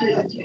Diolch.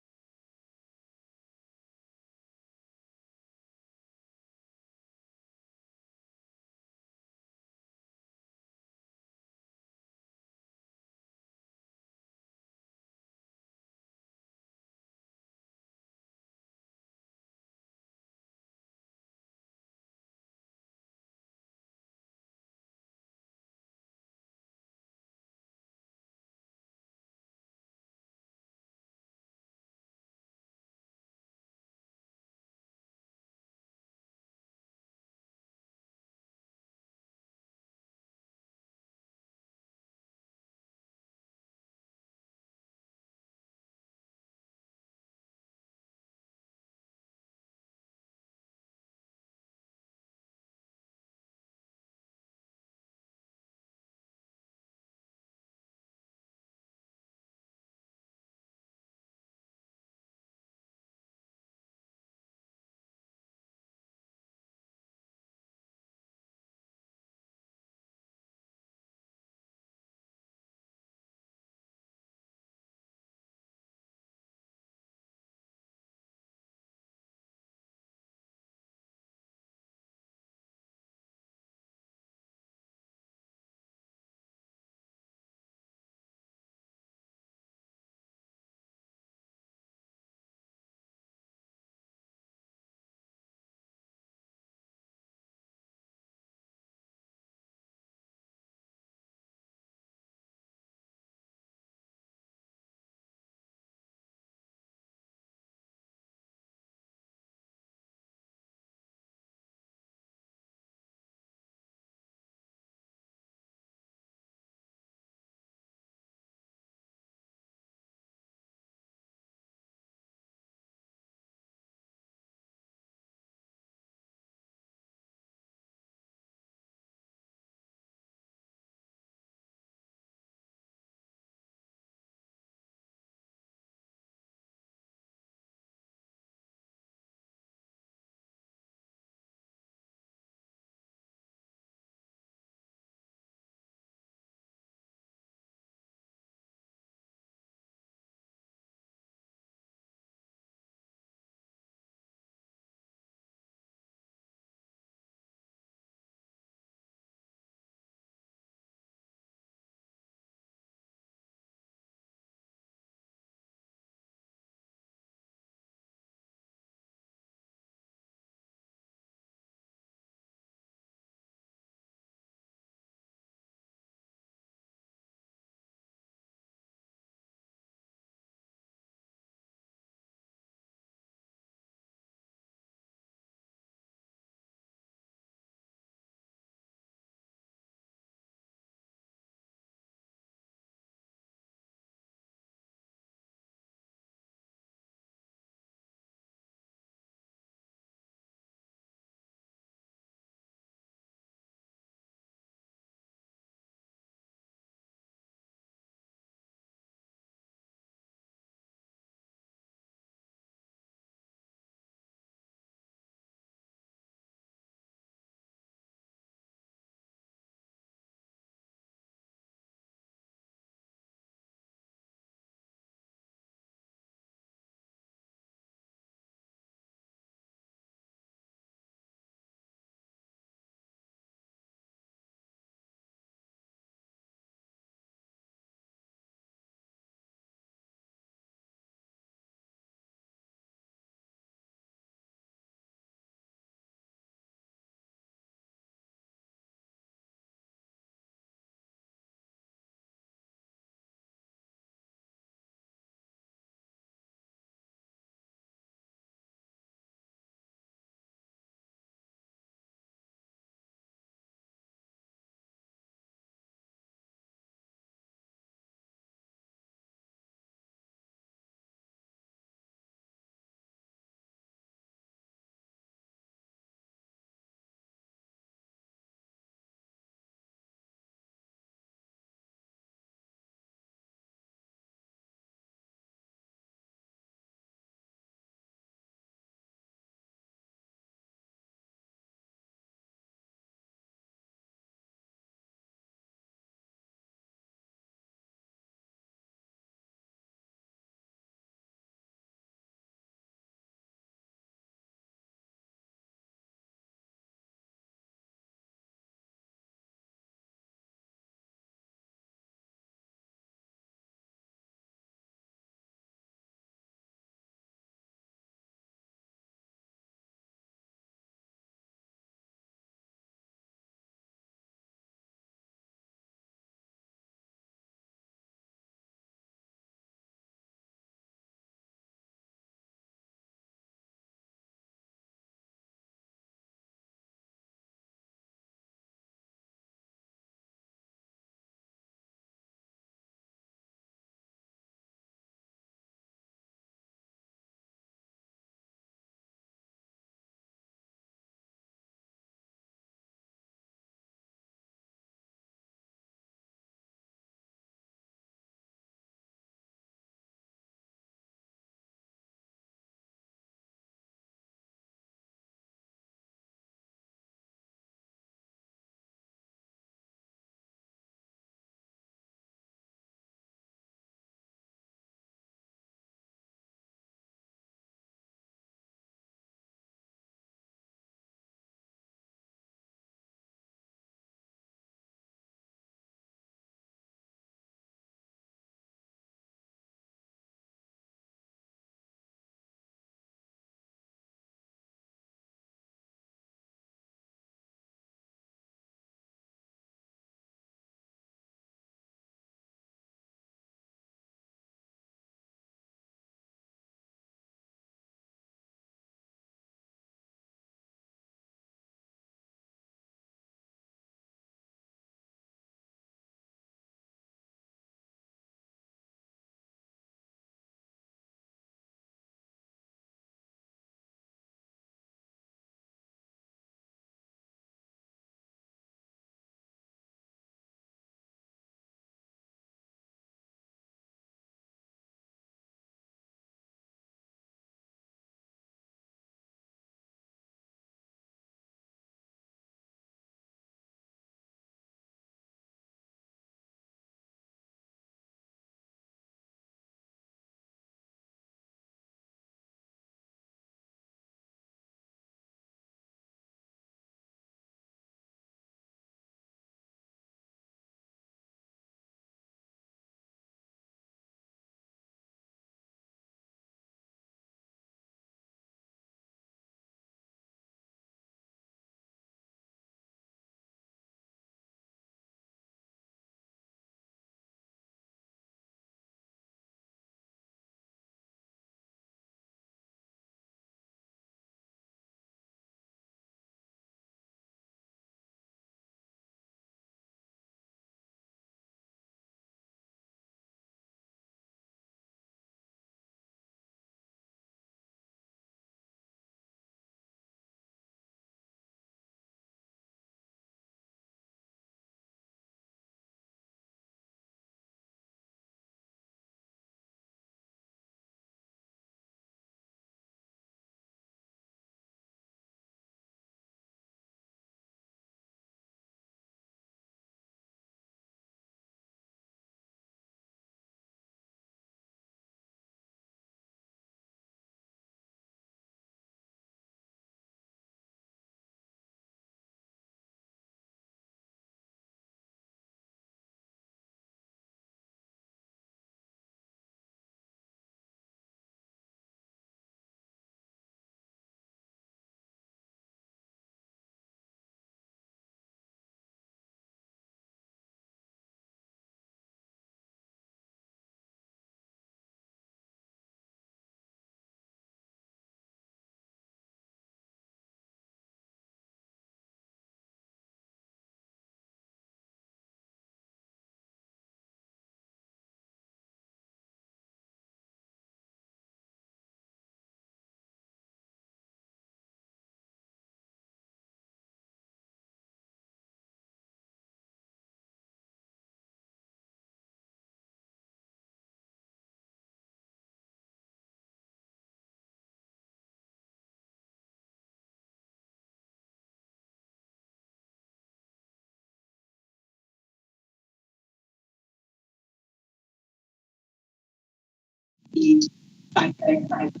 2022.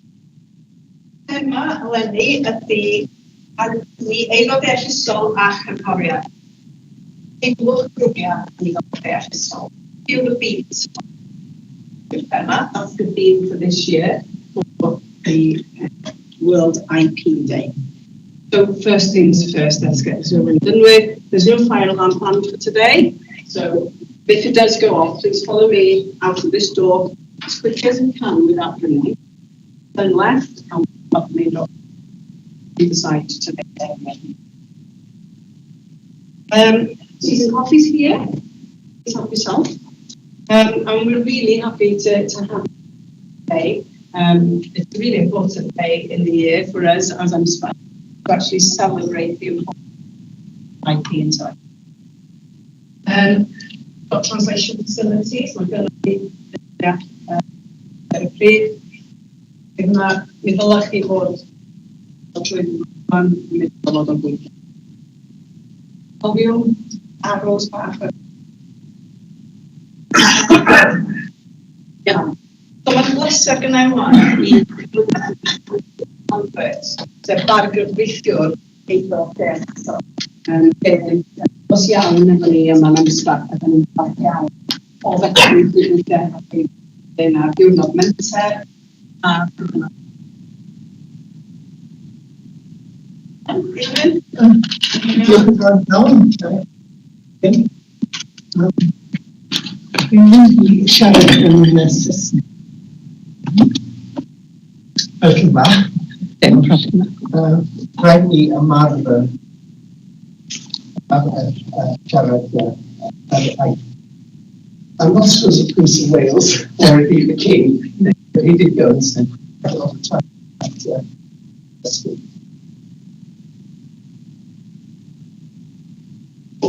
Thema eleni ydy Eiddo Deallusol a Cherddoriaeth. Teimlwch grwpiau Eiddo Deallusol. Feel the beat. Yw'r thema. That's the theme for this year for the World IP Day. So first things first, let's get this over and done with. There's no fire alarm planned for today, so if it does go off, please follow me out of this door as quickly as you can without ringing. Turn left and up the main door either side to the Tea and coffee's here. Please help yourself. And we're really happy to have today. It's a really important day in the year for us as M-SParc to actually celebrate the importance of IP inside. Got translation facilities, mae gynnu ni ar y pryd. Yna, mi ddylech chi fod trwy fan mynd o fod o'n gweithio. Cofiwn aros bach. Iawn. So mae'n bleser gynna i wan i Lambert, sef bargyfreithiwr eiddo deallusol. Os iawn efo ni yma yn M-SParc, a da ni'n falch iawn o fedru gweithio efo chi ar diwrnod menter a diwrnod. Diolch yn fawr iawn. Dwi'n mynd i siarad yn Saesneg. Felly bach. Dim problem. Rhaid ni ymarfer siarad ar iaith. I'm not sure as a Prince of Wales or indeed the King, but he did go and spend quite a lot of time at school.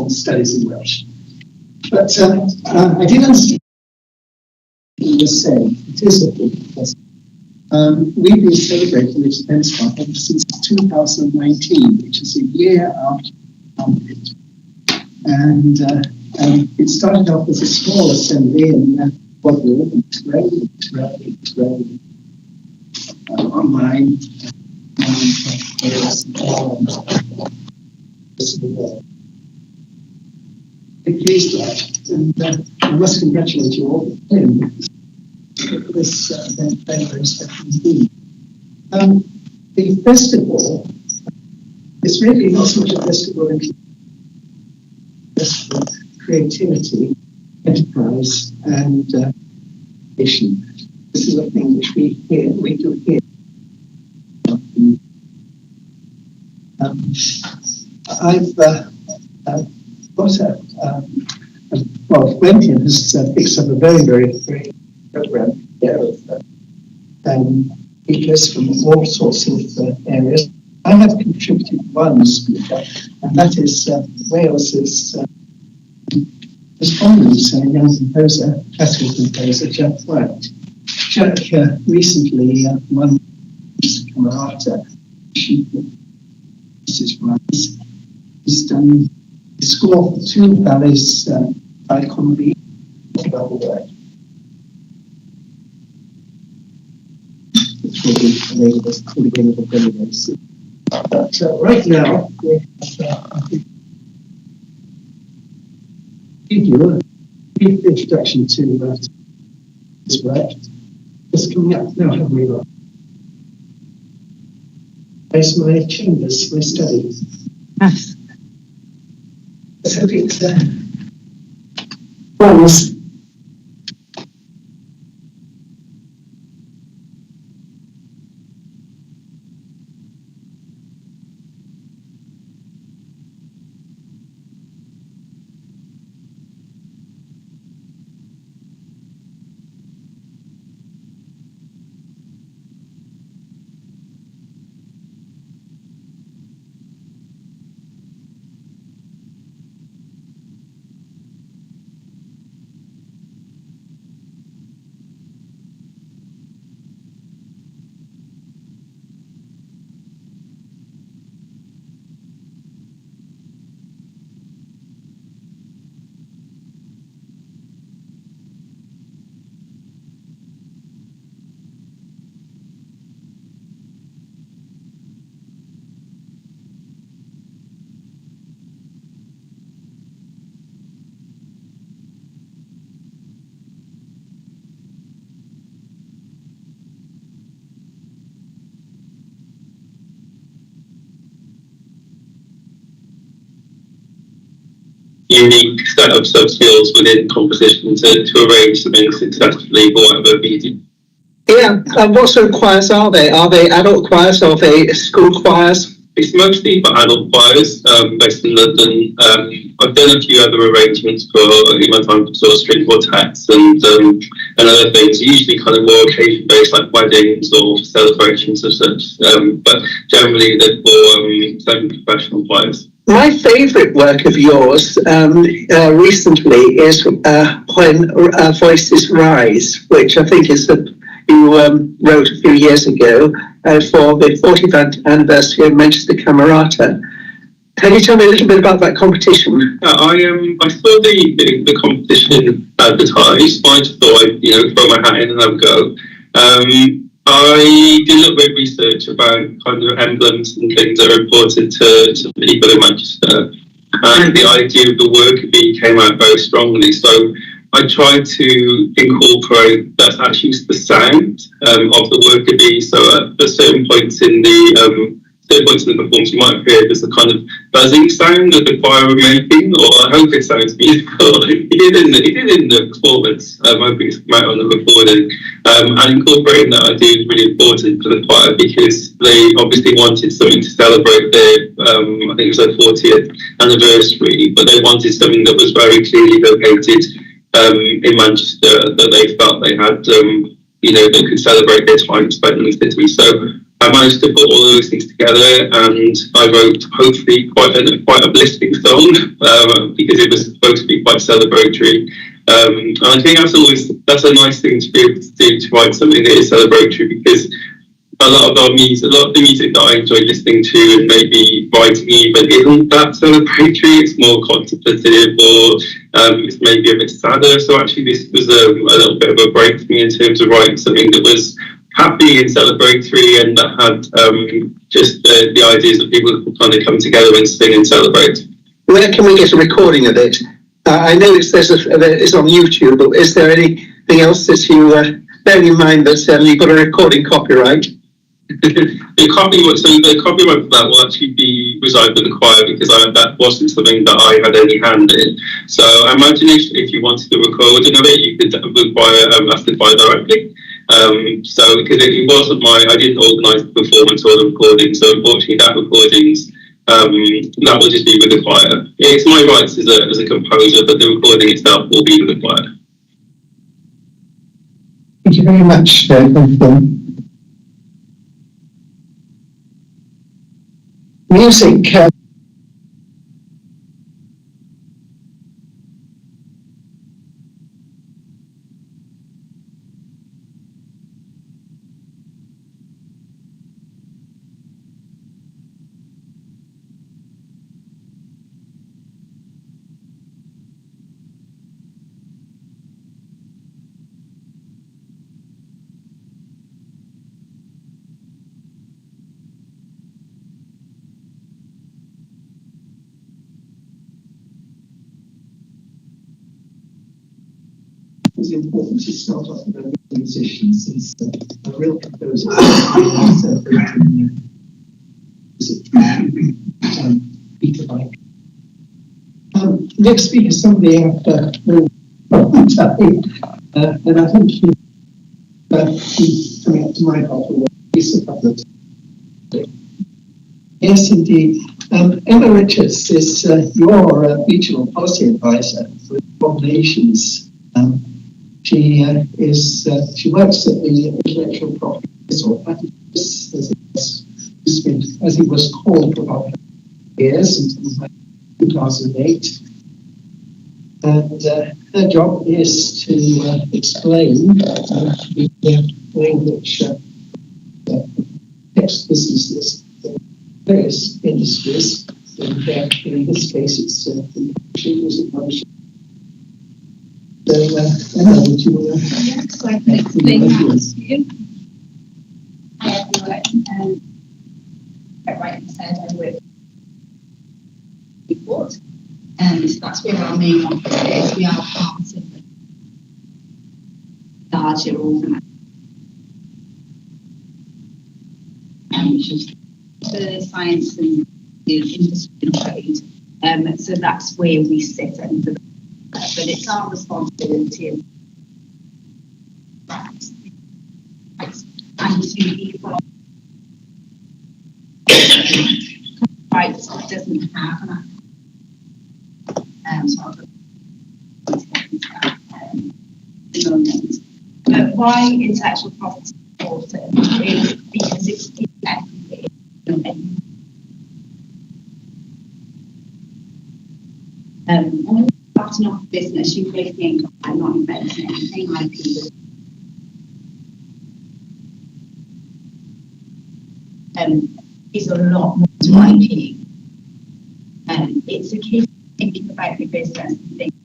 Studies in Welsh. But I did understand what you were saying. It is a big festival. We've been celebrating it at M-SParc ever since 2019, which is a year after we founded it. And it started off as a small assembly in Boardroom, it's grown, it's grown, it's grown. Online, and the pleased that, and I must congratulate you all for this event, very, very special indeed. The festival is really not so much a festival in festival creativity, enterprise, and innovation. This is a thing which we hear, we do here. I've got a, well, Gwenllian has fixed up a very, very, very program here of speakers from all sorts of areas. I have contributed one speaker, and that is Wales's prominent young composer, classical composer, Jack White. Jack recently won Camerata. He's done the score for two ballets by Conley about the work, which will be available, will be available very, very soon. But right now, we have, I think, give you a brief introduction to this work. Just coming up now, haven't we? There's my chambers, my study. Yes. So it's walls. unique set of sub-skills within composition to arrange something successfully for whatever medium. Yeah, and what sort of choirs are they? Are they adult choirs? Are they school choirs? It's mostly for adult choirs, based in London. I've done a few other arrangements for in my time for sort of string quartets and other things, usually kind of more occasion-based, like weddings or celebrations of such. But generally they're for semi-professional choirs. My favourite work of yours recently is When Voices Rise, which I think is you wrote a few years ago for the 40th anniversary of Manchester Camerata. Can you tell me a little bit about that competition? I saw the competition advertised. I just thought I'd, throw my hat in and have a go. I did a little bit of research about kind of emblems and things that are important to people in Manchester, and the idea of the worker bee came out very strongly. So I tried to incorporate that's actually the sound of the worker bee. So at certain points in the performance, you might hear there's a kind of buzzing sound that the choir were making, or I hope it sounds musical. It did in the performance. I hope it's come out on the recording. And incorporating that idea is really important for the choir because they obviously wanted something to celebrate their, I think it was their 40th anniversary, but they wanted something that was very clearly located in Manchester, that they felt they had, they could celebrate their time spent in the city. So I managed to put all those things together, and I wrote hopefully quite an uplifting song because it was supposed to be quite celebratory. And I think that's a nice thing to be able to do, to write something that is celebratory, because a lot of the music that I enjoy listening to and maybe writing even isn't that celebratory. It's more contemplative, or it's maybe a bit sadder. So actually this was a little bit of a break for me in terms of writing something that was happy and celebratory, and that had just the ideas of people that kind of come together and sing and celebrate. Where can we get a recording of it? I know it's on YouTube, but is there anything else that you, bearing in mind that you've got a recording copyright? The copyright for that will actually be reside with the choir, because that wasn't something that I had any hand in. So I imagine if you wanted the recording of it, you could ask the choir directly. So because it wasn't I didn't organise the performance or the recording, so unfortunately that recordings that will just be with the choir. It's my rights as a composer, but the recording itself will be with the choir. Thank you very much, Gwenllian. Music is important to start off with a musician, since a real composer is Peter Mike. Next speaker is somebody I've known for a long time, and I think he's coming up to my part of the couple of times. Yes, indeed. Emma Richards is your regional policy advisor for Nations. She works at the Intellectual Property or as it was called for about years until 2008. And her job is to explain the way in which protects businesses in various industries. And in this case, it's the music publishing. So, Emma, would you Yes, I can explain that to you. Hi everyone. Quite rightly said, I work report, and that's where our main office is. We are part of a larger organisation, which is the science and the industry and trade. So that's where we sit under the, but it's our responsibility and to be rights doesn't have an so I'll go into that in a moment. But why intellectual property is important is because it's effectively when you're starting off a business, you may think, I'm not inventing anything, IP. Is a lot more to IP. It's a case of thinking about your business and thinking,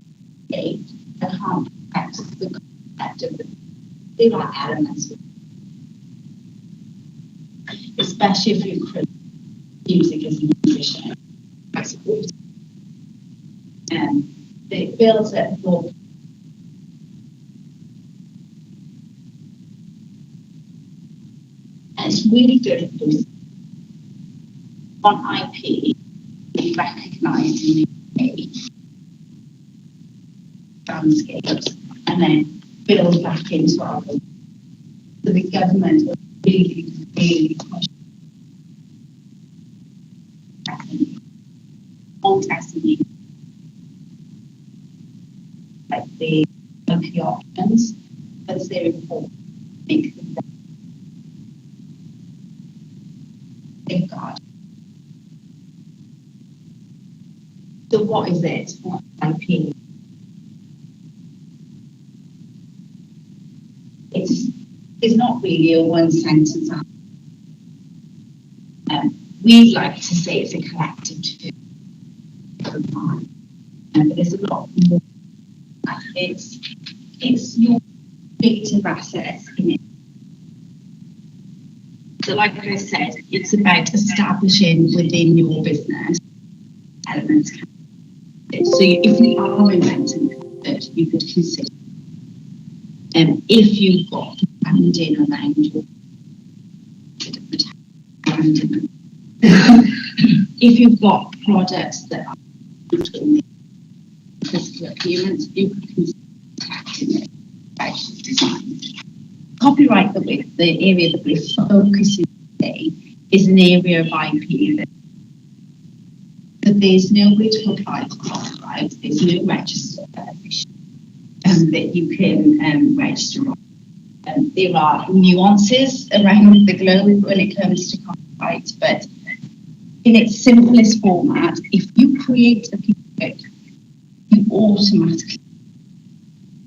okay, I can't protect the concept of the, there are elements, especially if you create music as a musician. It builds it more. And it's really good for those on IP be recognised in the UK landscapes and then build back into our. So the government will really, really push on testing like the IP options, because they're important. Make them safeguard. So what is it? What is IP? It's not really a one sentence answer. We like to say it's a collective term, but there's a lot more. It's your creative assets in it. So like I said, it's about establishing within your business elements. So if you are inventing it, you could consider. If you've got branding around your branding, if you've got products that are in the physical appearance, you could consider protecting it by design. Copyright, the area that we're focusing today, is an area of IP that there's no way to apply for copyright, there's no register that you can register on. There are nuances around the globe when it comes to copyright, but in its simplest format, if you create a piece of work, you automatically,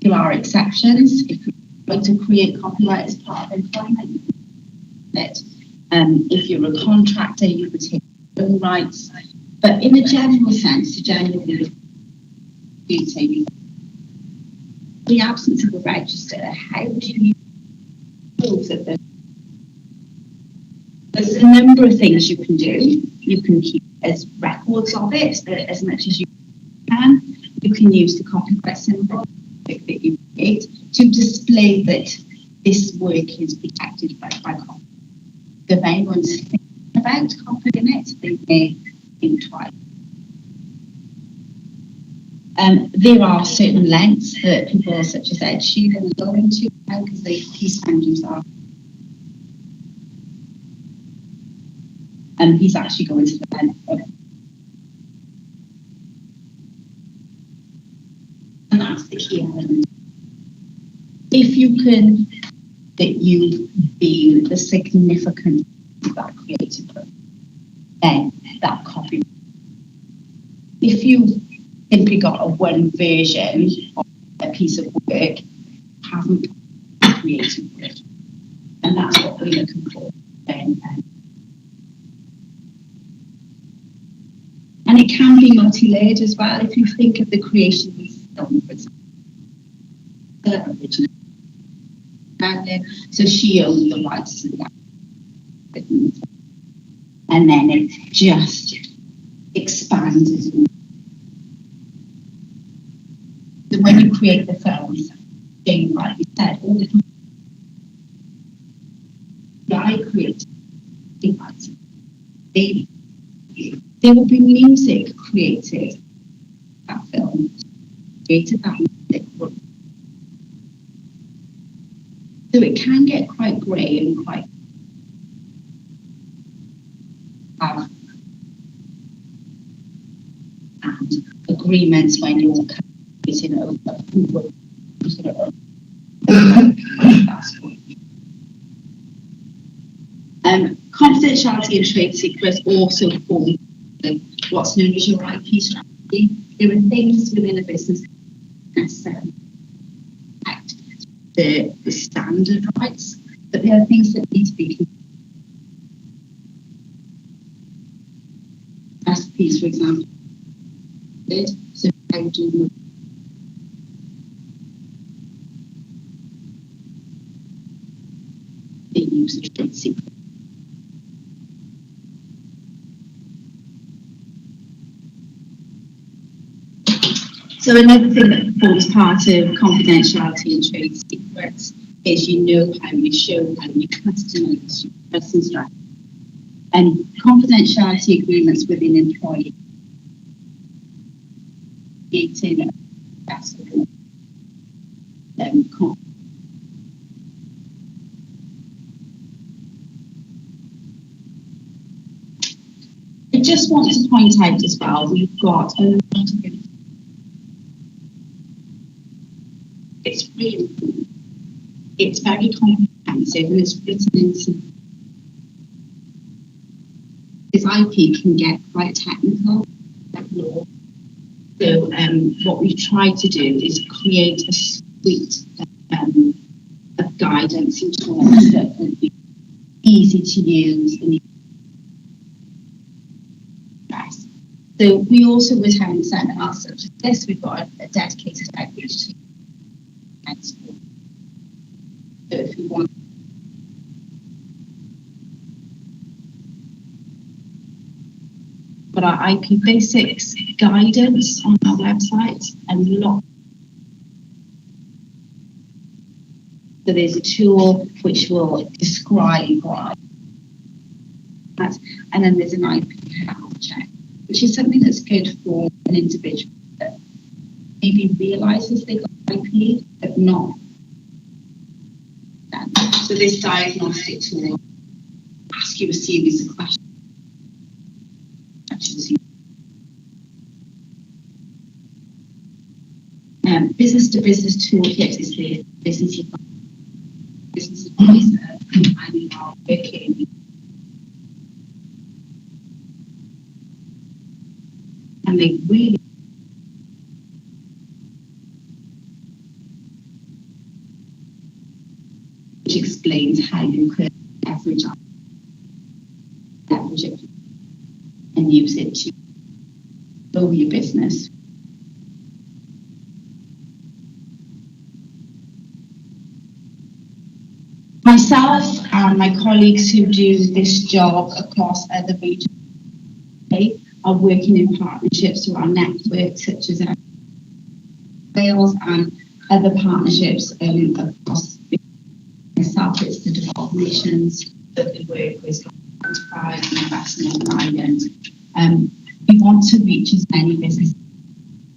there are exceptions. If you want to create copyright as part of employment, you can do it. If you're a contractor, you retain your own rights. But in a general sense, to generally the absence of a register, how do you prove that there's a number of things you can do. You can keep as records of it as much as you can. You can use the copyright symbol that you create to display that this work is protected by copyright. If anyone's thinking about copying it, they may think twice. There are certain lengths that people such as Ed Sheeran go into now because he's found himself. And he's actually going to the length of. And that's the key element. If you can, that you've been the significant of that creative process, then that copy. If you've simply got a one version of a piece of work, haven't created work. And that's what we're looking for. And it can be multi-layered as well. If you think of the creation of the film, for example, the original, so she owned the rights to that. And then it just expanded. So when you create the films, Jane rightly said, all the I create the rights. They There will be music created that film, created that music. So it can get quite grey and quite and agreements when you're creating a sort of that's what. Confidentiality and trade secrets also form what's known as your IP strategy. There are things within a business necessarily protect the standard rights, but there are things that need to be recipes, for example. So how do they use the trade secret? So another thing that forms part of confidentiality and trade secrets is you know how you show how you customize your person strategy. And confidentiality agreements within employee creating I just want to point out as well, we've got a lot of it's really cool. It's very comprehensive and it's written in this IP can get quite technical, like law. So what we've tried to do is create a suite of guidance and tools that would be easy to use and best. So we also would have seminars such as this. We've got a dedicated outreach team. So if you want got our IP basics guidance on our website and lot. So there's a tool which will describe what that, and then there's an IP health check, which is something that's good for an individual that maybe realizes they got IP, but not them. So this diagnostic tool asks you a series of questions. Business to business toolkit is the business advisor, and we are working and they really which explains how you could leverage it and use it to grow your business. Myself and my colleagues who do this job across other regions are working in partnerships through our networks such as Wales and other partnerships across myself. It's the developed nations that we work with, Enterprise and Invest Northern Ireland. We want to reach as many businesses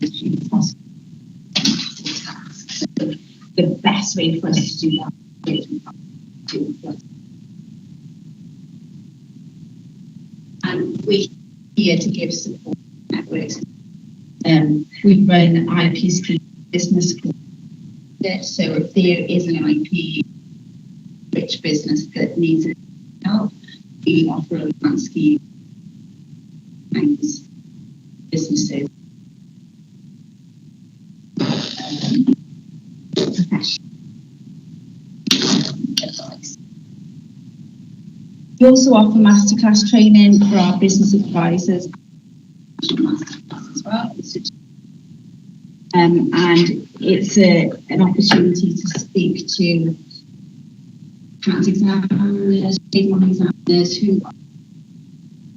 as possible. So the best way for us to do that is and we're here to give support networks. We run IP scheme business school. So if there is an IP rich business that needs help, we offer a grant scheme and businesses professional advice. We also offer masterclass training for our business advisors, masterclass as well. And it's an opportunity to speak to patent examiners, trademark examiners who are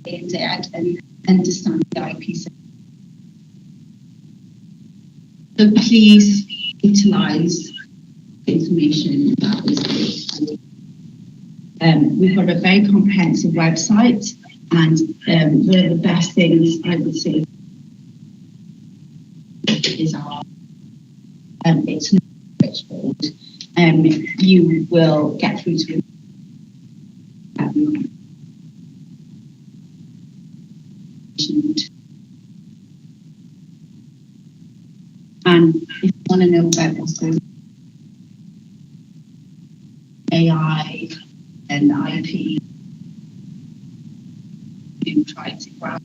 in it and understand the IP sector. So please utilise information that is good. We've got a very comprehensive website. And one of the best things I would say is our it's not switchboard. You will get through to and if you want to know about what's going on, AI and IP, do try to grab.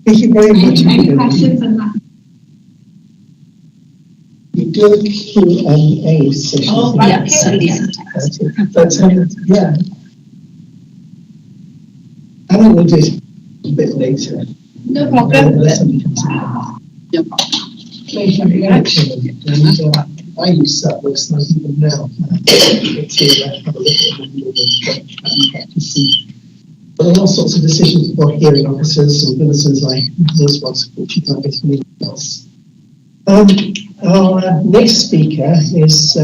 Thank you very much. Any questions on that? We do a Q&A session. Oh, right, Yeah, okay. so yeah. But yeah. I think we'll do it a bit later. No problem. Unless somebody comes in. No problem. Thank you very much. And I use that website even now to have a look at the practice. But there are all sorts of decisions for hearing officers and bulletins like those ones which you can't get anywhere else. Our next speaker is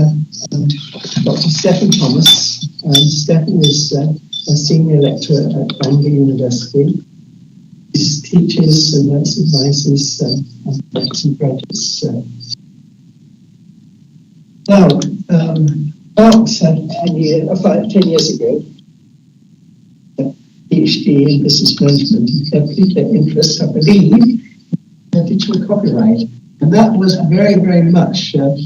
Dr. Steffan Thomas. Steffan is a senior lecturer at Bangor University. He teaches and advises and graduates. Now, about 10 years ago, a PhD in business management, and a particular interest, I believe, in digital copyright. And that was very, very much an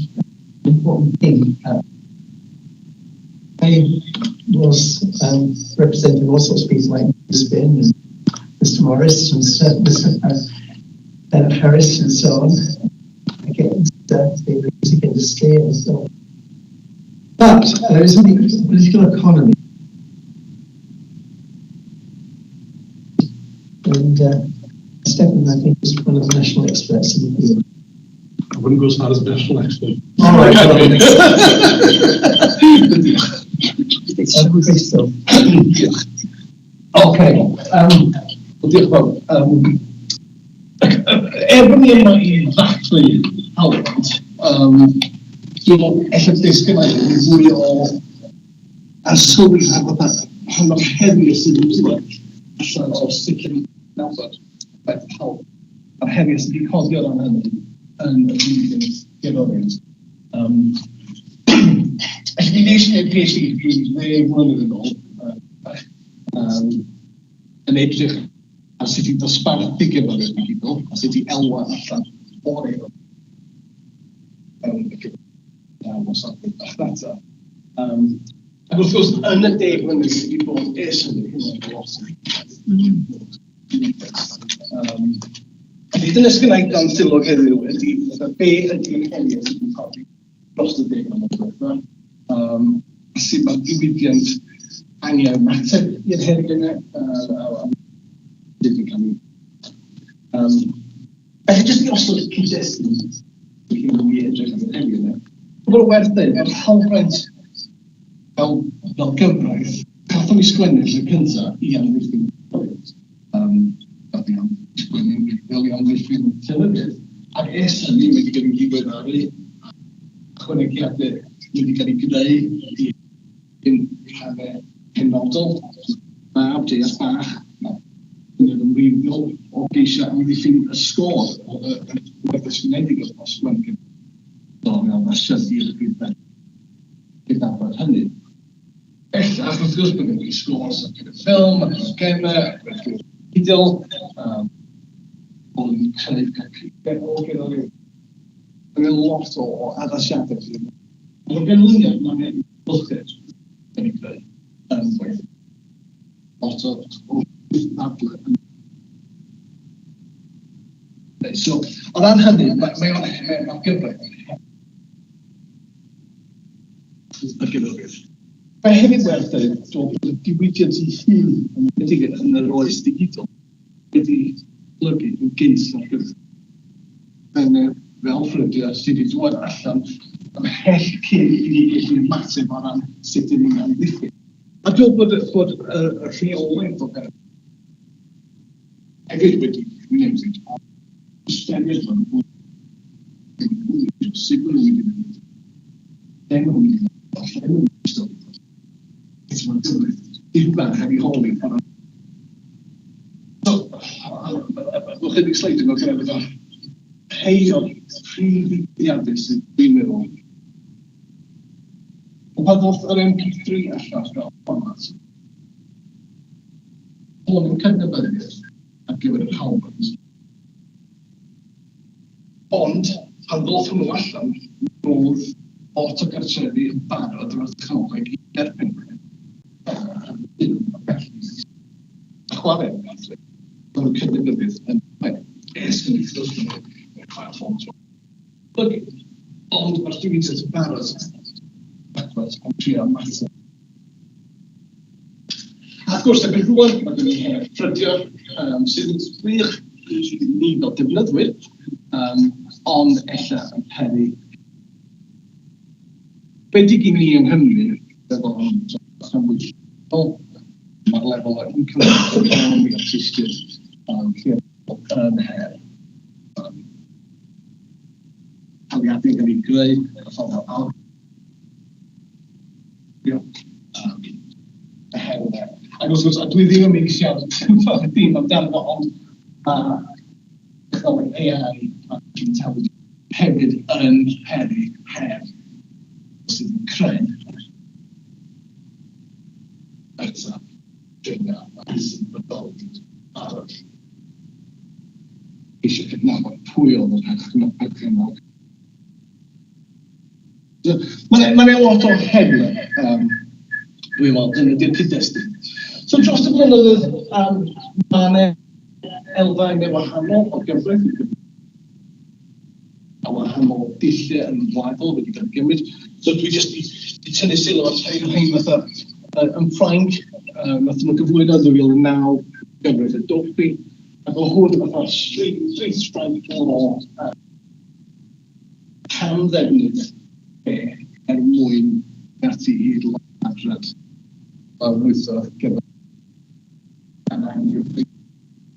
important thing. I was representing all sorts of people like Mr. Spin and Mr. Morris and Mr. Harris and so on, against the music industry and so on. But there is a political economy. And Steffan, I think, is one of the national experts in the field. I wouldn't go as far as national expert. All right. Crystal. Okay. Diolch yn fawr. Er bod ni yma i ddathlu hawlfraint, dwi'n meddwl ella beth sgynna i fwy o arsylwi ar fatha rhan o'r heriau sydd yn dod allan o sicrhau nabod effaith pawb, a'r heriau sydd wedi codi o ran hynny yn y diwydiant gerddoriaeth. Felly mi wnes i wneud PhD rhyw 10 mlynedd yn ôl, yn edrych ar sut i ddosbarthu gerddoriaeth digidol a sut i elwa allan o'r eiddo o safbwynt marchnata. Ac wrth gwrs, yn y 10 mlynedd sydd wedi bod ers hynny, hynny'n lot o Dyna sgynna i dan sylw heddiw ydy, be ydy'r heriau sydd wedi codi dros y 10 mlynedd diwetha, a sut mae'r diwydiant angen ymateb i'r heriau yna, a sut yn cael ei... Felly, jyst i osod y cyd-destun cyn i ni edrych ar yr heriau yna. Mae'n werth dweud, mae'r hawlfraint fel gyfraith, cathon ni sgwennu'r lle cyntaf i amddiffyn gerddoriaeth. Gath ni sgwennu fel i amddiffyn llenyddiaeth. Ac ers hynny wedi cael ei ddiweddaru, ychwanegiadau wedi cael eu greu i'n rhannau penodol. Mab deall bach, mae'n ymwreiddiol o geisio amddiffyn y sgôr y ysgrifenedig o sgwennu gerddoriaeth a sydd i'r gydnabod hynny. Bellach, wrth gwrs, byddwn ni sgôrs ar gyfer ffilm, ar gyfer gemau, ar gyfer digidol, bod yn creu cyfrifau o gerddoriaeth. Mae'n lot o addasiadau sydd yn. Ond o ganlyniad, mae'n amgylchedd yn ei greu yn gweithio. Lot o ddadlau yn. So, o ran hynny, mae'n gyfraith ar gyfer. Mae hefyd werth dweud bod y diwydiant ei hun yn enwedig yn yr oes digidol wedi datblygu yn gynt na'r gyfraith. Yn fel ffrindiau sydd wedi dod allan ymhell cyn i ni gallu ymateb o ran sut i ni'n amddiffyn. A dwi'n meddwl bod y rheolaeth o hefyd wedi newid, ond ystyried hwn sut maen nhw'n mynd i newid, lle maen nhw'n mynd i newid, a lle maen nhw'n mynd i storio. Eto mae'r gyfraith dim bach ar ei hôl hi. So, efo chydig sleid yn o'r gyda rhai o'r prif ddigwyddiadau sydd dwi'n meddwl. Ond pan ddoth yr MP3 allan fel fformat, hwn yn cydnabyddiaeth ar gyfer yr hawlfraint. Ond pan ddoth hwnnw allan, roedd lot o gartrefi yn barod efo'r technoleg i derbyn chwarae Roedd y cydnabyddiaeth yn Ond mae'r diwydiant yn barod backwards am trio ymateb. A wrth gwrs, erbyn rŵan, mae gen i her ffrydio, sydd yn wych i ni fel defnyddwyr, ond ella yn peri Bedig i ni yng Nghymru, feddwl am rhan mae'r lefel o incwm economi artistiaid lleol yn her. Taliadau yn cael eu greu, y ffordd o y her yna. Ac wrth gwrs, a dwi ddim yn mynd i siarad dim amdano fo, ond mae technoleg AI a intelligence hefyd yn peri her sydd yn creu data dyna sy'n bodoli arall. Eisiau cydnabod pwy oedd yr perchennog. Mae'n ma lot o heriau, dwi'n meddwl, dyna di'r cyd-destun. So dros y blynyddoedd, mae yna elfennau wahanol o gyfraith i a wahanol dulliau yn wladol wedi cael ei gymryd. So dwi jyst di, di tynnu sylw at rhai o'r rhain fatha yn Ffrainc, nath nhw gyflwyno yn 2009 gyfraith y Hadopi, ac o hwn fatha street, street strike law cam-ddefnydd e er mwyn ati i ladrad lawrlwytho gyfer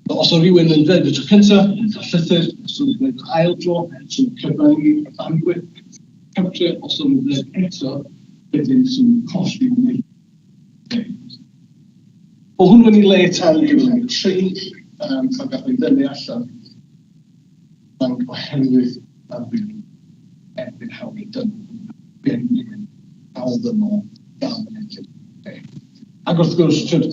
Os oedd rhywun yn dweud y tro cyntaf, yn cael llythyr, os oedd yn gwneud yr ail dro, sy'n cyfrannu y bandwidth cartre, os oedd yn gwneud eto, wedyn sy'n colli wneud. O hwnnw yn ei le tan 2003, pan gath ei ddynnu allan banc oherwydd arfer erbyn hawliau dynol, ben hawl ddynol gan y Ac wrth gwrs, twyd,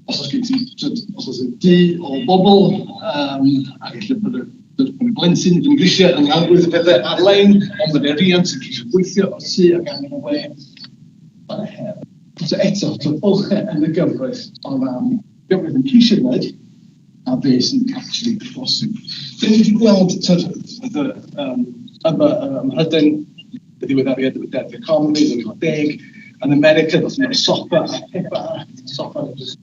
os oes gen ti, twyd, os oes du o bobl, ac ella bod y bod y blentyn yn grisiau yn lawrlwyth y pethau ar-lein, ond bod y riant yn ceisio gweithio o'r tŷ ac angen y we, mae'n her. So eto, twyd, bylchau yn y gyfraith o ran gyfraith yn ceisio gwneud, a be sy'n actually posib. Dyn ni wedi gweld tyd, yma ym Mhrydain, y ddiweddariad y Deddf Economi, 2010, yn America, ddoth nhw'n SOPA a HIPAA Act, SOPA yn edrych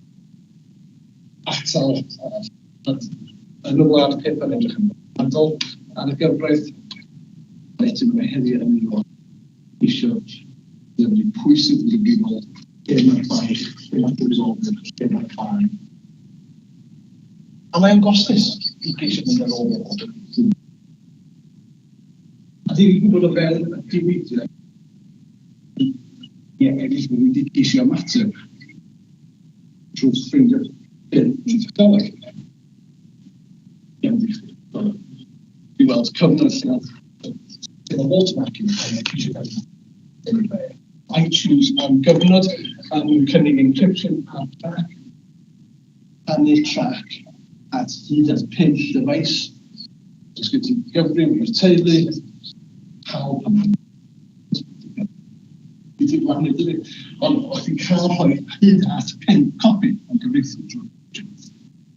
atal yn y wlad HIPAA yn edrych yn andol ar y gyfraith, eto mae'n heddiw yn mynd i eisiau dyfnu pwy sydd yn gyfrifol, lle mae'r baich, lle mae'r cyfrifoldeb, lle mae'r bai. A mae'n gostus i geisio mynd ar ôl bobl. A dwi'n gwybod o fewn y diwydiant, ie, eraill wedi ceisio ymateb trwy ffeindio ffyrdd trwy technoleg. I weld cyfnod lle oedd lle oedd watermarking yn cael ei ceisio gael iTunes am gyfnod a nhw'n cynnig encryption ar track, rhannu track at hyd at 5 dyfais. Os gen ti gyfrif i'r teulu, pawb yn wedi diflannu, dydy? Ond o'ch ti'n cael rhoi hyd at 5 copi o'n gyfreithiol drwy.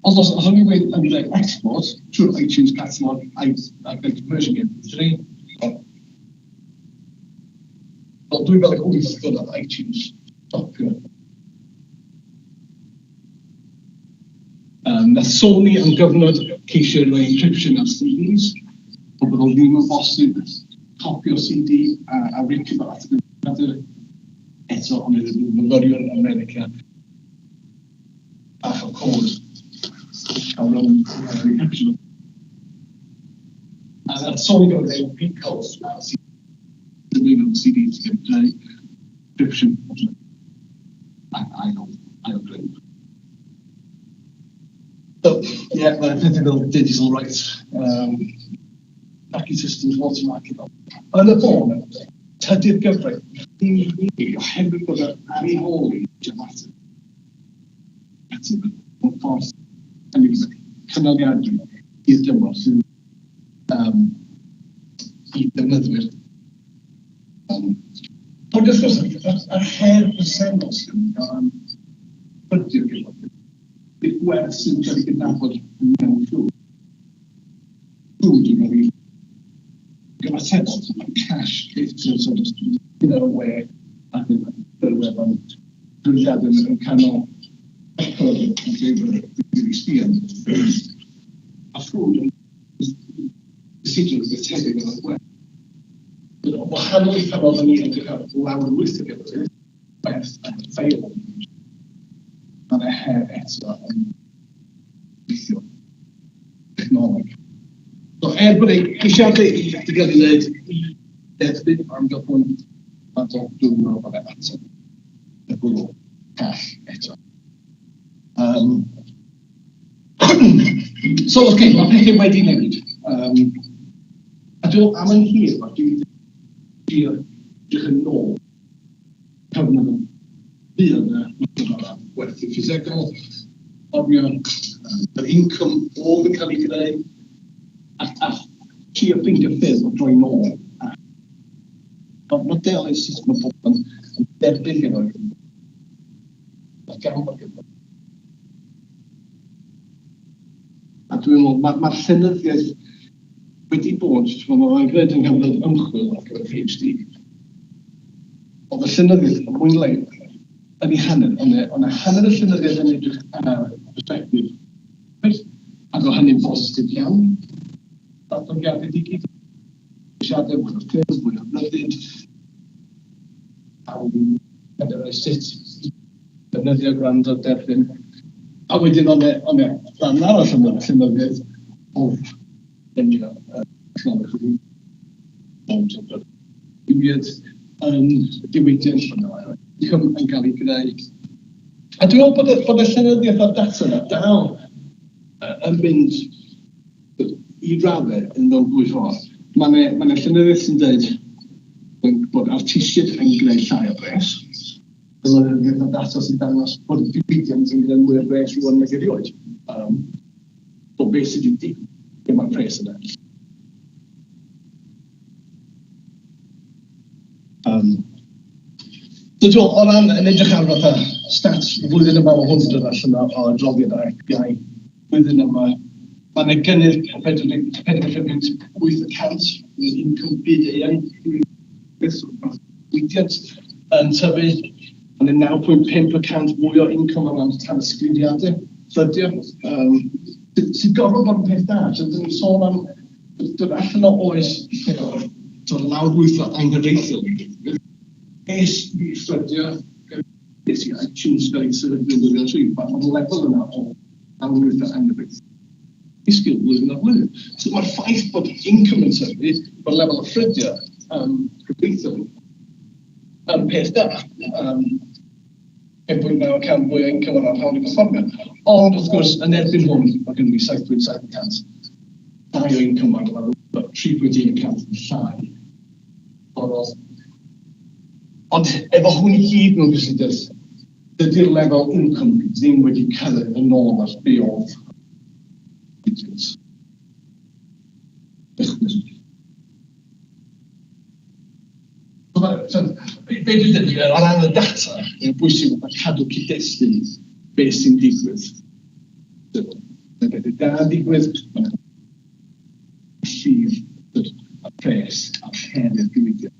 Ond os o'n i'n gweud yn dweud export trwy'r iTunes catalog a gwneud conversion MP3, wel, 2008 dod ar iTunes stopio. Nath Sony am gyfnod ceisio rhoi encryption ar CDs, ond bod o ddim yn bosib copio CD a ripio fo at y gyfrifiadur eto, ond oedd yn myfyriwr yn America bach o cod. cael mewn caption. A nath Sony gael ei recalls a CD CDs i gael encryption ac ail, ail greu. So, yeah, mae'n pethau fel digital rights, tracking systems, watermarking. Yn y bôn, tydi'r gyfraith ddim rili, oherwydd bod yr anholi dramatic mewn ffordd cynaliadwy i'r dymor sydd i ddefnyddwyr. Ond wrth gwrs, yr her bresennol sydd o ran ffrydio gyfraith, ydy'r gwerth sydd yn cael ei gydnabod mewn ffrwd. Ffrwd yn cael ei gyfatebol yn cash so just yn ar y we ac yn yr wefan drwydded yn canol record yn lle bod sbio. A ffrwd yn procedure rhywbeth tebyg ar y we. Wahanol i pan oeddwn ni'n edrych ar lawrlwytho gerddoriaeth, werth ar y ffeil. Mae yna her eto yn gweithio technoleg. So er bod ei ceisiadau i wedi cael ei wneud i deddfu am gael pwynt, mae'n dod dwi'n meddwl bod e ateb y bwrw call eto. So, oce, okay, mae pethau wedi newid. A dwi'n am yn hir, mae dwi'n drio edrych yn ôl cyfnod yn fudd yna, o ran gwerthu ffisegol, orion, yr incwm oedd yn cael ei greu, a trio ffeindio ffyrdd o droi nôl. A modelu sut mae pobl yn derbyn gyda'r gan bod gyda. A dwi'n meddwl, mae'r ma llenyddiaeth wedi bod, ti'n meddwl, mae'n gwneud yn nghyfnod ymchwil ar gyfer PhD. Oedd y llenyddiaeth yn mwy neu lai yn ei hanner, ond e hanner y llenyddiaeth yn edrych ar perspectif, ac oedd hynny'n bositif iawn. Datblygiadau digidol, ceisiadau mwy o ffyrdd, mwy o ryddid, a wedyn penderfynu sut i defnyddio, gwrando, derbyn. A wedyn oedd 'na rhan arall o'n llenyddiaeth oedd defnyddio technoleg wedi bod diwydiant yn diwydiant incwm yn cael ei greu. A dwi'n meddwl bod y llenyddiaeth a'r data yna dal yn mynd i raddau yn mewn dwy ffordd. Mae 'na ma llenyddiaeth sy'n dweud bod artistiaid yn gwneud llai o bres. Llenyddiaeth a data sy'n dangos bod y diwydiant yn gwneud mwy o bres rwan nag erioed. So beth sydd wedi digwydd lle mae'r pres yna? So dwi'n meddwl, o ran yn edrych ar fatha stats y flwyddyn yma, mae hwn yn dod allan o adroddiad ar FBI flwyddyn yma, mae yna gynnydd 45.8% yn incwm byd-eang, diwydiant yn tyfu, mae yna 9.5% mwy o incwm o ran tanysgrifiadau, ffrydio, sy'n gorfod bod yn peth da. So, dyn ni'n sôn am dod allan o oes lle oedd dod lawrlwytho anghyfreithiol yn digwydd. Es i ffrydio, es i iTunes gael ei sefydlu yn 2003, mae'r lefel yna o lawrlwytho anghyfreithiol disgwyl blwyddyn ar flwyddyn. So mae'r ffaith bod income yn tyfu, bod lefel o ffrydio cyfreithiol yn peth da. 5.9% mwy o income o ran hawl i perfformio. Ond wrth gwrs, yn erbyn hwn, mae gennym ni 7.7% llai o income ar 3.1% yn llai o'r. Ond efo hwn i gyd mewn gysylltiad, dydy'r lefel income ddim wedi cyrraedd yn ôl at be oedd dechrau. So, be dwi'n dweud, o ran y data, mae'n bwysig bod cadw cyd-destun beth sy'n digwydd. Mae bethau da yn digwydd, mae'n llif y pres a'r her i'r diwydiant.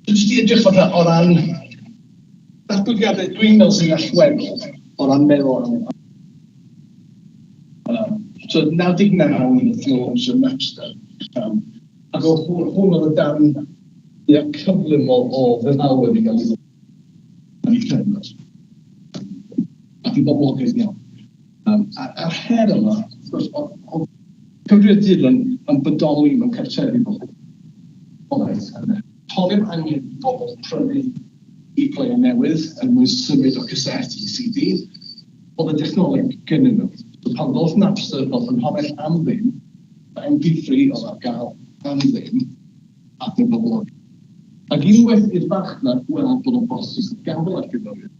Jyst i edrych fatha o ran datblygiadau dwi'n meddwl sy'n allweddol o ran meddwl am. So 99 yn y launch o Napster. Ac o hwn oedd y darn mwyaf cyflym o feddalwedd i gael ei yn ei cyfnod. Ath hi'n boblogaidd iawn. Um, a'r her yma, wrth gwrs, oedd cyfrifiaduron yn bodoli mewn cartrefi bobl. Todd angen i bobl prynu e-player newydd er mwyn symud o cassette i CD. Oedd y dechnoleg gynnyn nhw. So pan ddoth Napster fel ffynhonnell am ddim, MP3 oedd ar gael am ddim, ac yn boblogaidd. Ac unwaith i'r farchnad gweld bod o'n bosib gafael ar gerddoriaeth,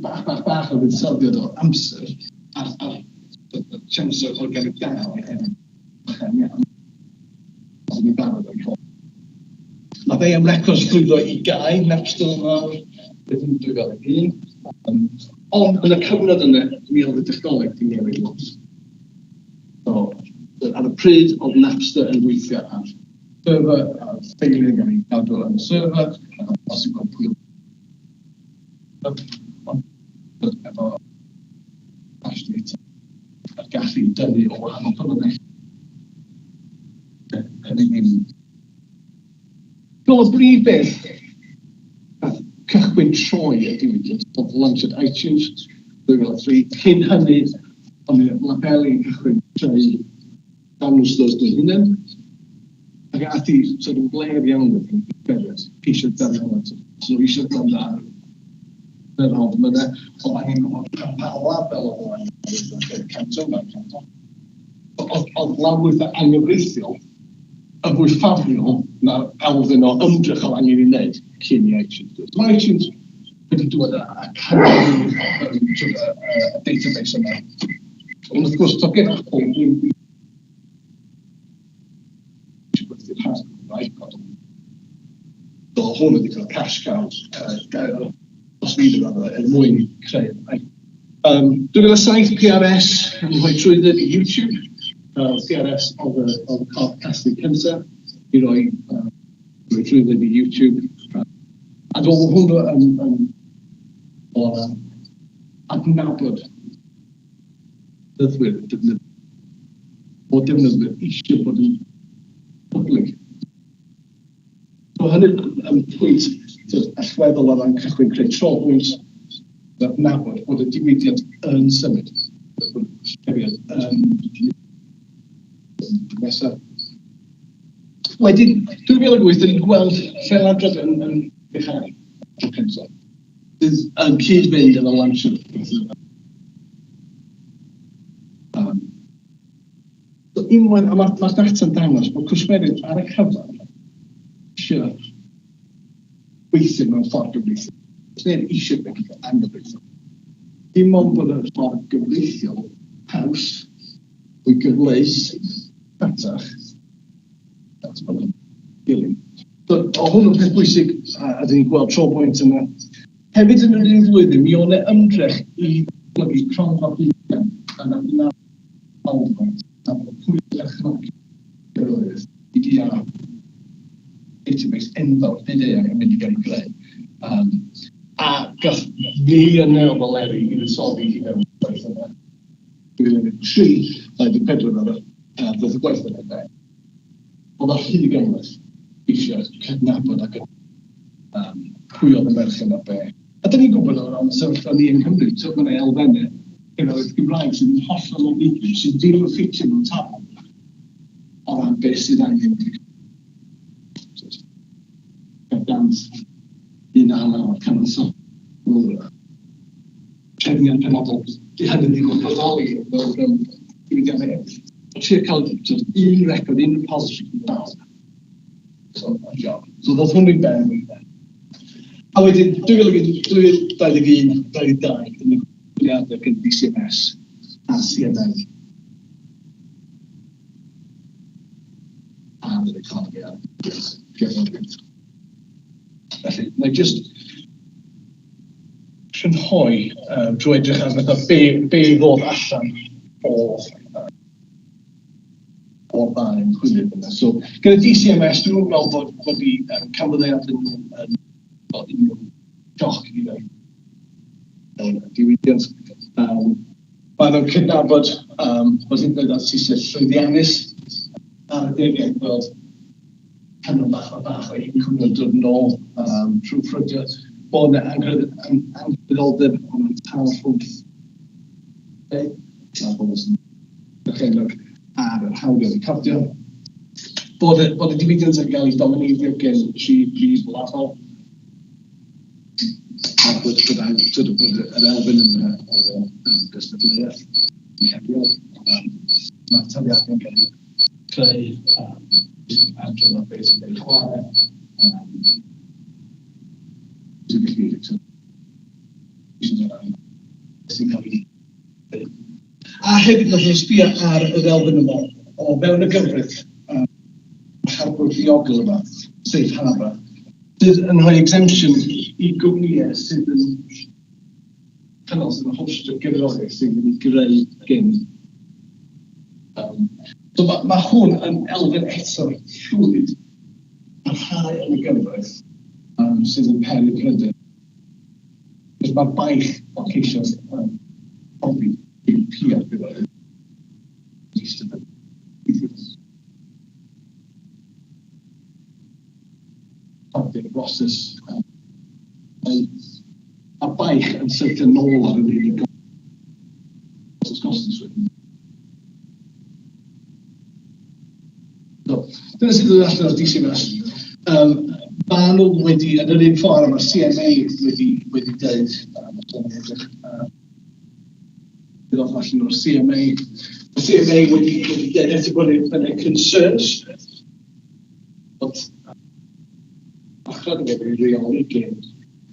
bach, bach, bach o fuddsoddiad o amser a'r, ar siawns o gael ei gael yn bychan iawn. Os ydyn ni'n barod o'i cael. Nath AM Records llwyddo i gau Napster lawr wedyn 2001. Ond yn y cyfnod yna, mi oedd y dechnoleg 'di newid lot. So, ar y pryd, oedd Napster yn gweithio ar server, a ffeiliau yn cael eu gadw yn y server, ac oedd bosib gweld pwy oedd efo hash data a'r gallu i dynnu o wahanol ffynonellau. Hynny ddim. Wel, y brif beth nath cychwyn troi y diwydiant oedd lansiad iTunes 2003. Cyn hynny, o'n i labeli yn cychwyn creu download stores nhw hunain. Ac ath hi sort of blêr iawn wedyn, ceisio darganfod. So eisiau gwrando ar yr album yna, oedd angen gwybod pa pa label oedd o angen, 100 yma, 100 Oedd, oedd lawrlwytho anghyfreithiol yn fwy ffafriol na'r elfen o ymdrech oedd angen ei wneud cyn i iTunes dod. So mae iTunes wedi dod â canol y database yma. Ond wrth gwrs, doedd gen Apple ddim eisiau gwerthu'r rhan o'r iPod. So hwn wedi cael cash cow dros fyd yma er mwyn creu'r iPod. 2007 PRS yn rhoi trwydded i YouTube. PRS oedd y, oedd y corff casglu cyntaf i roi, rhoi trwydded i YouTube. A dwi'n meddwl hwnnw yn, yn, yn adnabod defnyddwyr, defnydd, bod defnyddwyr eisiau bod yn public. So hynny yn pwynt allweddol o ran cychwyn creu trobwynt, adnabod bod y diwydiant yn symud, bod y yn nesaf. Wedyn, 2008, dyn ni'n gweld llên-ladrad yn, yn ehangu tro cyntaf. Bydd yn cyd-fynd efo lansio. So unwaith, a mae'r ma data'n dangos bod cwsmeriaid ar y cyfan eisiau gweithio mewn ffordd gyfreithiol. Does neb eisiau gweithio anghyfreithiol. Dim ond bod y ffordd gyfreithiol haws, fwy gyfleus, rhatach, that's what I'm feeling. So, o hwn yn peth bwysig, a, a dyn ni'n gweld tro pwynt yna. Hefyd yn yr un flwyddyn, mi o'n e ymdrech i ddatblygu cronfa byd-eang yn adnabod hawlfraint a bod pwy berchnogion gerddoriaeth DDR database enfawr byd-eang yn mynd i gael ei greu. Um, a gath miliynau o ddoleri i fuddsoddi i mewn gwaith yna. 2013, 24 ar y ddoth y gwaith yna i Oedd o rhy gymhleth eisiau cydnabod ac um, pwy oedd yn berchen ar be. A dyn ni'n gwybod o ran y sefyllfa ni yng Nghymru, tyd, mae yna elfennau cerddoriaeth Gymraeg sydd yn hollol unigryw, sydd ddim yn ffitio mewn tabl o ran beth sydd angen. Dant, un alaw, cyfansoddi, trefniant penodol, 'di hynny ddim yn bodoli mewn mewn diwydiannau eraill. Trio cael jyst un record, un repository i bawb. So, job. So ddoth hwnnw i ben. A wedyn, 2021, 2022, yn y gwiriadau gen DCMS a CMA ar yr economi a'r gerddoriaeth. Felly, mae jyst crynhoi drwy edrych ar fatha be, be ddod allan o o'r ddau ymchwilydd yna. So, gyda DCMS, dwi'n meddwl bod, bod i canfyddiadau nhw yn fel unrhyw sioc i rai mewn diwydiant. Maen nhw'n cydnabod bod hyd yn oed artistiaid llwyddiannus ar adegau yn gweld canran bach o bach o incwm yn dod nôl trwy ffrydio. Bod yna anghydraddoldeb o ran tâl rhwng a bobl sy'n berchennog ar yr hawliau recordio. Bod y, bod y diwydiant yn cael ei domineiddio gen tri brif label, a bod, bod, bod, bod yr elfen yna o gystadleuaeth yn heriol. Mae taliadau'n cael eu creu adrodd ar beth sy'n cael ei chwarae. Sy'n gallu sy'n cael ei. A hefyd nath nhw sbio ar yr elfen yma o fewn y gyfraith harbwr diogel yma, safe harbour, sydd yn rhoi exemption i gwmnïau sydd yn cynnal, sydd yn hostio gerddoriaeth sy'n mynd i greu gen. So mae ma hwn yn elfen eto llwyd parhau yn y gyfraith sydd yn peri pryder. Cos mae'r baich o ceisio profi IP ar gyfer y broses. Mae'r baich yn syrthio nôl ar yr unig broses gostus wedyn. So, dyna sydd yn dod allan o'r DCMS. Maen nhw wedi, yn yr un ffordd, mae'r CMA wedi dweud, os o'n edrych, bydd allan o'r CMA. Mae'r CMA wedi dweud eto bod yna concerns, bod ochr yn wedi reoli gen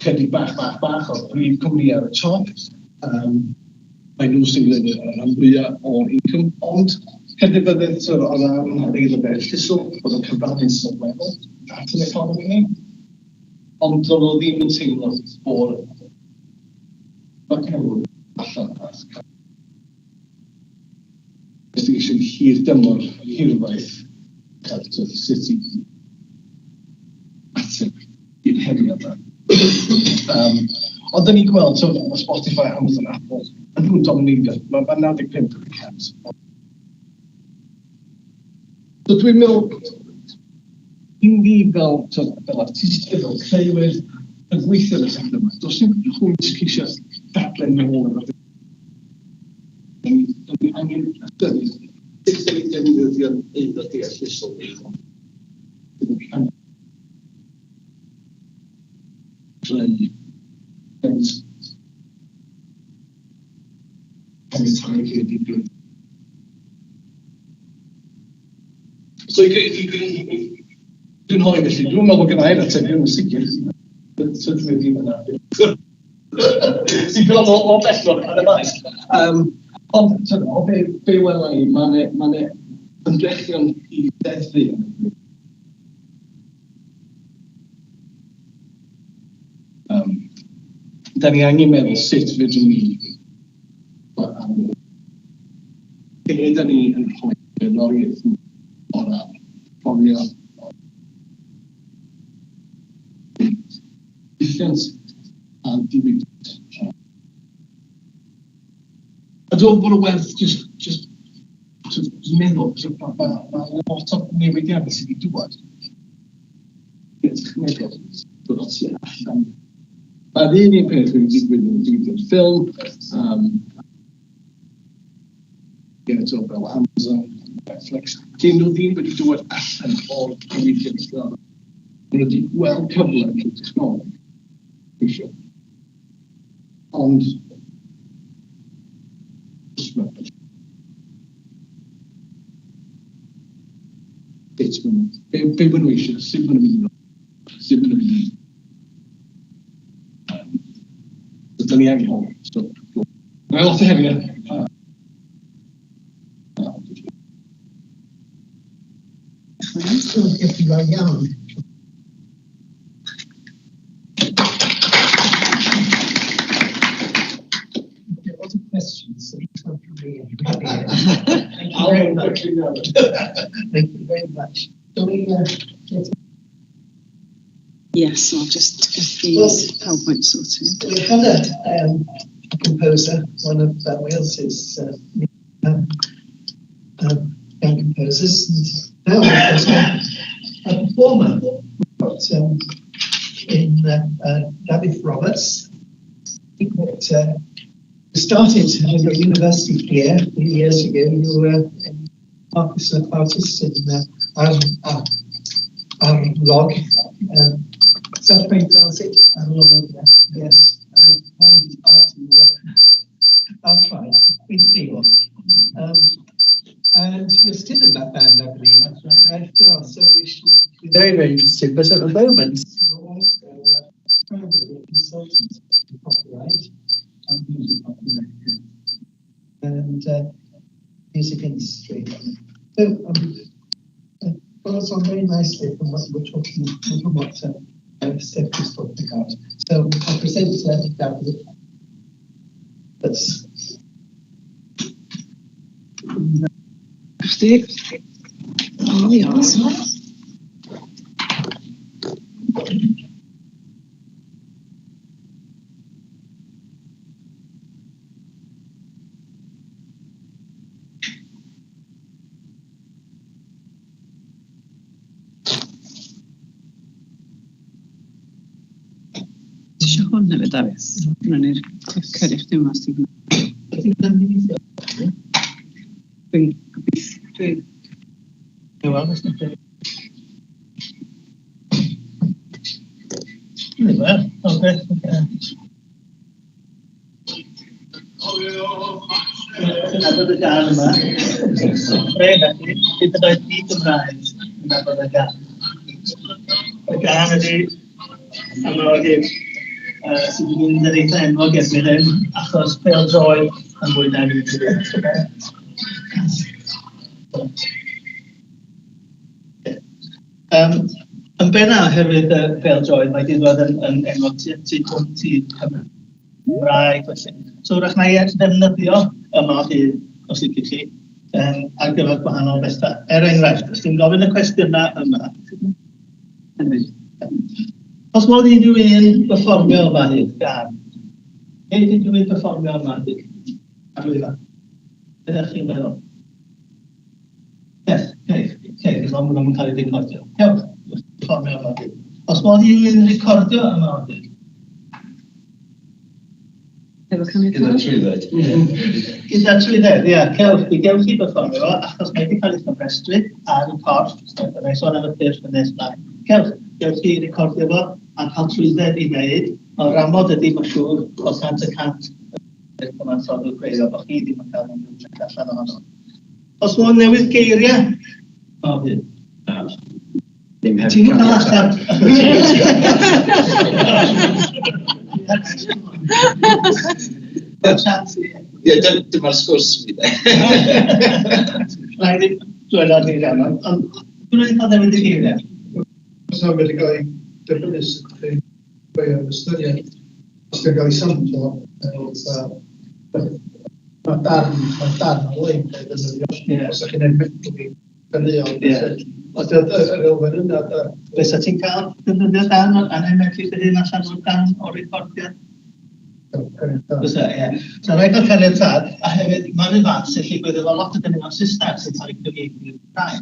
chydig bach, bach, bach o'r brif cwmni ar y top. Mae nhw sy'n gwneud y rhan fwyaf o'r incwm, ond cydnabyddiaeth sort o ran eiddo deallusol bod yn cyfrannu'n sylweddol at yn economi ni, ond do'n nhw ddim yn teimlo bod y elw allan at cael investigation hir dymor, hirfaith, cael sut i ateb i'r heriau yma. Ond da ni'n gweld, so, mae Spotify, Amazon, Apple, yn nhw'n domineiddio. Mae ma 95%. So dwi'n meddwl, i ni fel, so, fel artistiaid, fel creuwyr, yn gweithio yn y sector yma, does dim pwynt ceisio dadlau nôl efo'r. Da ni angen ystyried sut da ni'n defnyddio'n eiddo deallusol ni. Creu rent caniatáu creadigrwydd. So i grynhoi felly, dwi'n meddwl bod gen i'r atebion yn sicr. Tydw i ddim yna. Ti'n gweld o bell o'r ar y maes. Ond tyd, o be wela i, mae 'na ymdrechion i ddeddfu. Da ni angen meddwl sut fedrwn ni lle da ni yn rhoi blaenoriaeth o ran ffonio diwylliant a diwydiant. A dwi'n meddwl bod y werth just sort of meddwl, mae ma, ma lot o newidiadau sydd wedi dŵad i'r technegol dod o tu allan. Mae'r un peth wedi digwydd yn y diwydiant ffilm, eto fel Amazon, Netflix, dyn nhw ddim wedi dod allan o'r diwydiant ffilm. Maen nhw wedi gweld cyfle trwy technoleg. Eisiau. Ond bit maen nhw, be maen nhw eisiau, sut maen nhw'n mynd i ddod, sut maen nhw'n mynd i. So, da ni angen hwn. So, mae lot o heriau. Diolch yn fawr iawn. There was a question, so it's not for me. Thank you very much. Thank you very much. Shall we get Yes, I'll just get the Well, PowerPoint sorted. We had a composer, one of Wales's young composers, and now we've got a performer. We've got in Dafydd Roberts. That, you started at your university here a few years ago. You were an artist in Arlog. Is that how you pronounce it? Arlog, yes. I find it hard to, I'll try. We feel. And you're still in that band, I believe. That's right. Right. So we shall be very, very interested. But at the moment, you're also primarily a consultant in copyright, music copyright, and music industry. So it follows on very nicely from what we're talking, from what Steph was talking about. So I present Dafydd. That's. Chdi? O, iawn. Ti eisiau hwn hefyd, Dafydd? Hwna'n i'r clicker i chdi yma, os ti'n Dwi'n gobeithio. Dwi'n... Wel, oce. Yn nabod y gân yma. Rhaid felly, hyd yn oed di Gymraeg yn nabod y gân. Y gân ydy Yma o Hyd, sydd wedi mynd yn eitha enwog erbyn hyn, achos pêl-droed yn fwy nag unrhyw beth. Yn benna oherwydd y pêl-droed, mae 'di dod yn enwog tu hwnt i Cymraeg felly. So wrach na i ddefnyddio Yma o Hyd, os liciwch chi, ar gyfer gwahanol bethau. Er enghraifft, os ti'n gofyn y cwestiynau yma, os modd i unrhyw un berfformio yma hyd, gan? Neu unrhyw un berfformio yma hyd, ar lwyfan? Be ydych chi'n meddwl? Yes, okay, okay, as long as nhw'n cael ei recordio. Cewch, perfformio yma hyd. Os modd i unrhyw un recordio yma o hyd? Efo caniatâd? Gyda trwydded. Gyda trwydded, ie. Cewch, mi gewch chi berfformio fo, achos mae wedi cael ei chofrestru ar y corff, so byddai sôn am y cyrff yn nes mlaen. Cewch, gewch chi recordio fo a cael trwydded i wneud, ond amod ydy, mae'n siŵr, o 100% y cyfansoddwr gwreiddiol, bod chi ddim yn cael unrhyw treth allan ohono. Os modd newid geiriau, o hyd. Ddim heb Ti'n cael allan. Ie, dyma'r sgwrs fi de. Rhaid i dweud ar ni iawn, ond dwi'n wedi cael newid y geiriau. Os yna wedi cael ei dibynnu sut chi'n rhoi am ystyried, os di'n cael ei samplo, mae darn, mae darn o lein cael ei ddefnyddio. Os ydych chi'n gwneud medley caneuon, felly. Ond yr elfen yna, da. Fysa ti'n cael defnyddio darn o'r anhemedlu dy hun allan o'r darn o'r recordiad? Fysa, ie. So rhaid cael caniatâd, a hefyd mae'n rhyw fath sy'n digwydd efo lot o ganeuon Saesneg sy'n cael eu cyfieithu i'r Gymraeg.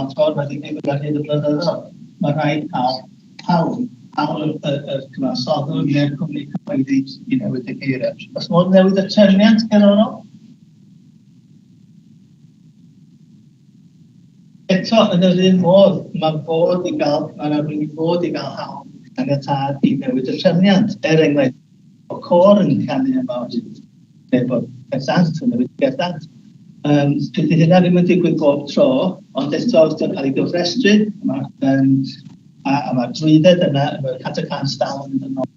Ond ffordd mae wedi digwydd ar hyd y blynyddoedd. Mae rhaid cael hawl, hawl y, y, y cyfansoddwr neu'r cwmni cyhoeddi i newid y geiriau. Os modd newid y trefniant cerddorol? Eto, yn yr un modd, mae fod i gael, mae yna rhywun i fod i gael hawl caniatâd i newid y trefniant. Er enghraifft, bod côr yn canu yma o hyd, neu bod cerdd dant yn newid i gerdd dant. Dydy hynna ddim yn digwydd bob tro, ond eto, os dio'n cael ei gyfrestru, ma, um, a mae'r drwydded yna, efo'r 100% dal yn mynd yn ôl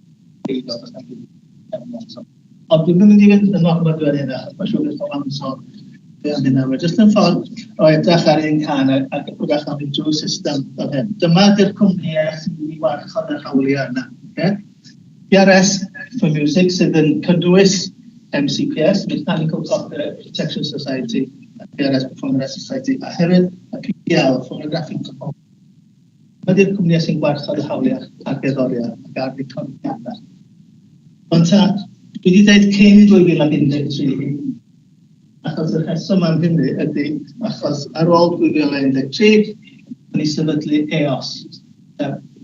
i ddod os na trefniant. Ond dwi'm yn mynd i fynd yn ormod ar hynna, achos mae'n siŵr bydd pobl yn sôn mwy am hynna. Mae jyst yn ffordd o edrych ar un cân ac wrach am fynd drwy'r system fel hyn. Dyma ydy'r cwmnïau sy'n mynd i warchod yr hawliau yna. Okay? PRS for Music sydd yn cynnwys MCPS, Mechanical Copyright Protection Society, a PRS Performing Rights Society, a hefyd y PL, Phonographic Performance. Dyma ydy'r cwmnïau sy'n gwarchod y hawliau ar gerddoriaeth ac ar recordiadau. Ond ta, dwi wedi dweud cyn 2013, achos y rheswm am hynny ydy achos ar ôl 2013, ni sefydlu EOS.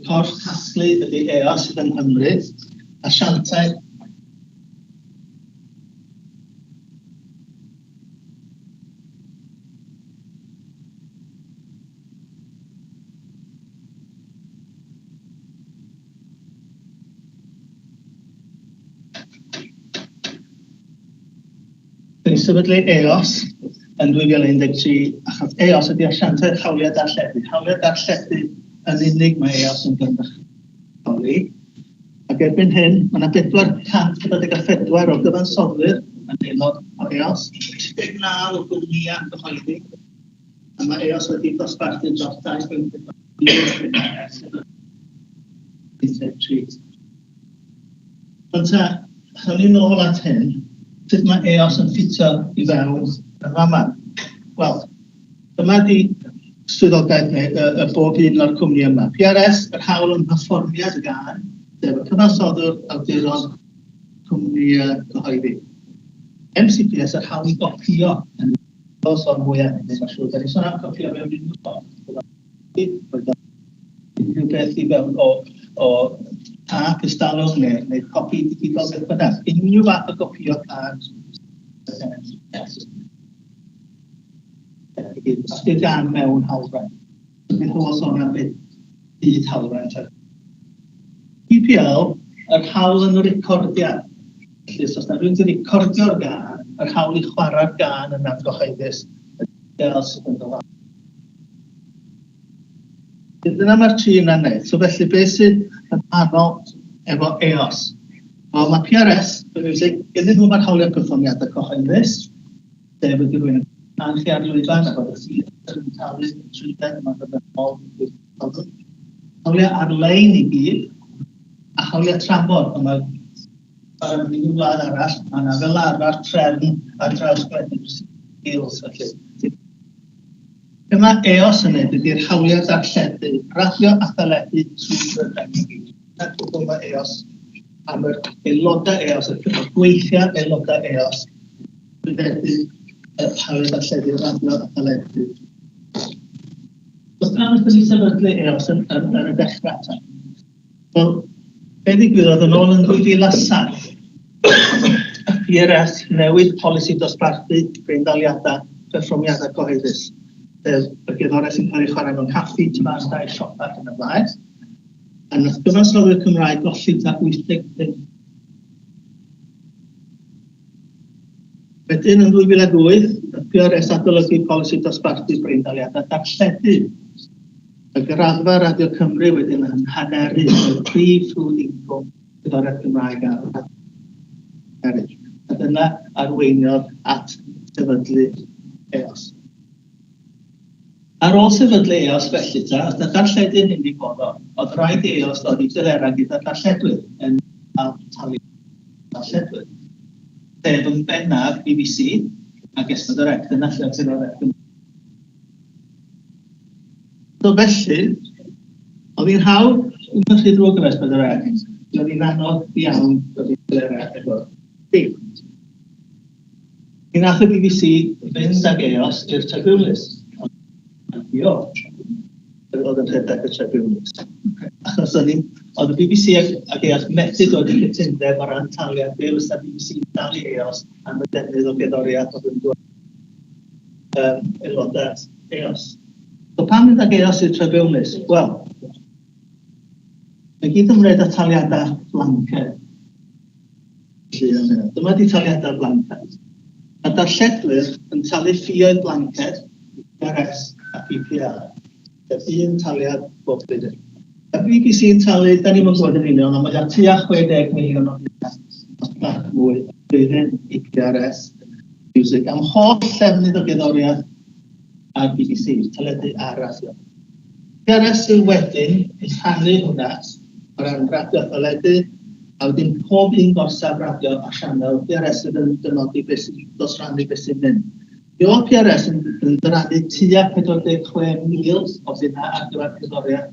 Corff casglu ydy EOS sydd yng Nghymru, asiantaeth Fe sefydlu EOS yn 2013 achos EOS ydy asiantaeth hawliau darlledu. Hawliau darlledu yn unig mae EOS yn gynrychioli. Ac erbyn hyn, mae yna 444 o gyfansoddwyr yn aelod o EOS, 39 o gwmnïau cyhoeddi, a mae EOS wedi dosbarthu dros 2.4 miliwn ers 2013. Ond ta, awn ni nôl at hyn, sut mae EOS yn ffitio i fewn yn fama? Wel, dyma di swyddogaeth neu y, y bob un o'r cwmni yma. PRS, yr hawl ym mherfformiad y gân, sef y cyfansoddwr, awduron, cwmni uh, cyhoeddi. MCPS, yr hawl i gopio yn y sôn mwy am hynny, mae'n siŵr. Da ni'n sôn am copio mewn unrhyw ffordd. Unrhyw beth i fewn o, o tap ystalwm neu, neu copi digidol beth bynnag. Unrhyw fath o gopio cân. Os di'r gân mewn hawlfraint. Bydd holl sôn am beth byd hawlfraint. PPL, yr hawl yn y recordiad. Felly, os oes na rhywun wedi recordio'r gân, yr hawl i chwarae'r gân yn gyhoeddus, y PPL sydd yn dod. Dyna mae'r tri yna'n neud. So felly, beth sydd yn wahanol efo EOS? Wel, mae PRS, The Music, iddyn nhw mae'r hawliau perfformiadau cyhoeddus, sef ydy rhywun yn cael chi ar lwyfan a bod y theatr yn talu trwydded, mae'n dod yn ôl i'r cyhoedd. Hawliau ar-lein i gyd, a hawliau tramor, ond mae ar unrhyw wlad arall, mae yna fel arfer trefn ar draws gwledydd deals, felly. Be mae EOS yn neud ydy'r hawliau darlledu, radio a theledu trwy Brydain i gyd. Dyna'r cwbl mae EOS am yr aelodau EOS, y gweithiau aelodau EOS, trwyddedu y hawliau darlledu, radio a theledu. So pam wnaethon ni sefydlu EOS yn, yn, yn y dechrau ta? Wel, be ddigwyddodd yn ôl yn 2007, y PRS newid polisi dosbarthu breindaliadau perfformiadau cyhoeddus, sef y gerddoriaeth sy'n cael ei chwarae mewn caffi, tafarndai, siopau ac yn y blaen. A nath gyfansoddwyr Cymraeg golli tua 85. Wedyn yn 2008, y PRS adolygu polisi dosbarthu breindaliadau darlledu. Y graddfa Radio Cymru wedyn yn haneru fel prif ffrwd incwm cerddoriaeth Gymraeg ar radio eraill. A dyna arweiniodd at sefydlu EOS. Ar ôl sefydlu EOS felly ta, os na darlledu yn unig oedd o, oedd rhaid i EOS ddod i delerau gyda darlledwyr yn cael talu darlledwyr. Sef yn bennaf BBC ac S4C, dyna lle oedd cerddoriaeth Gymraeg. So felly, oedd hi'n hawdd, ddim yn rhy ddrwg efo S4C, oedd hi'n anodd iawn dod i delerau efo'r tîm. Mi nath y BBC fynd ag EOS i'r tribiwnlys. Ond oedd yn rhedeg y tribiwnlys. Achos oedd, oedd y BBC ag, ag EOS methu dod i gytundeb o ran taliad be fysa BBC yn dalu EOS am y defnydd o gerddoriaeth oedd yn dod um, aelodau EOS. So pam mynd ag EOS i'r tribiwnlys? Wel, mae gyd yn wneud â taliadau blanced. Dyma di taliadau blanced. Mae darlledwyr yn talu ffioedd blanced i PRS a PPR, sef un taliad bob blwyddyn. Mae'r BBC yn talu, da ni'm yn gwybod yn union, ond mae o tua 60 miliwn o bunnau, os nad mwy, y flwyddyn i PRS Music am holl ddefnydd o gerddoriaeth ar BBC, teledu a radio. PRS sydd wedyn yn rhannu hwnna o ran radio a theledu, a wedyn pob un gorsaf radio a sianel, PRS sydd yn dynodi beth sy'n dosrannu beth sy'n mynd. Mi oedd PRS yn, yn dyrannu tua 46,000 o bunnau ar gyfer cerddoriaeth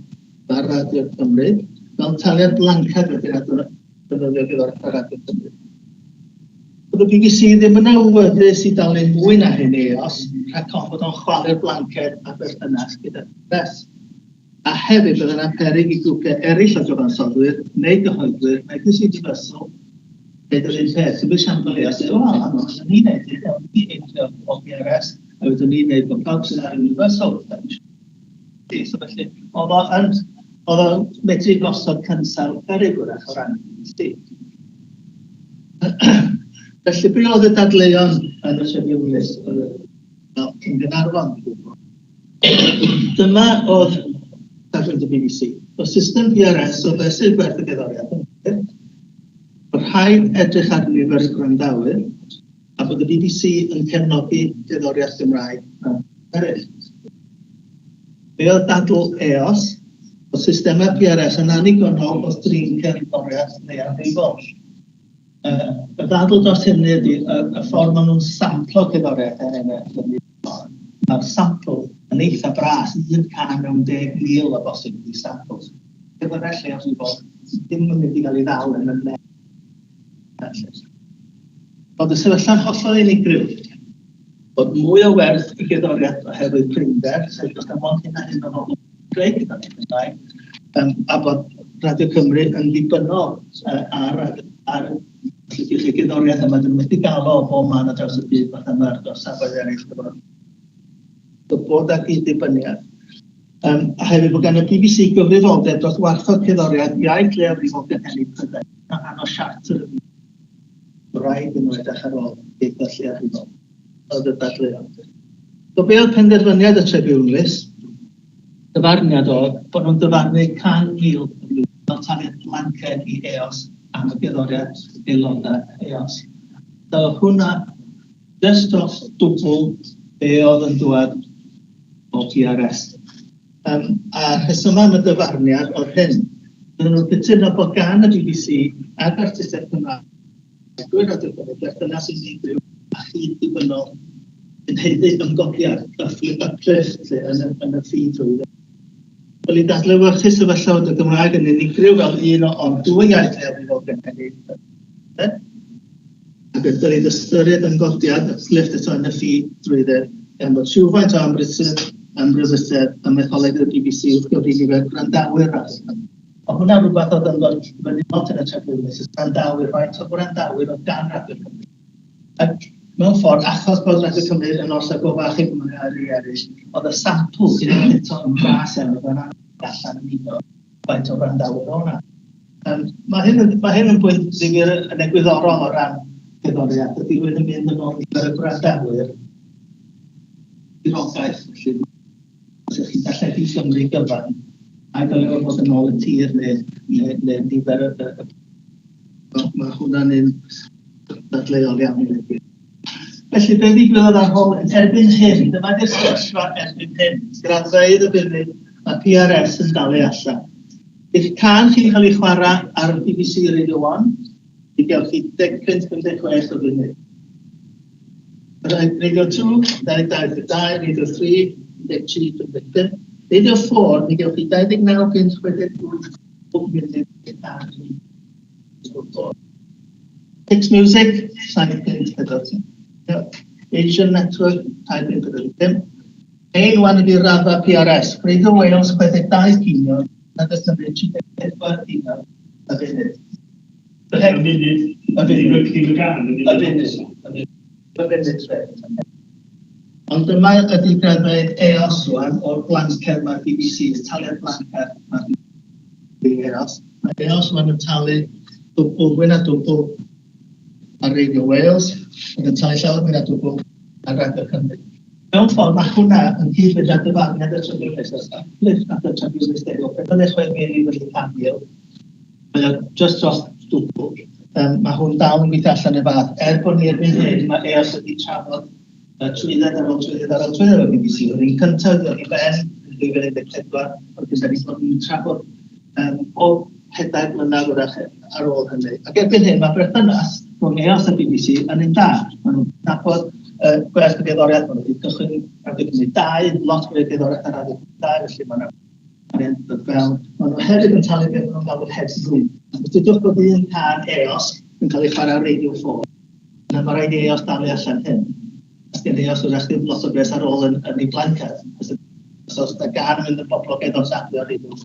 ar Radio Cymru, fel taliad blanced wedyn ar gyfer defnyddio gerddoriaeth ar Radio Cymru. Oedd y BBC ddim yn awyddus i dalu mwy na hyn i EOS, rhag ofn bod o'n chwalu'r blanced ar berthynas gyda PRS. A hefyd bydd yna peryg i grwpiau eraill o gyfansoddwyr neu gyhoeddwyr megis Universal wneud yr un peth. Cymryd siampl i a dweud, wel, hang on, os ni'n neud hyn, awn ni eithrio o PRS, a wedyn ni'n neud bod pawb sydd ar Universal So felly, oedd o yn, oedd o'n medru gosod cynsail peryg wrach o ran BBC. Felly, be oedd y dadleuon yn y tribiwnlys oedd yn Gaernarfon? Dyma oedd dadleuon y BBC. O system PRS o fesur gwerth y gerddoriaeth yn glir, bod rhaid edrych ar nifer y gwrandawyr, a bod y BBC yn cefnogi gerddoriaeth Gymraeg mewn eraill. Be oedd dadl EOS? Bod systemau PRS yn annigonol wrth drin cerddoriaeth leiafrifol. Y ddadl dros hynny ydy y, y ffordd maen nhw'n samplo cerddoriaeth er enghraifft yn Mae'r sampl yn eitha bras, un can mewn 10,000 o bosib ydy samples. Cerddoriaeth leiafrifol ddim yn mynd i gael ei ddal yn y net. Bod y sefyllfa'n hollol unigryw, bod mwy o werth i gerddoriaeth oherwydd prinder, sef does dim ond hyn a hyn o bobl yn creu cerddoriaeth Gymraeg, um, a bod Radio Cymru yn ddibynnol uh, ar, ar y gerddoriaeth yma, dyn nhw wedi gael o bob man ar draws y byd, fatha mae'r gorsafoedd eraill, bod ag gyd-ddibyniad. Um, a hefyd bod gan y BBC gyfrifoldeb dros warchod cerddoriaeth iaith leiafrifol gynhenid Prydain, a rhan o siartr y BBC. Rhaid i nhw edrych ar ôl ieithoedd lleiafrifol. Oedd y dadleuon. So be oedd penderfyniad y tribiwnlys? Dyfarniad oedd bod nhw'n dyfarnu 100,000 y flwyddyn fel taliad blanced i EOS am y gerddoriaeth aelodau EOS. So hwnna jyst dros dwbl be oedd yn dŵad o PRS. Um, a rhesymau am y dyfarniad oedd hyn. Bydden nhw'n cytuno bod gan y BBC ac artistiaid Cymraeg drwy Radio Cymru berthynas unigryw a chyd-ddibynnol yn haeddu ymgodiad, uplift, lle, yn, y, yn y ffi drwy Dylid adlewyrchu sefyllfa fod y Gymraeg yn unigryw fel un o ond dwy iaith leiafrifol gynhenid. Ac y dylid ystyried ymgodiad uplift eto yn y ffi drwydded gan fod rhywfaint o amrysedd amryfusedd ym mytholeg y BBC wrth gyfri nifer gwrandawyr Radio Cymru. Oedd hwnna'n rhywbeth oedd yn dod fyny lot yn y tribiwnlys, y gwrandawyr, faint o gwrandawyr oedd gan Radio Cymru. Ac mewn ffordd, achos bod Radio Cymru yn orsaf go fach i gymharu â rhai eraill, oedd y sampl sydd yn eto yn fras iawn, oedd yn anodd allan yn uno faint o wrandawyr oedd 'na. Um, mae, hyn yn, mae hyn yn bwynt ddifyr yn egwyddorol o ran cerddoriaeth, ydy rhywun yn mynd yn ôl nifer y gwrandawyr swyddogaeth, felly os ydych chi'n darlledu Cymru gyfan, a dylai fo fod yn ôl y tir neu, neu, neu nifer y, y, y mae hwnna'n un dadleuol iawn i ddweud. Felly, be ddigwyddodd ar hol erbyn hyn, dyma di'r sefyllfa erbyn hyn, graddfeydd y funud mae PRS yn dalu allan. Bydd cân chi'n cael ei chwarae ar BBC Radio 1, mi gewch chi 10.56 o funud. Radio 2, 22.2, Radio 3, 13.55, Radio 4, mi gewch chi 29.68 munud ar Radio 4. Six Music, 7.45. Asian Network, 2.45. Ein wan ydi raddfa PRS, Radio Wales 62 ceiniog, Radio Cymru 34 ceiniog y funud. Y funud. Y funud. Y funud. Y funud. Ond dyma ydy graddfeydd EOS rwan o'r blanced mae'r BBC, y taliad blanced mae'r BBC EOS. Mae EOS rwan yn talu dwbl, fwy na dwbl ar Radio Wales, ac yn talu llawer mwy na dwbl ar Radio Cymru. Mewn ffordd, mae hwnna yn cyd-fynd â dyfarniad y tribiwnlys, os uplift nath y tribiwnlys ddeud, wel, 46,000 i fyny 100,000, mae o jyst dros dwbl. Um, mae hwn dal yn gweithio allan y fath, er bod ni erbyn hyn, mae EOS wedi trafod uh, trwydded ar ôl trwydded ar ôl trwydded o'r BBC. Oedd un cyntaf wedi i ben yn 2014, ond gyda ni bod ni'n trafod um, bob pedair blynedd wrach ar ôl hynny. Ac erbyn hyn, mae berthynas rhwng EOS a BBC yn un da. Maen nhw'n nabod uh, gwerth y gerddoriaeth, maen nhw wedi cychwyn Radio Cymru 2, lot mwy o gerddoriaeth ar Radio Cymru 2, felly maen nhw arian dod fewn. Maen nhw hefyd yn talu beth maen nhw'n galw'r headroom. Os dydwch bod un cân EOS yn cael ei chwarae ar Radio 4, yna mae rhaid i EOS dalu allan hyn. Os gen EOS wrach ddim lot o bres ar ôl yn, yn ei blanced. Os oes 'na gân yn mynd yn boblogaidd nos Sadwrn ar radio.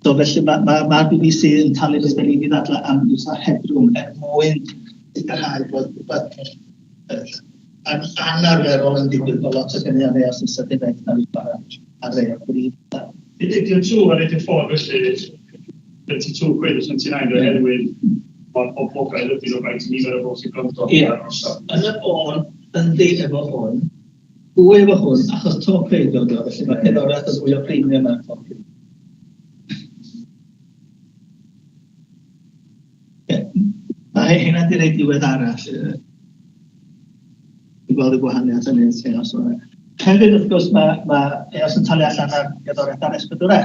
So felly mae'r ma, ma, ma BBC yn talu beth da ni wedi ddadlau am use a headroom er mwyn sicrhau bod rhywbeth yn anarferol yn digwydd bod lot o ganeuon Eos yn sydyn reit cael ei chwarae ar rai o'r brif. Ydy o'n true ar Radio 4 felly, 32 quid o 29 oherwydd mor poblogaidd ydy nhw faint nifer o bobl sy'n gwrando Ie, yn y bôn, yndi efo hwn, fwy efo hwn, achos talk radio ydi o, felly mae cerddoriaeth yn fwy o premium ar talk radio. Ie, mae hynna di rei diweddara, lly. Dwi'n gweld y gwahaniaeth yn un lle os yna. Hefyd, wrth gwrs, mae, mae EOS yn talu allan ar gerddoriaeth ar S4C.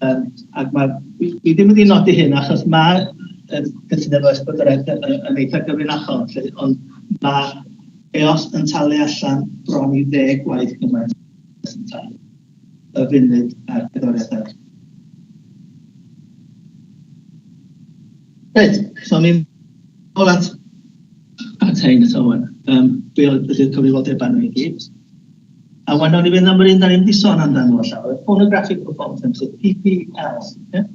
Um, ac mae, dwi ddim wedi nodi hyn achos mae y cytundeb o S4C yn, yn eitha gyfrinachol, lle, ond mae EOS yn talu allan bron i ddeg gwaith gymaint yn talu y funud ar gerddoriaeth ar. Reit, so ni'n ôl at at hein eto wan. Um, be oedd ydy'r cyfrifoldebau nhw i gyd. A wan nawn ni fynd am yr un da ni'n di sôn amdano fo llawer, Phonographic Performance Limited, PPL. Yeah?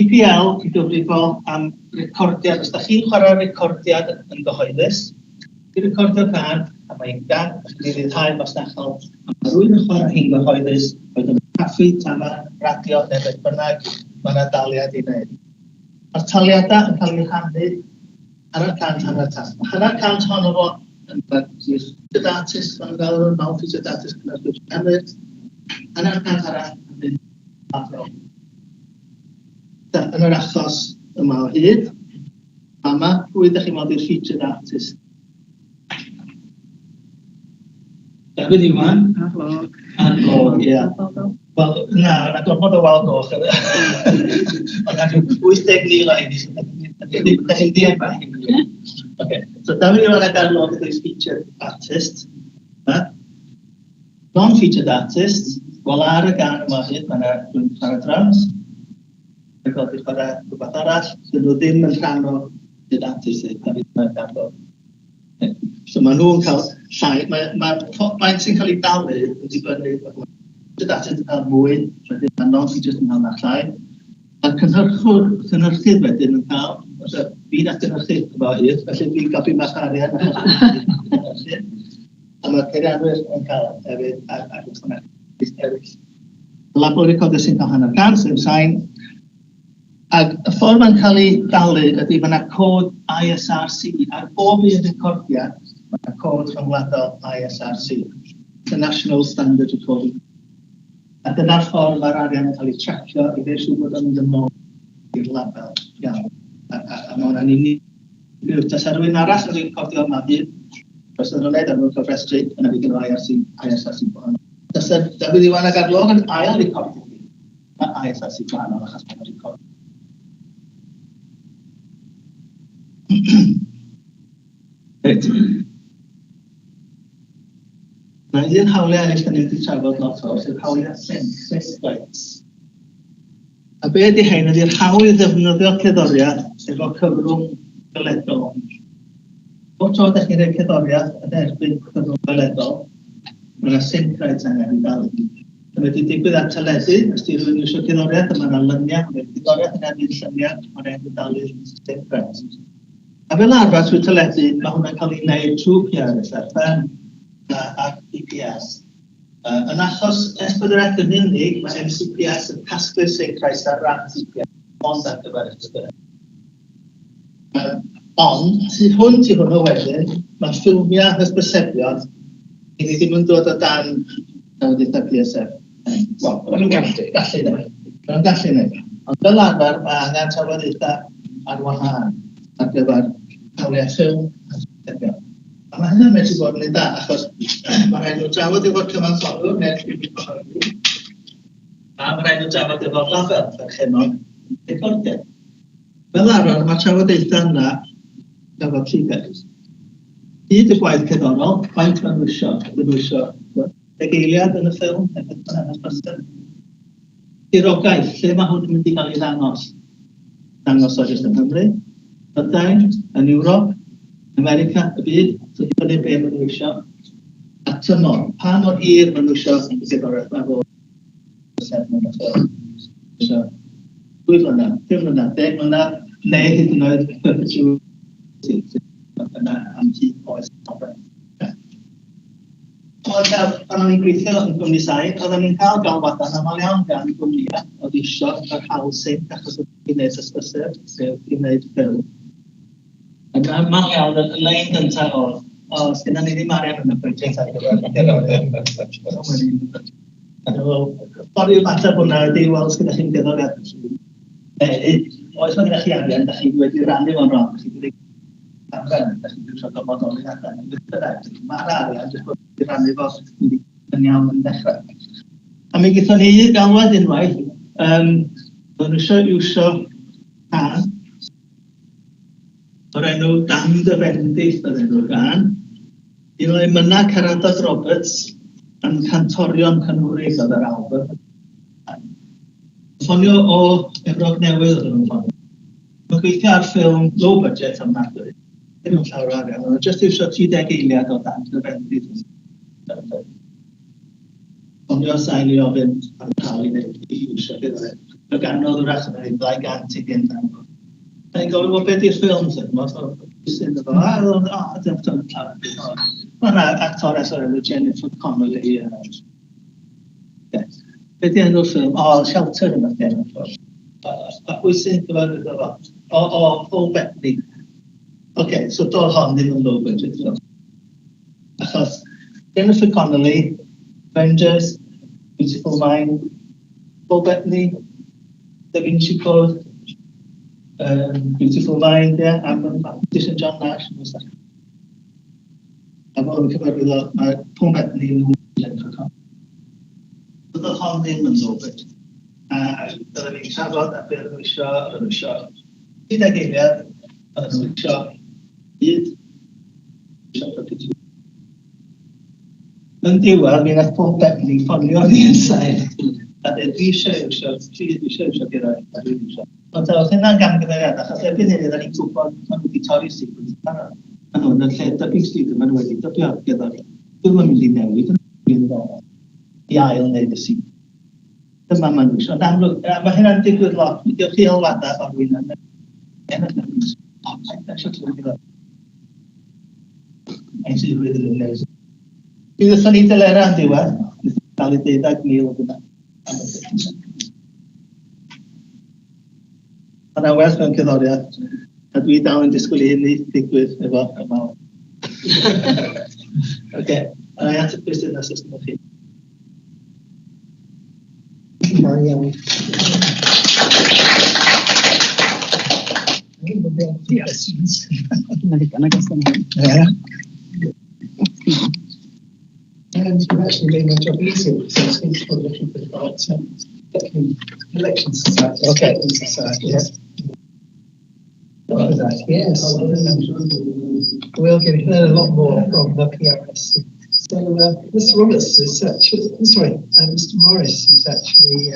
PPL yn gyfrifol am recordiad, os da chi'n chwarae recordiad yn gyhoeddus, chi'n recordio cân, a mae'n gan, a chi'n ei ryddhau masnachol, a mae rhywun yn chwarae hi'n gyhoeddus, boed yn caffi, tafarn, radio neu beth bynnag, mae yna daliad i wneud. Mae'r taliadau yn cael eu rhannu hanner cant, hanner cant. Mae hanner cant ohono fo yn i'r featured artist, maen nhw'n galw nhw'n non featured artist cynhyrchwyr hefyd. Hanner cant arall yn mynd ar Yn yr achos yma o hyd, fama, pwy ydych chi'n meddwl ydy'r featured artist? Dafydd Iwan. Ar log. Ar log, ie. Wel, na, yna gormod o wal goch. Ond na rhyw 80,000 o hyn. Da chi'n ddiau bach. Oce, so Dafydd Iwan ac Ar Log ydy'r featured artist. Non-featured artist, wel ar y gân yma o hyd, mae yna rhywun chwarae drums, yn dod i chwarae rhywbeth arall, dyn nhw ddim yn rhan o featured artist, Dafydd Iwan ac Ar Log. So maen nhw'n cael llai, mae, mae faint sy'n cael ei dalu yn dibynnu, featured artist yn cael mwy, wedyn mae non-featured yn cael bach llai. Mae'r cynhyrchwr, cynhyrchydd wedyn yn cael, os fi nath gynhyrchu yma o hyd, felly dwi'n cael bach arian achos cynhyrchu. A mae'r peirianwyr yn cael hefyd, a, a gwasanaeth eraill. Label recorder sy'n cael hanner cant, sef sain. Ac y ffordd mae'n cael ei dalu ydy mae yna cod ISRC ar bob un recordiad, mae yna cod rhyngwladol ISRC, International Standard Recording. A dyna'r ffordd mae'r arian yn cael ei tracio i wneud siŵr bod o'n mynd yn ôl i'r label iawn. A, a, a mae hwnna'n unig. Tasa rhywun arall yn recordio yma hyd, os ydyn nhw'n neud ar nhw'n cofrestru, yna fydd gen IRC, ISRC gwahanol. Tasa Dafydd Iwan ag Arlog yn ail recordio hi, mae ISRC gwahanol achos mae'n recordio. Reit. Mae un hawliau eraill da ni wedi trafod lot o, sef hawliau sync, rights. A be ydy hein ydy'r hawl i ddefnyddio cerddoriaeth efo cyfrwng gweledol. Bob tro ydych chi'n rhoi cerddoriaeth yn erbyn cyfrwng gweledol, mae yna sync rights angen i dalu. Mae wedi digwydd ar teledu, os di rhywun eisiau cerddoriaeth, a mae yna lyniau, mae cerddoriaeth yn erbyn lluniau, mae'n rhaid i dalu sync rights. A fel arfer trwy teledu, mae hwnna'n cael ei wneud trwy PRSFM a PPS. Yn achos S4C yn unig, mae MCPS yn casglu'r sicrhau ar ran CPS, ond ar gyfer S4C. Ond, tu hwnt i hwnnw wedyn, mae ffilmiau hysbysebion i ni ddim yn dod o dan trafodaethau PSF. Wel, maen nhw'n gallu, gallu wneud. Maen nhw'n gallu wneud. Ond fel arfer, mae angen trafodaethau ar wahân ar gyfer hawliau ffilm a hysbysebion. A mae hynny'n medru bod yn un da, achos mae rhaid nhw drafod efo'r cyfansoddwr neu'r prif gyhoeddi, a mae rhaid nhw drafod efo'r label, perchennog recordiad. Fel arfer, mae trafodaethau yna trafod tri peth. Hyd y gwaith cerddorol, faint maen nhw isio, ydyn nhw isio deg eiliad yn y ffilm, neu beth bynnag os byswn. Tirogaeth, lle mae hwn yn mynd i gael ei ddangos? Dangos o jyst yng Nghymru, Prydain, yn Ewrop, America, y byd, so dibynnu be maen nhw eisiau. tymor. Pa mor hir maen nhw isio y gerddoriaeth 'ma fod isio 2 mlynedd, 5 mlynedd, 10 mlynedd, neu hyd yn oed perpetuity, yna am hyd oes popeth. Wel, pan o'n i'n gweithio yn gwmni sain, oedden ni'n cael galwadau yn aml iawn gan gwmnïau oedd isio yr hawl sync achos oedd hi'n gwneud hysbyseb, sef i wneud ffilm. Ac yn aml iawn, y lein gyntaf oedd, o, sgynna ni ddim arian yn y budget ar gyfer gerddoriaeth. Wel, ffordd i ymateb hwnna ydy, wel, sgynna chi'm gerddoriaeth. Neu, oes mae gennych chi arian, da chi wedi rannu fo'n wrong, da chi wedi arfer, da chi'n iwsio gormod o oleuadau, neu beth bynnag. Mae'r arian jyst bod wedi rannu fo yn iawn yn dechrau. A mi gaethon ni un galwad unwaith, oedden nhw eisiau iwsio cân o'r enw Dan dy Fendith oedd enw'r gân. Un o emynau Caradog Roberts yn Cantorion Cynwrig oedd yr album. Ffonio o Efrog Newydd oedden nhw'n ffonio. Mae'n gweithio ar ffilm low budget ofnadwy, ddim yn llawer o arian, ond jyst iwsio 30 eiliad o Dan dy Fendith. Ffonio sain i ofyn am hawl i wneud i iwsio gyda fe. Mae ganodd wrach yn ei 220 dangos. Da ni'n gofyn, wel, be di'r ffilm, te? Ch'mod, so, sy'n dod o, a, o, o, diolch yn llawer. Mae yna actores o'r enw Jennifer Connelly. Yes. Be di enw'r ffilm? O, Shelter yma di enw'r ffilm. A pwy sy'n gyfarwydd efo? O, o, Paul Bettany. Oce, okay, so doedd hon ddim yn low budget film. Achos Jennifer Connelly, Avengers, Beautiful Mind, Paul Bettany, Da Vinci Code, Beautiful Mind, ie, yeah, a Mathematician John Nash. A fod yn cyfarwydd o, mae Paul Bettany yn Jennifer Connelly. Doedd hon ddim yn low budget. A oedden ni'n trafod a be oedden nhw isio, oedden nhw isio 30 eiliad, oedden nhw isio byd, isio perpetuity. Yn diwedd, mi wnaeth Paul Bettany ffonio fi yn sain a dweud, dwi eisiau iwsio, please, dwi eisiau iwsio gerddoriaeth, a dwi'n iwsio. Ond ta, oedd hynna'n gamgymeriad, achos erbyn hyn, oedden ni'n gwybod maen nhw wedi torri'r sequence yn barod. Maen nhw yn y lle dubbing studio, maen nhw wedi dybio gerddoriaeth. Dyn nhw'n mynd i newid yn i ail wneud y sequence. Dyma maen nhw eisiau. Ond amlwg, a mae hynna'n digwydd lot. Mi gewch chi alwadau o rywun yn o, paid â eisiau clywed iddo. Mae'n sydd wedi yn newid. Mi ddethon ni delerau yn diwedd, wnaethon ni dalu 12,000 o bunna am y peth. Mae yna werth mewn cerddoriaeth, a dwi dal yn disgwyl i hynny ddigwydd efo yma. Oce, a i ateb cwestiwn os oes gennych chi. Da iawn. Mae ddigon agos yn hyn. Yeah. And you've actually made my job easier because I was going to talk a little bit about the Collection Society. Okay. Society. Yeah. That, yes. We'll get to learn a lot more from the PRSC. So Mr. Roberts is actually, sorry, Mr. Morris is actually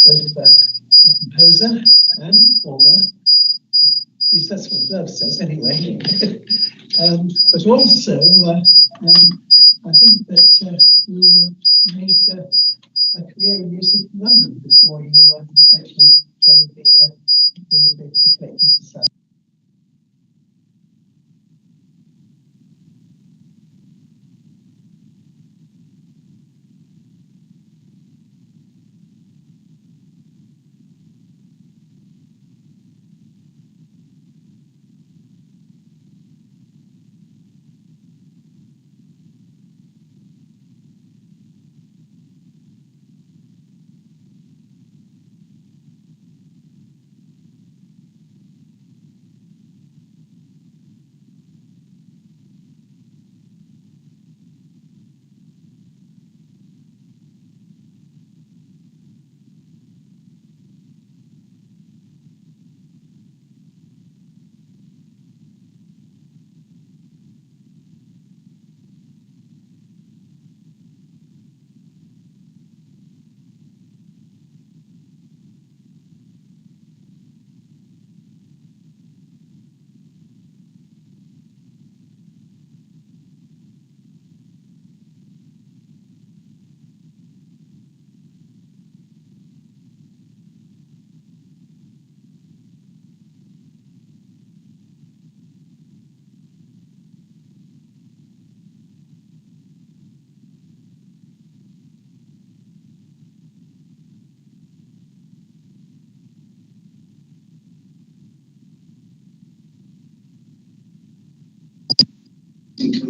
both a composer and performer. At least that's what Blurb says anyway. But also, I think that you made a career in music in London before you actually joined the Collecting Society.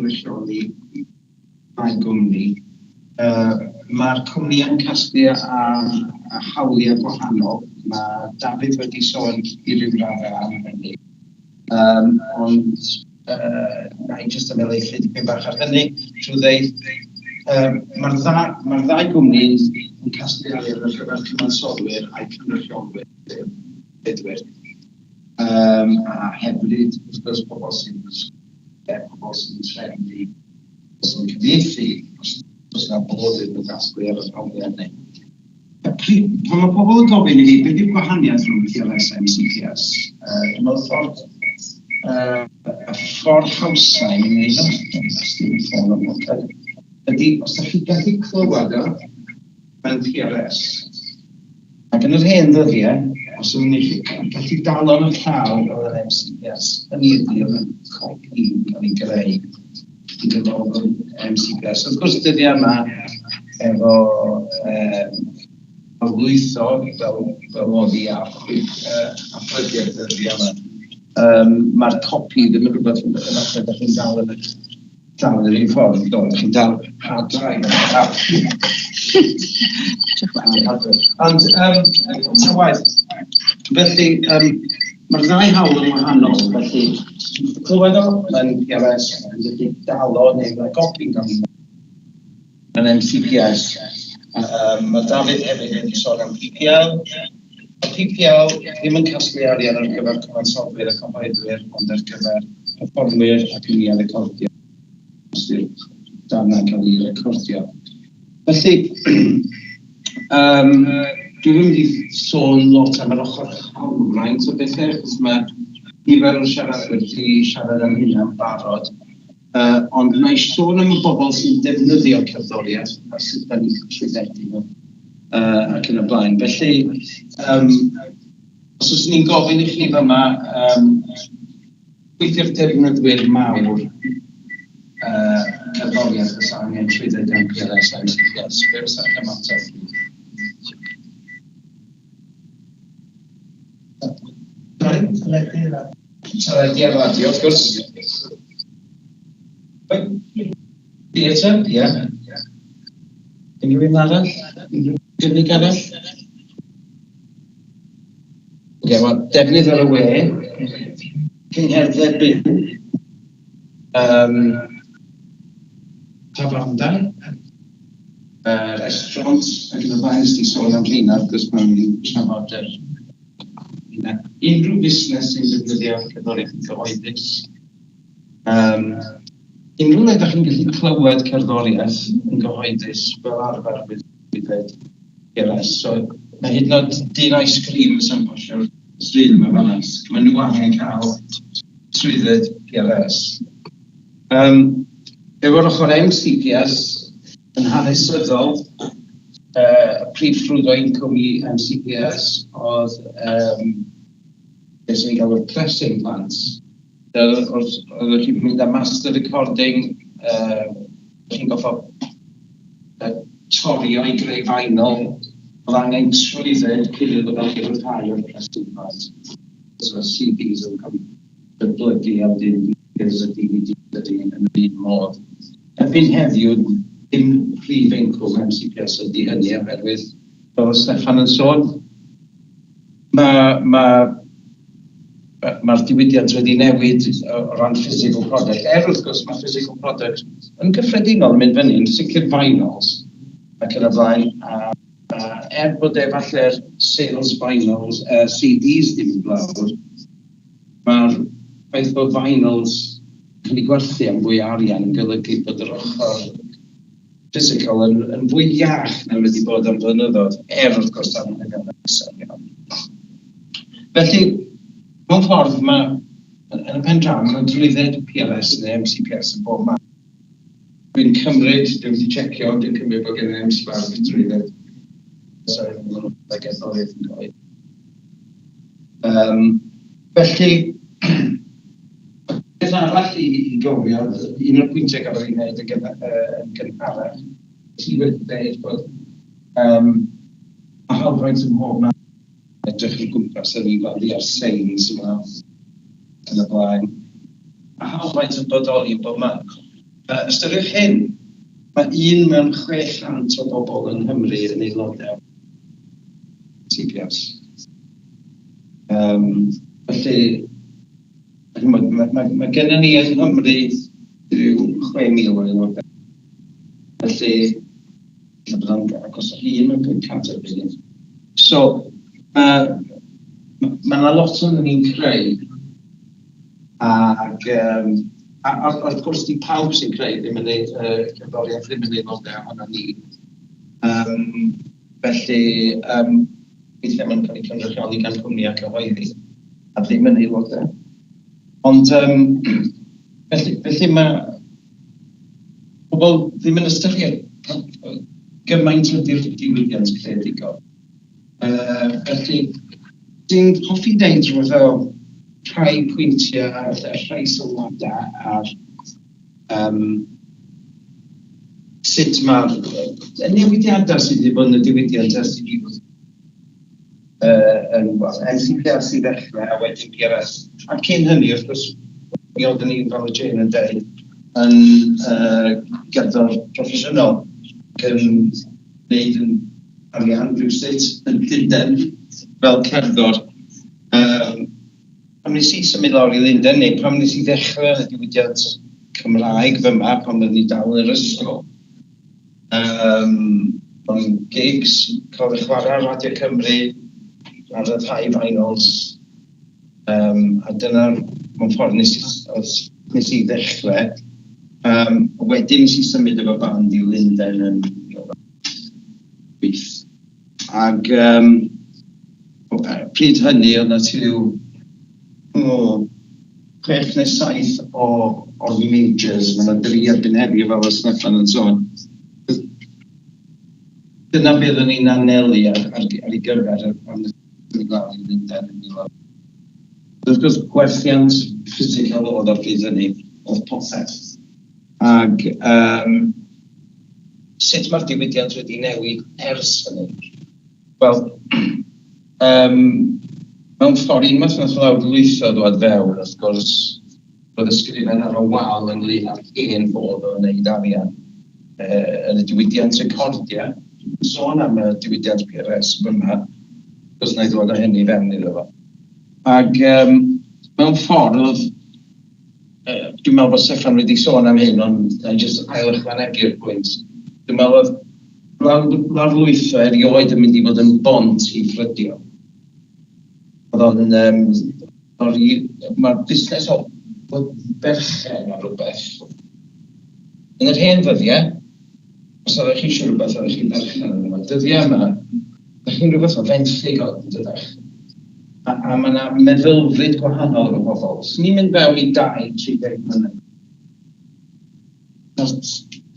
cynrychioli dau gwmni. Uh, Mae'r cwmnïau'n casglu ar hawliau gwahanol. Mae Dafydd wedi sôn i ryw raddau am hynny. Ond na i jyst ymhelaethu dipyn bach ar hynny trwy ddeud, mae'r dda, mae'r ddau gwmni yn casglu arian ar gyfer cyfansoddwyr a'u cynrychiolwyr, sef a hefyd, wrth gwrs, pobl sy'n pobl sy'n trefnu, pobl sy'n cyfieithu, os oes yna fodd iddyn nhw gasglu ar yr hawliau hynny. Y prif, pan mae pobl yn gofyn i fi beth yw'r gwahaniaeth rhwng PRS a MCPS, dwi'n meddwl ffordd, y ffordd hawsa i mi wneud o, os dim ffôn o'n poced, ydy os ydych chi'n gallu clywed o mewn PRS, Ac yn yr hen ddyddiau, os oeddwn i'n gallu dal o'n y llaw oedd yr MCPS, hynny ydy, oedd yn copi yn cael ei greu yn gyfrol o'r MCPS. Wrth gwrs, dyddiau yma, efo lwytho fel, fel oedd i ar, a ffrydiau dyddiau yma, mae'r copi ddim yn rhywbeth efallai ydych chi'n dal yn y Dal yr un ffordd, do, dych chi'n dal hard drive yn y car. Ond, ta waeth, felly, mae'r ddau hawl yn wahanol, felly, clywed o yn PRS, yn gallu dal o, neu mae gopi'n cael ei yn MCPS. Mae Dafydd hefyd wedi sôn am PPL. Mae PPL ddim yn casglu arian ar gyfer cyfansoddwyr a cyhoeddwyr, ond ar gyfer perfformwyr a cwmnïau recordio, os yw'r darnau'n cael eu recordio. Felly, dwi ddim yn mynd i sôn lot am yr ochr hawlfraint o bethau, achos mae nifer o'r siaradwyr wedi siarad am hynna'n barod. Ond wna i sôn am y bobl sy'n defnyddio cerddoriaeth a sut da ni'n trwyddedu nhw ac yn y blaen. Felly, os oes ni'n gofyn i chi fyma, pwy ydy'r defnyddwyr mawr cerddoriaeth fysa angen trwydded gan PRS a MCPS, be fysa'ch ymateb chi? Teledu a Teledu a radio, wrth gwrs. Theatr, ie. Unrhyw un arall? Unrhyw gynnig arall? Oce, wel, defnydd ar y we, cyngherddau byw, tafarndai, restaurants, ac yn y blaen, nes di sôn am rheina, wrth gwrs, pan o'n i'n trafod yr hynna. Unrhyw fusnes sy'n defnyddio cerddoriaeth yn gyhoeddus. Unrhyw le dach chi'n gallu clywed cerddoriaeth yn gyhoeddus fel arfer bydd trwydded PRS. So mae hyd yn oed dyn ice cream sy'n pasio'r stryd yma fan'na, maen nhw angen cael trwydded PRS. Efo'r ochr MCPS, yn hanesyddol, y prif ffrwd o incwm i MCPS oedd beth sy'n ei galw'r pressing plants. Oeddech chi'n mynd â master recording, chi'n goffo torri o i greu vinyl, oedd angen trwydded cyn iddo gael ei ryddhau o'r pressing plant. So CDs yn cael eu datblygu a wedyn DVDs a DVDs yn yr un modd. Erbyn heddiw, dim prif incwm MCPS ydy hynny oherwydd, fel oedd Steffan yn sôn, mae, mae, mae'r diwydiant wedi newid o ran physical product. Er wrth gwrs mae physical product yn gyffredinol yn mynd fyny, yn sicr vinyls ac yn y blaen, a, a er bod efallai'r sales vinyls, CDs ddim yn lawr, Mae'r ffaith bod vinyls yn cael eu gwerthu am fwy o arian yn golygu bod yr ochr physical yn, yn fwy iach na wedi bod am flynyddoedd, er wrth gwrs ar lefelau isel iawn. Felly, mewn ffordd, mae, yn y pen draw, mae'n drwydded PRS neu MCPS yn bob man. Dwi'n cymryd, dwi'm wedi checio, ond dwi'n cymryd bod gen M-SParc drwydded. Sorry, mae'n gerddoriaeth yn cael ei Felly, peth arall i gofio, un o'r pwyntiau gafodd ei wneud yn gynharach, ti wedi dweud bod mae hawlfraint ym mhob man, edrych o gwmpas yr i a'r signs yma yn y blaen. Mae hawlfraint yn bodoli yn bob man. Ystyriwch hyn, mae un mewn 600 o bobl yng Nghymru yn aelodau o CPS. Um, felly, mae, mae, mae, mae gennym ni yng Nghymru rhyw 6,000 o aelodau. Felly, ella bod o'n agos o un mewn 500 erbyn hyn. So, mae ma yna lot o'n ni'n creu Ac yym a a wrth gwrs 'di pawb sy'n creu ddim yn ei yy cerddoriaeth ddim yn aelodau ohonon ni. Yym felly yym weithiau maen nhw'n cael eu cynrychioli gan cwmnïau cyhoeddi a ddim yn aelodau. Ond yym felly felly ma' pobl ddim yn ystyried gymaint ydy'r diwydiant creadigol. Yy felly dwi'n hoffi deud rhywbeth fel rhai pwyntiau a falle rhai sylwadau ar yym sut mae'r y newidiadau sydd wedi bod yn y diwydiant ers i fi fod yy yn wel MCPS i ddechrau a wedyn PRS a cyn hynny wrth gwrs mi oeddwn i fel oedd Jane yn deud yn yy gerddor proffesiynol ac yn gwneud yn arian rywsut yn Llundain fel cerddor. Um, pan nes i symud lawr i Lundain, neu pan nes i ddechrau yn y diwydiant Cymraeg fyma, pan oeddwn i dal yn yr ysgol, um, o'n gigs, cael ei chwarae ar Radio Cymru, ar ryddhau vinyls, um, a dyna mewn ffordd nes i, nes i ddechrau. Um, wedyn nes i symud efo band i Lundain yn 1998. Ac um, pryd hynny oedd na rhyw oh, chwech neu saith o, o'r majors, mae yna dri erbyn heddiw fel y Steffan yn sôn. Dyna beth o'n i'n anelu ar, ar, ar ei gyfer pan nes i lawr i Lundain yn 19. Wrth gwrs, gwerthiant physical oedd o'r pryd hynny, oedd popeth. Ac yym sut mae'r diwydiant wedi newid ers hynny? Wel, yym mewn ffordd, unwaith wnaeth lawrlwytho ddwad fewn, wrth gwrs, roedd ysgrifen ar y wal ynglyn â'r hen fodd o wneud arian uh, yn y diwydiant recordiau. Sôn am y diwydiant PRS fyma, cos na i ddod â hynny fewn iddo fo. Ac um, mewn ffordd, oedd Dwi'n meddwl bod Steffan wedi sôn am hyn, ond na i jyst ail ychwanegu'r pwynt. Dwi'n meddwl oedd lawrlwytho erioed yn mynd i fod yn bont i ffrydio. Oedd o'n... Um, Mae'r busnes o fod berchen ar rhywbeth. Yn yr hen ddyddiau, os oeddech chi eisiau rhywbeth, oeddech chi'n berchen arno fo. Dyddiau yma, dach chi'n rhywbeth o fenthyg o, dydach? A, a mae yna meddylfryd gwahanol efo pobl. Os ni'n mynd fewn i 2, 30 mlynedd,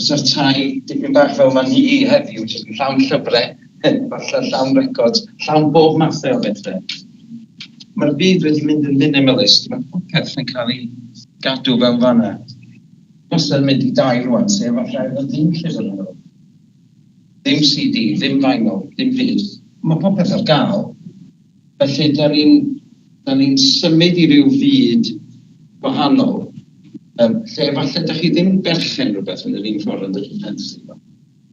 fysa'r tai dipyn bach fel mae ni heddiw, jyst yn llawn llyfrau, falle llawn records, llawn bob mathau o bethau. Mae'r byd wedi mynd yn minimalist, mae popeth yn cael ei gadw fewn fanna. Wastad yn mynd i dai rwan, lle efallai oedd ddim llyfr yn ôl. Ddim CD, ddim vinyl, dim byd. Mae popeth ar gael. Felly, da ni'n da ni'n symud i ryw fyd gwahanol, um, lle efallai da chi ddim berchen rhywbeth yn yr un ffordd ond ydych chi'n fenthyg fo.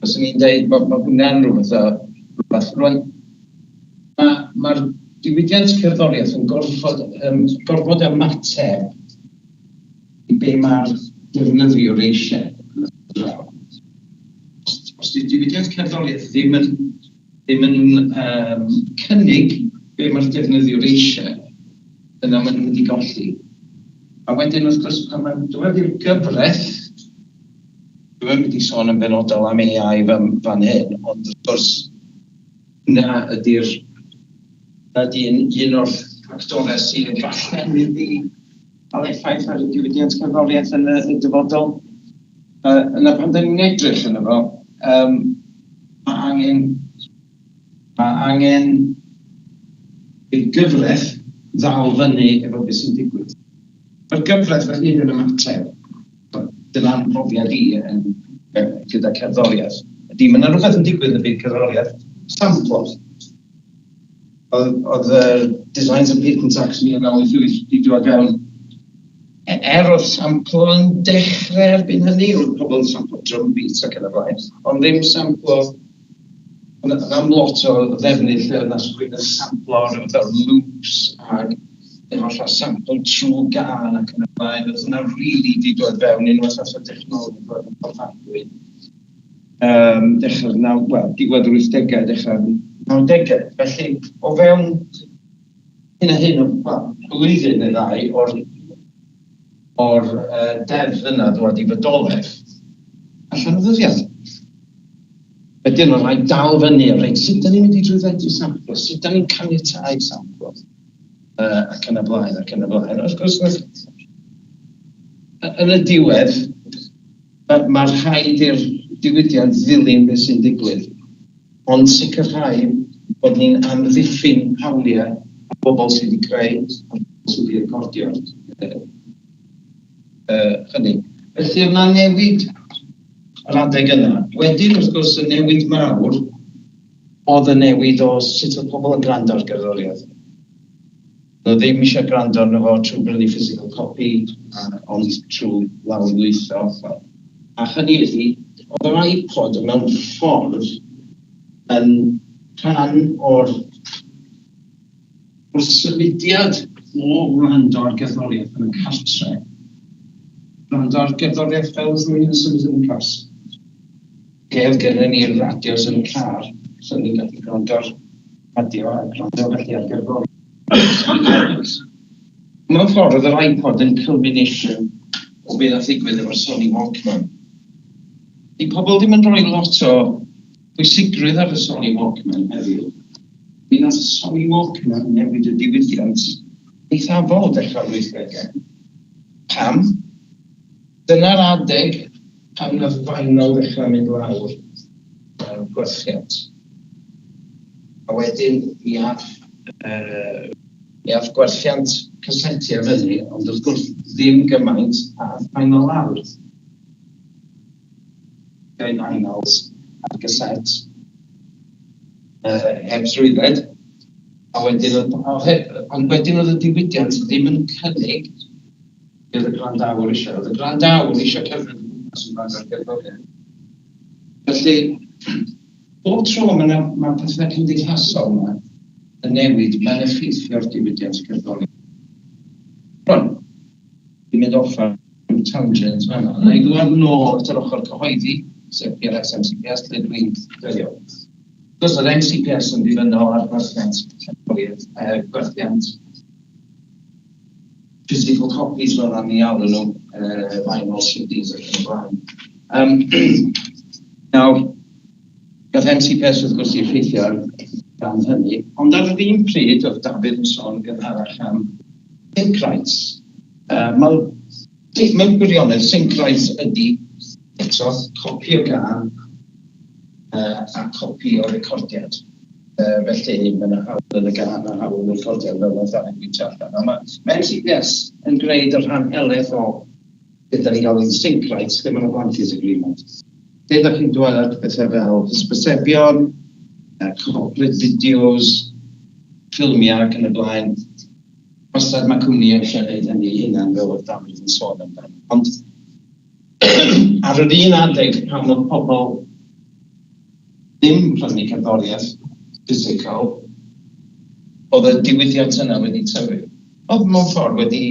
Fyswn i'n deud bod ma hwnna'n rhywbeth o rhywbeth. Rwan, mae'r ma diwydiant cerddoriaeth yn gorfod, um, gorfod ymateb i be mae'r defnyddiwr eisiau. Os, os di diwydiant cerddoriaeth ddim yn, ddim yn um, cynnig be mae'r defnyddiwr eisiau, yna maen nhw'n mynd i golli. A wedyn, wrth gwrs, pan mae'n dod i'r gyfraith, dwi'n mynd i sôn yn benodol am AI fan, fan hyn, ond wrth gwrs, na ydy'r na ydy un, un o'r ffactorau sydd efallai'n mynd i cael effaith ar y diwydiant cerddoriaeth yn y, y dyfodol. Uh, yna pan da ni'n edrych yno fo, um, mae angen, mae angen i'r gyfraith ddal fyny efo beth sy'n digwydd. Mae'r gyfraith fel hyn yn ymateb, dyna'n profiad i yn, gyda cerddoriaeth. Ydy, mae yna rhywbeth yn digwydd yn y byd cerddoriaeth, samplos. Oedd, oedd y Designs and Patents Act 1988 wedi dod fewn Er oedd samplo yn dechrau erbyn hynny, oedd pobl yn samplo drum beats ac yn y blaen, ond ddim samplo, ond am lot o ddefnydd lle oedd 'na rhywun yn samplo rhyw fath o loops ac efallai samplo trwy gân ac yn y blaen, oedd hwnna rili 'di dod fewn unwaith ath y dechnoleg dod yn fforddiadwy. Dechrau'r naw-, wel, diwedd yr wythdegau, dechrau'r nawdegau. Felly, o fewn hyn a hyn o, wel, blwyddyn neu ddau o'r, o'r uh, deddf yna ddwad i fodolaeth, allan o ddyddiad. Wedyn oedd rhaid dal fyny a reit, sut da ni'n mynd i drwyddedu samplo, sut da ni'n caniatáu samplo, ac yn y blaen, ac yn y blaen. Wrth gwrs, nath, yn y diwedd, mae rhaid i'r diwydiant ddilyn beth sy'n digwydd, ond sicrhau bod ni'n amddiffyn hawliau y bobl sydd wedi creu a'r bobl sydd wedi recordio'r hynny. Felly oedd 'na newid yr adeg yna. Wedyn, wrth gwrs, y newid mawr oedd y newid o sut oedd pobl yn gwrando ar gerddoriaeth. Nhw ddim eisiau gwrando arno fo trwy brynu physical copy, ond trwy lawrlwytho. A hynny ydi, oedd yr iPod mewn ffordd yn rhan o'r o'r symudiad o wrando ar gerddoriaeth yn y cartre, gwrando ar gerddoriaeth fel rhywun yn symud o gwmpas. Lle oedd gennym ni'r radios yn y car, so ni'n gallu gwrando ar radio a gwrando felly ar gerddoriaeth. Mewn ffordd, oedd yr iPod yn culmination o beth nath ddigwydd efo'r Sony Walkman. Di pobl ddim yn rhoi lot o bwysigrwydd ar y Sony Walkman heddiw. Mi nath y Sony Walkman newid y diwydiant eithafol dechrau'r 80au. Pam? Dyna'r adeg pan nath vinyl ddechrau mynd lawr mewn gwerthiant. A wedyn mi ath yy mi ath gwerthiant casetiau fyny, ond wrth gwrs ddim gymaint a ath vinyl lawr. Creu vinyls ar gasette yy heb trwydded. A wedyn oedd ond wedyn oedd y diwydiant ddim yn cynnig Be oedd y gwrandawr eisiau? Oedd y gwrandawr eisiau cerdded o gwmpas yn gwrando ar gerddoriaeth. Felly, bob tro mae yna ma pethau cymdeithasol yma yn newid, mae'n effeithio'r diwydiant cerddoriaeth. Rwan, dwi'n mynd off ar ryw tangent fan'na. Na i ddŵad nôl at yr ochr cyhoeddi, sef PRS MCPS, lle dwi'n delio. Wrth gwrs, oedd MCPS yn ddibynnol ar gwerthiant cerddoriaeth, gwerthiant physical copies fel 'na ni alw nhw, vinyl CDs ac yn y blaen. Nawr, gath MCPS wrth gwrs i effeithio ar gan hynny, ond ar yr un pryd oedd Dafydd yn sôn gynharach am sync rights. Mae, mewn gwirionedd, sync rights ydy eto copi o gân a copi o recordiad. Felly, mae yna hawl yn y gân a hawl yn y recordiad fel nath Dafydd bwyntio allan. A mae, mae MCPS yn gwneud y rhan helaeth o beth da ni'n galw'n sync rights, lle mae yna blanket agreement. Lle da chi'n dweud pethau fel hysbysebion, corporate videos, ffilmiau ac yn y blaen. Wastad mae cwmnïau eisiau gwneud hynny eu hunain fel oedd Dafydd yn sôn amdano. Ond ar yr un adeg pan oedd pobl ddim prynu cerddoriaeth physical, oedd y diwydiant yna wedi tyfu. Oedd mewn ffordd wedi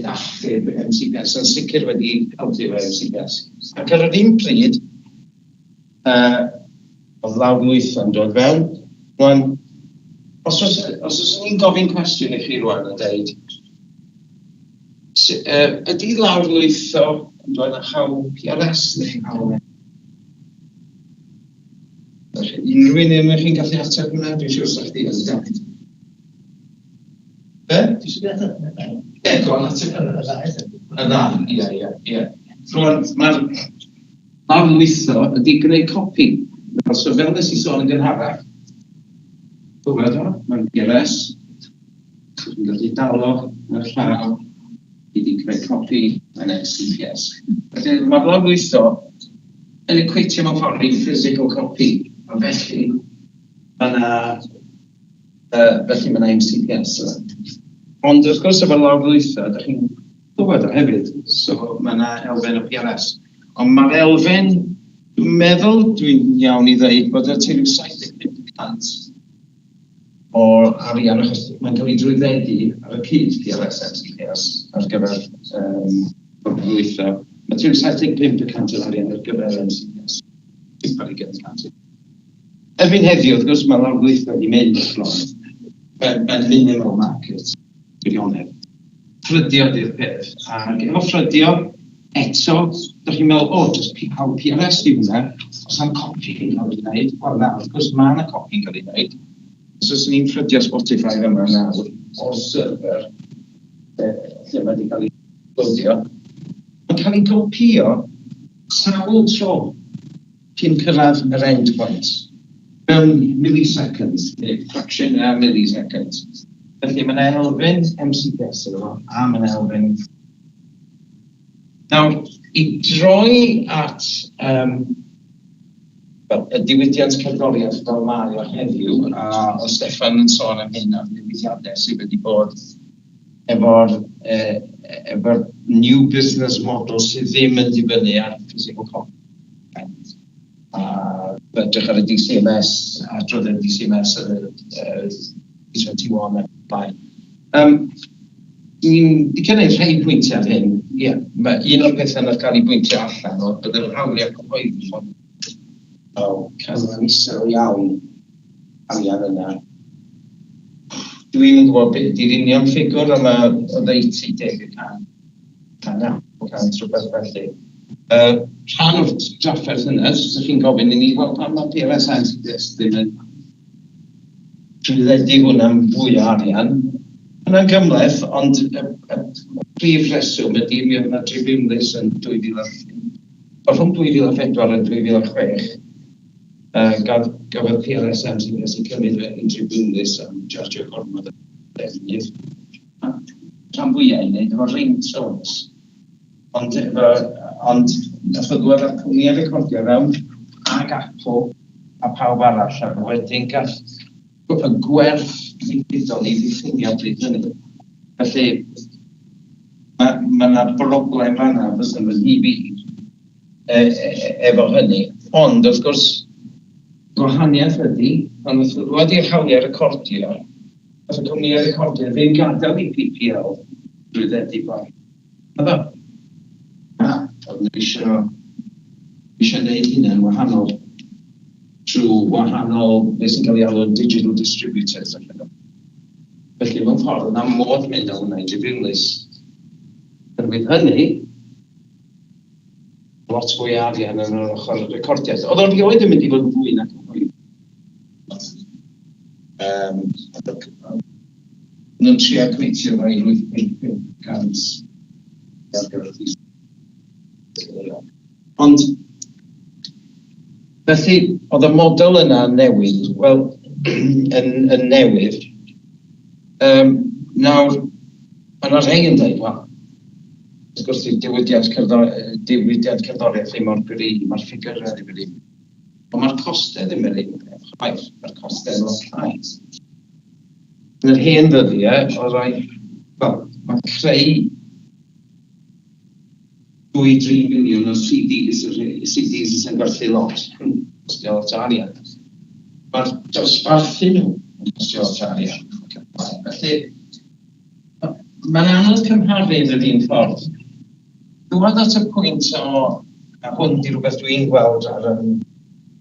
achub MCPS, yn sicr wedi helpu efo MCPS. Ac ar yr un pryd, oedd lawrlwytho'n dod fewn. Rwan, os oes, os oes ni'n gofyn cwestiwn i chi rwan a deud, ydy lawrlwytho yn dod â hawl PRS neu hawl Unrhyw un ohonoch chi'n gallu ateb hwnna? Dwi'n siŵr 'sa chdi yn David. Be? Ti eisiau fi ateb? Ie, go on, ateb. Y ddau. Y ddau, ie, ie, ie. Rwan, mae'r lawrlwytho ydy gwneud copi. So fel nes i sôn yn gynharach, clywed o, mae'n PRS, chi'n gallu dal o yn y llaw, i 'di creu copi yn MCPS. Felly mae'r lawrlwytho yn equatio mewn ffordd i physical copy, a felly mae yna felly mae yna MCPS yna. Ond wrth gwrs efo'r lawrlwytho, ydych chi'n clywed o hefyd, so mae yna elfen o PRS. Ond mae'r elfen, dwi'n meddwl dwi'n iawn i ddeud bod y tua 75% o arian, achos mae'n cael ei drwyddedu ar y cyd PRS MCPS ar gyfer um, lwytho. Mae tua 75% o'r arian ar gyfer MCPS. 75%. Erbyn heddiw, wrth gwrs, mae lawrlwytho wedi mynd bron. Mae'n minimal market, gwirionedd. Ffrydio ydy'r peth. Ac efo ffrydio, eto, dych chi'n meddwl, o, jyst hawl PRS di hwnna, os am copi yn cael ei wneud, wel na, wrth gwrs mae yna copi'n cael ei wneud. Os oes ni'n ffrydio Spotify yma nawr, o'r server, lle mae wedi cael ei loadio, mae'n cael ei gopio sawl tro cyn cyrraedd yr end point, mewn milliseconds, neu fraction a milliseconds. Felly mae yna elfen MCPS yno fo, a mae yna elfen. Nawr, i droi at um, well, y diwydiant cerddoriaeth fel mae o heddiw, a oedd Steffan yn sôn am hyn a'r newidiadau sydd wedi bod efo'r eh, efo new business model sydd ddim yn dibynnu ar physical content. A edrych ar y DCMS, adroddiad DCMS ar y 21 ac blaen. Dwi'n licio gwneud rhai pwyntiau ar hyn. Ie, mae un o'r pethau nath gael ei bwyntio allan oedd bod yr hawliau cyhoeddus yn fel canran isel iawn arian yna. Dwi'm yn gwybod be di'r union ffigwr, ond mae oddeutu 10 y cant, 9%, rhywbeth felly. Rhan o'r drafferth yna, os ydych chi'n gofyn i ni, wel pam mae PRS ddim yn trwyddedu hwn am fwy o arian? Hwnna'n gymhleth, ond y, y, y prif reswm ydy mi oedd yna dribiwnlys yn 2000, rhwng 2004 a 2006, gafodd PRS MCPS eu cymryd yn dribiwnlys am jarjio gormod o ddefnydd. Rhan fwyaf i wneud efo ringtones. Ond, efo, ond nath o ddod â'r cwmnïau recordio fewn ag Apple a pawb arall, a wedyn gall y gwerth digidol i ddiffinio bryd hynny. Felly, mae ma yna broblem fanna fysa fy nhyb i efo hynny. Ond, wrth gwrs, gwahaniaeth ydy, pan wnaeth o ddod i'r hawliau recordio, nath y cwmnïau recordio ddim gadael i PPL drwyddedu gwaith. Naddo. Na, oedden nhw eisiau eisiau gwneud hynny'n wahanol trwy wahanol, beth sy'n cael ei alw'n digital distributors. Felly, mewn ffordd, yna modd mynd â hwnna i dribiwnlys. Oherwydd hynny, lot fwy o arian yn yr ochr recordiad. Oedd o'n rioed yn mynd i fod yn fwy na cyhoedd. Nhw'n trio gweithio fo i 85% ar gyfer pris. Ond, felly, oedd y model yna yn newid, wel, yn, yn newydd. Nawr, mae yna rhai yn dweud, wel, wrth gwrs, diwydiant, cerddor, diwydiant cerddoriaeth ddim mor gry, mae'r ffigurau ddim yr un. Ond mae'r costau ddim yr un peth chwaith, mae'r costau yn lot llai. Yn yr hen ddyddiau, oedd rhaid, wel, mae creu 2-3 miliwn o CDs, y CDs sy'n gwerthu lot, yn costio lot o arian. Mae'r dosbarthu nhw yn costio lot o arian. Felly, mae'n anodd cymharu yn yr un ffordd. Dŵad at y pwynt o, a hwn di rhywbeth dwi'n gweld ar yn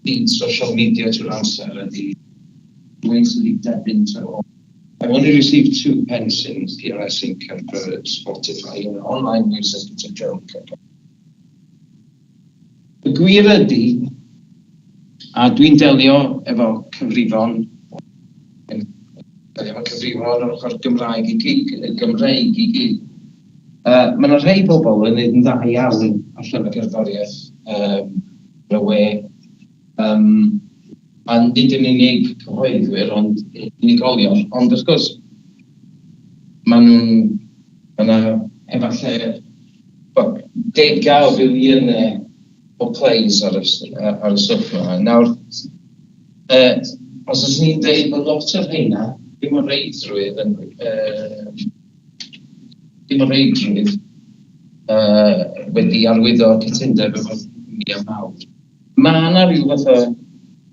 feed social media trwy'r amser ydy rhywun sydd wedi derbyn to I've only received 2 pence in PRS income for Spotify and online music, it's a joke. Y gwir ydy, a dwi'n delio efo cyfrifon, delio efo cyfrifon o'r ochr Gymraeg i gyd, Gymreig i gyd. Mae yna rhai bobl yn gwneud yn dda iawn allan o gerddoriaeth ar y we. A nid yn unig cyhoeddwyr, ond unigolion. Ond wrth gwrs, maen nhw'n... Mae yna efallai wel, degau o filiynau o plays ar y, ar y stwff yma. Nawr, os oes ni'n dweud bod lot o'r rheina ddim o reidrwydd yn, ddim o reidrwydd uh, wedi arwyddo cytundeb efo cwmnïau mawr. Mae yna rhyw fath o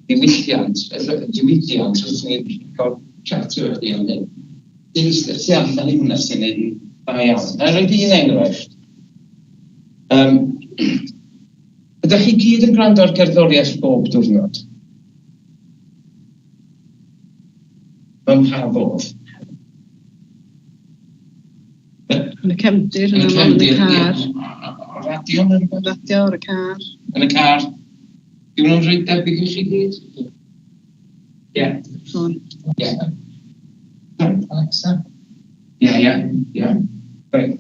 ddiwylliant, diwydiant, os ni'n cael chat efo chdi am hyn, sy'n eistedd tu allan i hwnna sy'n neud yn dda iawn. Na i roed un enghraifft. Um, ydych chi gyd yn gwrando ar gerddoriaeth bob diwrnod? Mewn pa fodd? Yn y cefndir, yn aml, yn y car. Radio neu rhywbeth? Radio, ar y car. Yn y car. Yw hwnnw'n reit debyg i chi gyd? Ie. Ffôn. Ie. Alexa. Ie, ie, ie. Reit.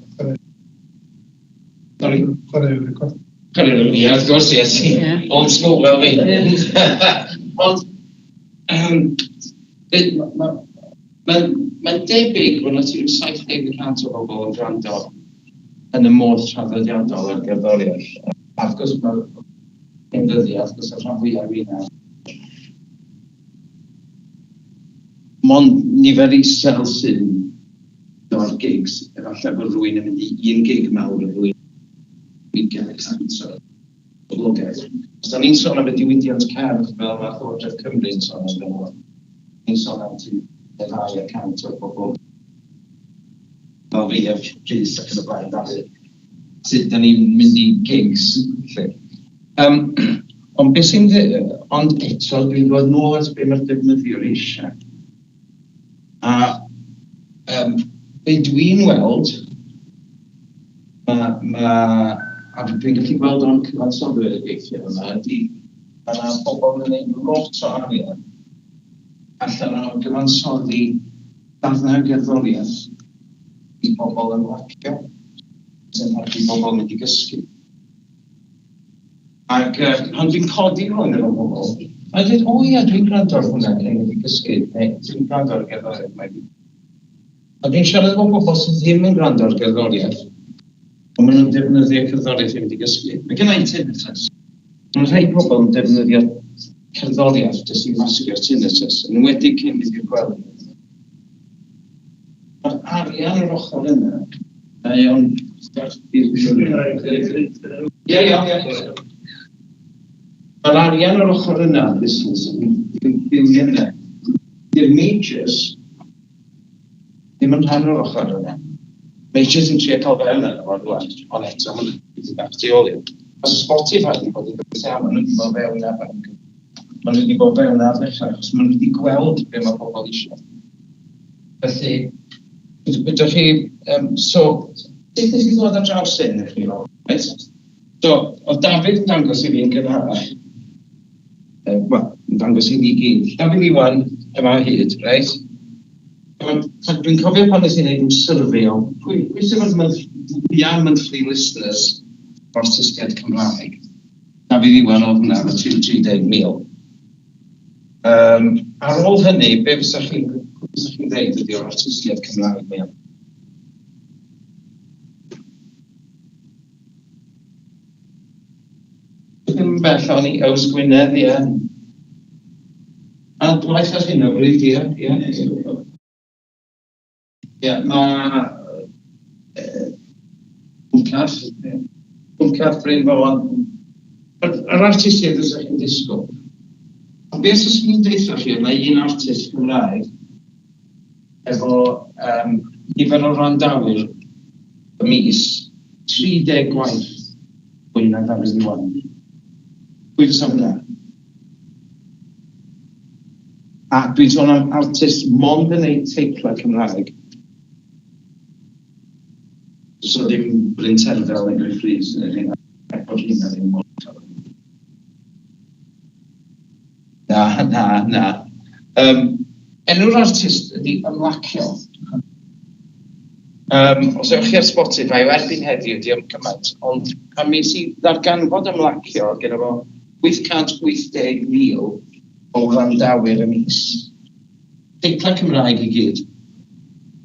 Sorry? Chwarae record. Chwarae record, ie, wrth gwrs, ie. Ie. Old school fel fi. Ond, um, Mae'n mae'n debyg bod 'na tua 70 y cant o bobl yn gwrando yn y modd traddodiadol ar gerddoriaeth. A wrth gwrs mae'r hen ddyddiau, wrth gwrs y rhan fwyaf o rheina. Mond nifer isel sy'n dod ar gigs, efallai bod rhywun yn mynd i un gig mawr y flwyddyn, ugain y cant o boblogaeth. Os da ni'n sôn am y diwydiant cerdd fel mae Llywodraeth Cymru yn sôn amdano fo, ni'n sôn am tua 2 y cant o'r bobl fel fi a Rhys ac yn y blaen, Dafydd, sut da ni'n mynd i gigs, 'lly. Um, ond beth sy'n... Ond eto, dwi'n dod nôl at be mae'r defnyddiwr eisiau. A um, be dwi'n weld, mae, ma, a dwi'n gallu gweld o'n cyfansoddwyr y gweithio yma, ydy mae yna bobl yn gwneud lot o arian allan o gyfansoddi darnau gerddoriaeth i bobl yn lacio, sy'n helpu bobl mynd i gysgu. Ac yy pan dwi'n codi hwn efo pobl, mae'n dweud, o ia, dwi'n gwrando ar hwnna cyn mynd i gysgu, neu dwi'n gwrando ar gerddoriaeth. Mae... A dwi'n siarad efo pobl sydd ddim yn gwrando ar gerddoriaeth, ond maen nhw'n defnyddio cerddoriaeth i fynd i gysgu. Mae gen i tinnitus. Mae rhai pobl yn defnyddio cerddoriaeth jyst i masgio'r tinnitus, yn enwedig cyn mynd i'r gwely. Mae'r arian yr ochr yna, mae o'n Ie, iawn, ie. Mae'r arian yr ochr yna o'r busnes yn biliynau. Di'r majors ddim yn rhan o'r ochr yna. Majors yn trio cael fewn arno fo rwan, ond eto maen nhw wedi bach tu ôl i'w. Mae Spotify wedi bod yn beth iawn, maen nhw wedi bod fewn ar maen nhw wedi bod fewn ar ddechrau, achos maen nhw wedi gweld be mae pobl eisiau. Felly, ydych chi, um, so, sut nes i ddod ar draws hyn, ydych chi'n meddwl? Right? So, oedd Dafydd yn dangos i fi yn gynharach, uh, wel, yn dangos i fi gyd. Dafydd Iwan, yma o hyd, reit? Dwi'n cofio pan nes i wneud rhyw survey o pwy, pwy sydd efo'r month, monthly listeners o'r artistiaid Cymraeg. Dafydd Iwan oedd hwnna, efo 30,000. Um, ar ôl hynny, be fysa chi'n fysa chi'n dweud ydy o'r artistiaid Cymraeg mwyaf? Ddim yn bell o'n i, Yws Gwynedd, ie. A dwaith ar hyn o bryd, ie, ie. Ie, mae Bwncath, Bwncath Bryn Fôn, yr artistiaid fysa chi'n disgwyl. Ond beth os chi'n deutha chi, mae un artist Cymraeg efo um, nifer o wrandawyr y mis, 30 gwaith fwy na Dafydd Iwan. Pwy fysa hwnna? A dwi'n sôn am artist mond yn neud teitlau Cymraeg. So ddim Bryn Terfel neu Gruff Rhys neu rheina, er bod rheina ddim mor Na, na, na. Um, enw'r artist ydy Ymlacio. Um, os ewch chi ar Spotify, o erbyn heddiw, di o'm cymaint, ond pan mis i ddarganfod Ymlacio, gyda fo 880,000 o wrandawyr y mis. Teitlau Cymraeg i gyd.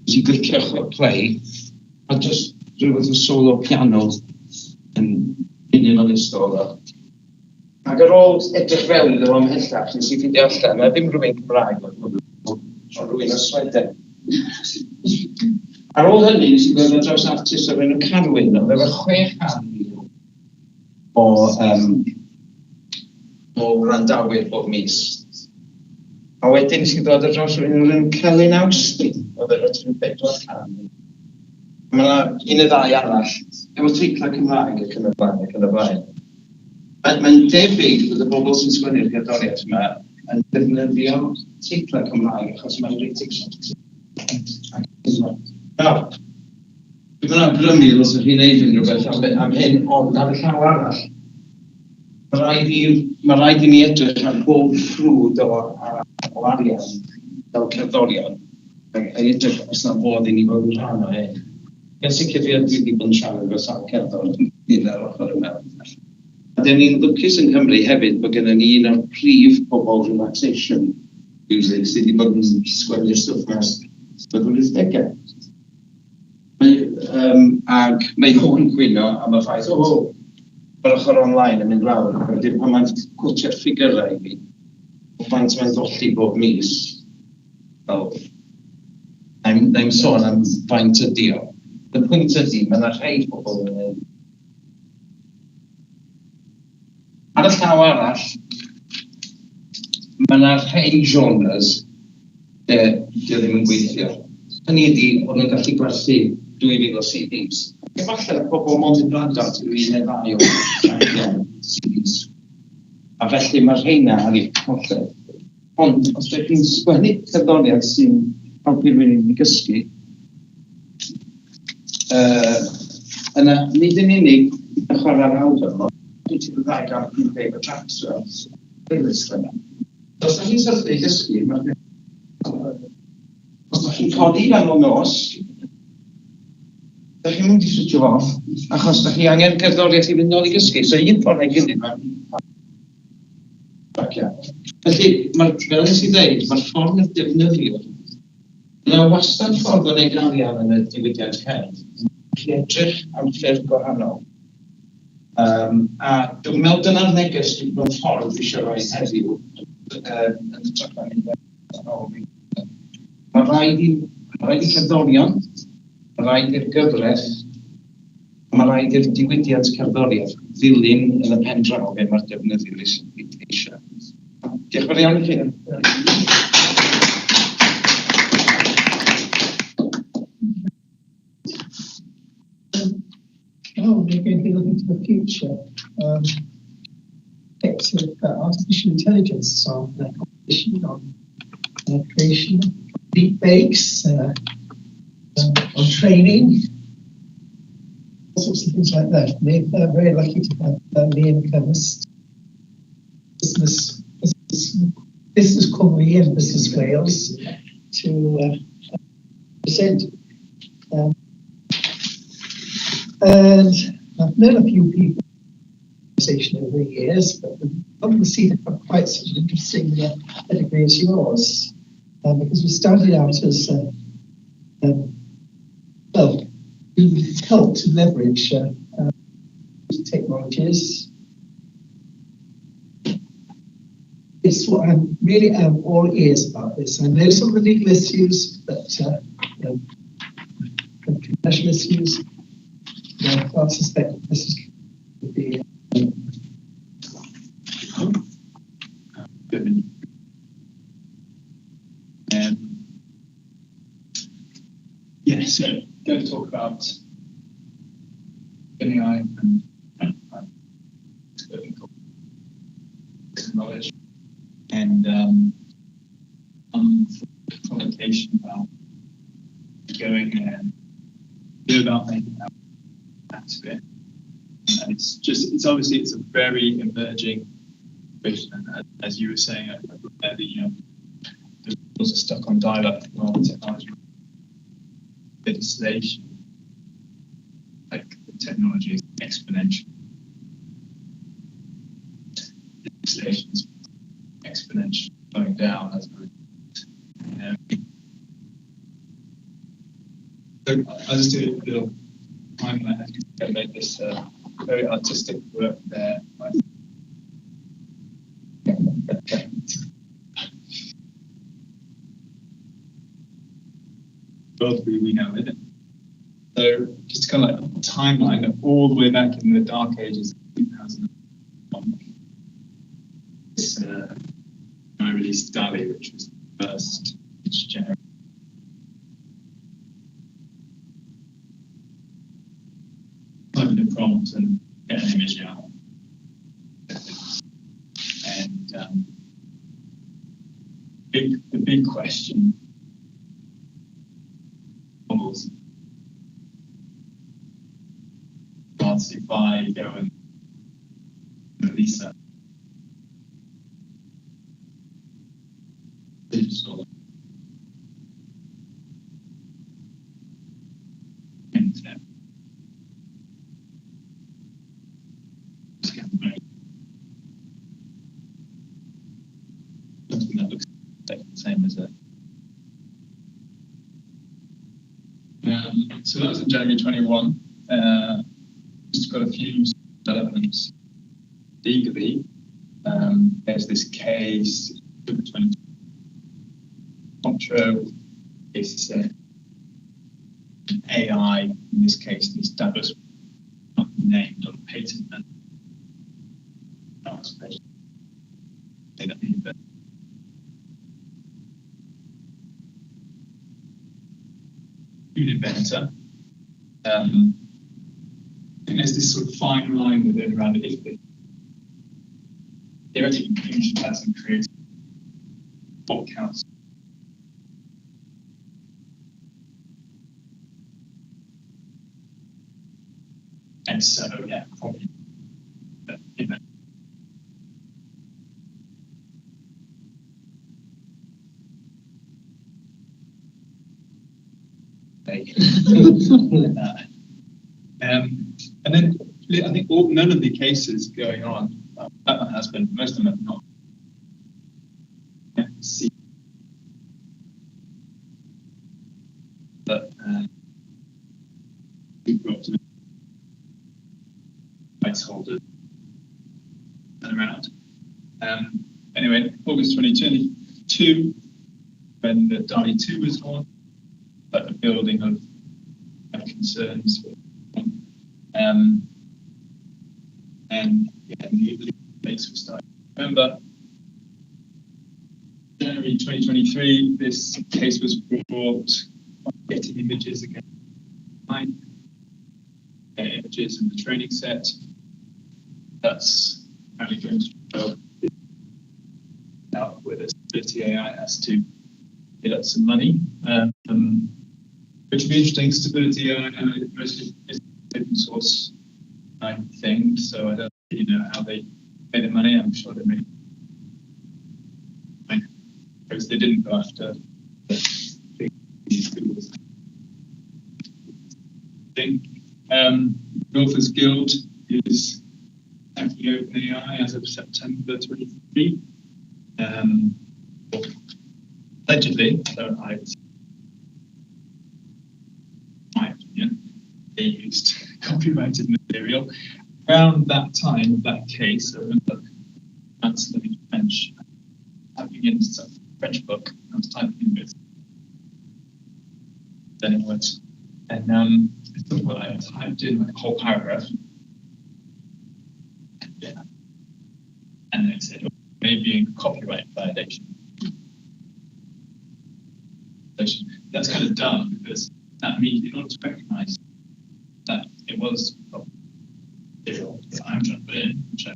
Nes i glicio play, a just rhyw fath o solo piano yn minimalist oedd o. Ac ar ôl edrych fewn iddo fo ymhellach, nes i ffeindio allan na ddim rhywun Cymraeg oedd hwnnw, ond rhywun o Sweden. Ar ôl hynny, nes i ddod ar draws artist o'r enw Carwyn, oedd efo 600,000 o, um, o wrandawyr bob mis. A wedyn nes i ddod ar draws rhywun o'r enw Celyn Awsti, oedd efo tua 400,000. Mae yna un neu ddau arall, efo teitlau Cymraeg ac yn y blaen ac yn y blaen. Mae'n mae debyg bod y bobl sy'n sgwennu'r gerddoriaeth yma yn defnyddio teitlau Cymraeg achos mae'n reit exotic. Nawr, dwi'n yn awgrymu ddylsech chi wneud unrhyw beth am, am hyn, ond ar y llaw arall, mae rhaid i, mae rhaid i ni edrych ar bob ffrwd o, o arian fel cerddorion, a edrych os na fodd i ni fod yn rhan o hyn. Yn sicr fi dwi wedi bod yn siarad efo sawl cerddor yn yr ochr yma. A dyn ni'n lwcus yng Nghymru hefyd bod gennym ni un o'r prif bobl relaxation music sydd wedi bod yn sgwennu'r stwff 'ma ers ystod yr wythdegau. Mae, um, ag mae o'n gwyno am y ffaith, o, oh, mae'r ochr online yn mynd lawr. Wedyn pan mae'n cwtio'r ffigyrau i fi, o faint mae'n golli bob mis, fel, na'i'm sôn am faint ydi o. Y pwynt ydi, mae yna rhai pobl yn mynd. Ar y llaw arall, mae yna rhai genres lle dio ddim yn gweithio. Hynny ydi, o'n nhw'n gallu gwerthu 2,000 o CDs. Efallai bod pobl mond yn gwrando ar un neu ddau o traciau CDs. A felly mae'r rheina ar eu colled. Ond os ydych chi'n sgwennu cerddoriaeth sy'n helpu rhywun i gysgu, uh, yna nid yn unig yn chwarae'r album, ond dwi ti'n 250 o tracks o playlist yna. Os ydych chi'n syrthio i gysgu, mae'r Os ydych chi'n codi ganol nos, ydych chi'n mynd i switio off, achos ydych chi angen cerddoriaeth i fynd nôl i gysgu. So un ffordd neu gilydd, mae'n traciau. Felly, mae'r, fel nes i ddeud, mae'r ffordd mae'r defnyddiwr, mae yna wastad ffordd o wneud arian yn y diwydiant cerdd. Chi edrych am ffyrdd gwahanol. Um, a dwi'n meddwl dyna'r neges dwi'n mewn ffordd eisiau rhoi heddiw um, yn hytrach na mynd yn ôl. Mae rhaid i, mae rhaid i cerddorion, mae rhaid i'r gyfraith, Mae rhaid i'r diwydiant cerddoriaeth ddilyn yn y pen draw be mae'r defnyddiwr eisiau. Diolch yn fawr iawn i chi. Oh, we're going to be looking to the future. Effects of artificial intelligence on the competition, on creation, deep fakes, on training, all sorts of things like that. We're very lucky to have Liam Cummins, Business, Business, Business Cymru and Business Wales, to present. And I've known a few people conversation over the years, but haven't seen quite such an interesting pedigree as yours, because we started out as, well, we helped to leverage technologies. It's what I'm really am all ears about this. I know some of the legal issues, but you know, commercial issues. You know, I suspect this is going to be. Yeah, so going to talk about AI and knowledge and communication about going and do about making out of it. And it's just, it's obviously, it's a very emerging situation. And as you were saying, the, you know, the rules are stuck on dial-up technology, legislation, like the technology is exponential. Legislation is exponentially going down as a result. So I'll just do a little timeline as you can make this very artistic work there. World we now live in. So just kind of like timeline all the way back in the dark ages of 2001. This, I released DALL-E, which was the first generation. Type in a prompt and get an image out. And the big question models. If I go and Lisa, digital internet, something that looks like the same as a. So that was in January 21. Just got a few developments legally. There's this case, Contra, it's AI, in this case, this Davos not named on patent. And inventor. I think there's this sort of fine line within around it. If theoretically you should have some creative what counts. And so, yeah, probably. And then I think none of the cases going on, that one has been, most of them have not. See, but super optimistic rights holders around. Anyway, August 2022, when the DALL-E 2 was launched, like the building of concerns. And yeah, the dates were starting. Remember, January 2023, this case was brought by Getty Images again. Images in the training set. That's apparently going to go out with Stability AI has to get up some money, which would be interesting. Stability AI mostly is open source thing, so I don't really know how they made the money. I'm sure they made it because they didn't go after the big Google thing. The Authors Guild is attacking OpenAI as of September 23. Allegedly, so I, my opinion, they used copyrighted material. Around that time of that case, I remember that's learning French, typing in a French book, I was typing in with then it words. And I typed in like a whole paragraph. Yeah. And then it said, oh, maybe in copyright violation. That's kind of dumb because that means in order to recognize that it was material that I'm trying to put in, which I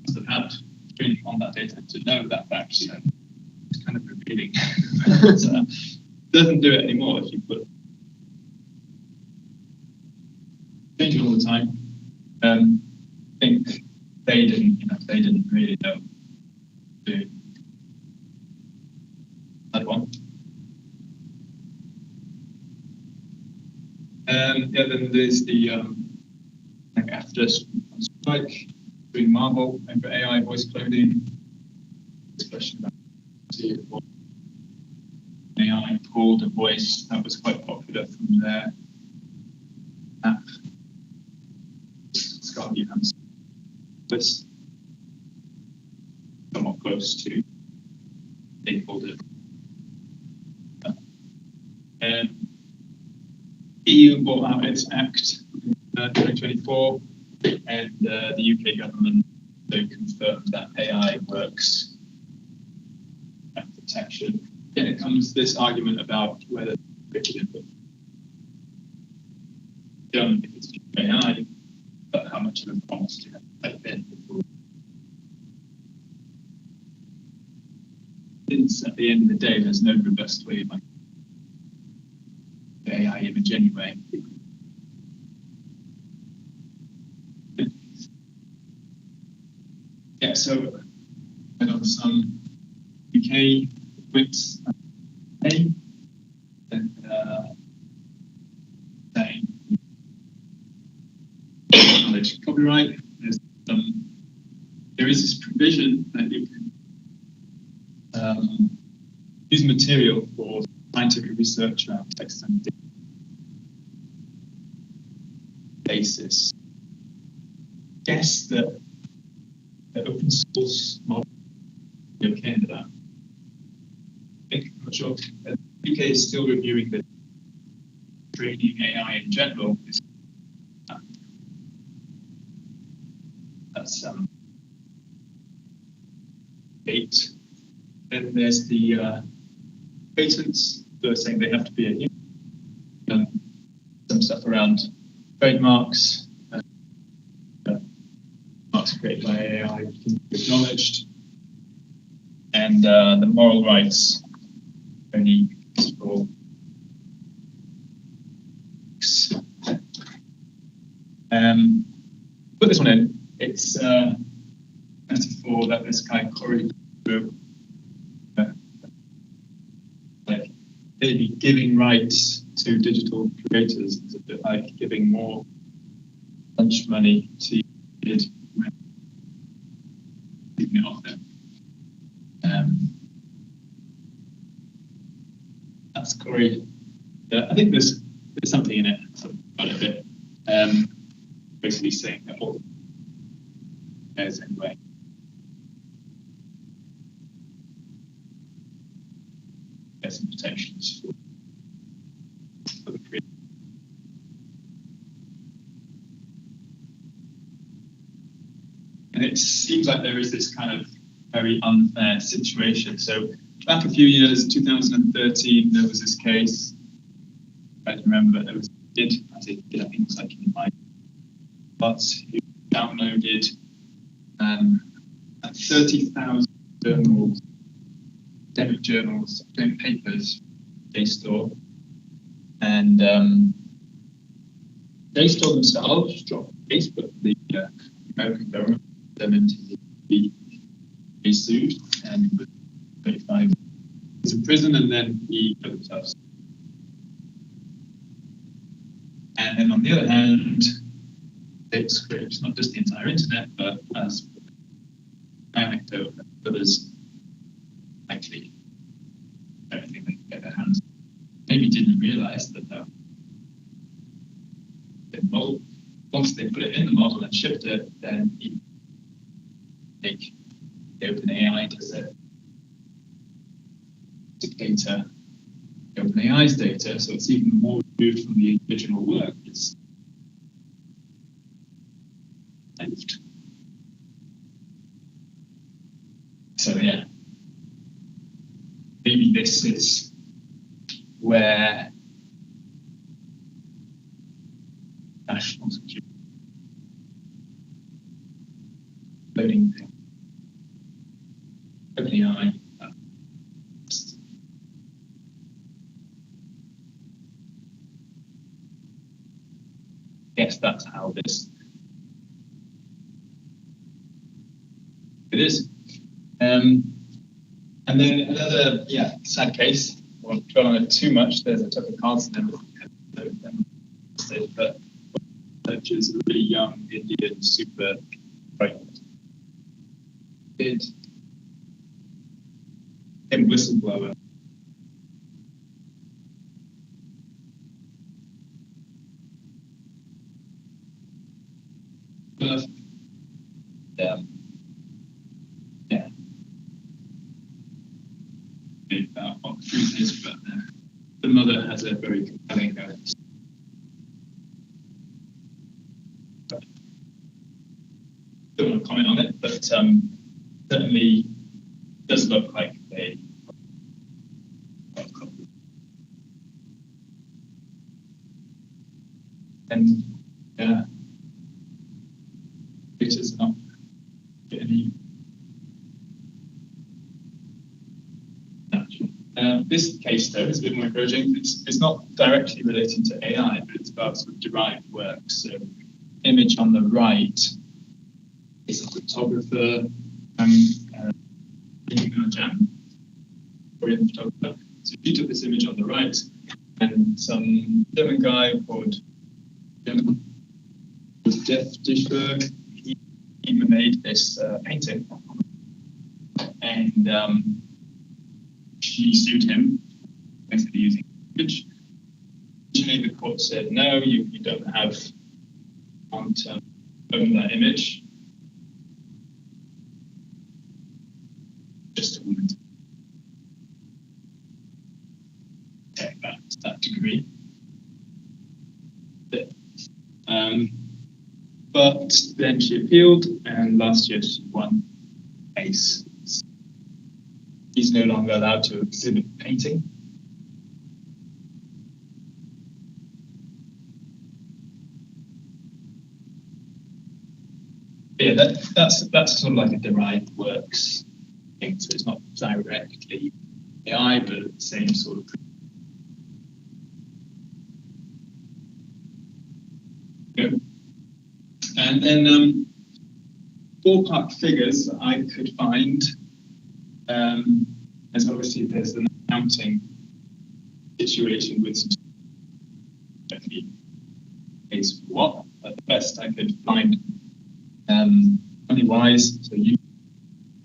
must have had training on that data to know that fact. So it's kind of revealing. But, doesn't do it anymore if you put changing all the time. I think they didn't, you know, they didn't really know to do that one. Yeah, then there's the like after strike doing Marvel over AI voice cloning. This question about AI pulled a voice that was quite popular from their app. Scarlett Johansson was somewhat close to they called it. And EU brought out its act in 2024, and the UK government they confirmed that AI works at protection. Then it comes this argument about whether done if it's AI, but how much of a prompt do you have to type in before. Since at the end of the day, there's no robust way of the AI image anyway. Yeah, so I on some UK points, and saying knowledge copyright. There's there is this provision that you can use material for scientific research around text and data basis. Guess that the open source model is okay into that. I think, I'm not sure. The UK is still reviewing the training AI in general. That's 8. Then there's the patents. They're saying they have to be a some stuff around trademarks. Marks created by AI can be acknowledged, and the moral rights only for. Put this one in. It's a metaphor that this guy Corey wrote. Like maybe giving rights to digital creators is a bit like giving more lunch money to kid leaving it off them. That's Corey. I think there's something in it, something about it a bit. Basically saying that all the anyway. There's some protections for the creator. And it seems like there is this kind of very unfair situation. So back a few years, 2013, there was this case. I don't remember, there was I think it was like in my, but who downloaded 30,000 journals, academic journals, academic papers, JSTOR, and JSTOR themselves dropped the case, but the American government put them into the he sued and put 35 years in prison, and then he killed himself. And then on the other hand, it scrapes not just the entire internet, but as anecdote, others likely everything they can get their hands on. Maybe didn't realize that the model, once they put it in the model and shipped it, then you take the OpenAI does it, the data, OpenAI's data, so it's even more removed from the original work. It's left. So yeah, maybe this is where national security loading thing. OpenAI. Yes, that's how this it is. And then another, sad case. I won't dwell on it too much. There's a Tucker Carlson, but which is a really young Indian, super bright kid, him whistleblower. Yeah. About what the truth is, but the mother has a very compelling Don't want to comment on it, but certainly does look like they. And yeah, it is not any. This case, though, is a bit more encouraging. It's not directly related to AI, but it's about sort of derived works. So, image on the right is a photographer, Jam, Korean photographer. So she took this image on the right, and some German guy called Jeff Dishberg, he made this painting, and she sued him, basically using image. Originally, the court said no, you don't have can't own that image. Just a woman to take that degree. But then she appealed, and last year she won the case. He's no longer allowed to exhibit painting. But yeah, that's sort of like a derived works thing. So it's not directly AI, but the same sort of. Good. And then ballpark figures I could find. As obviously there's an accounting situation with some case for what, but the best I could find money wise, so you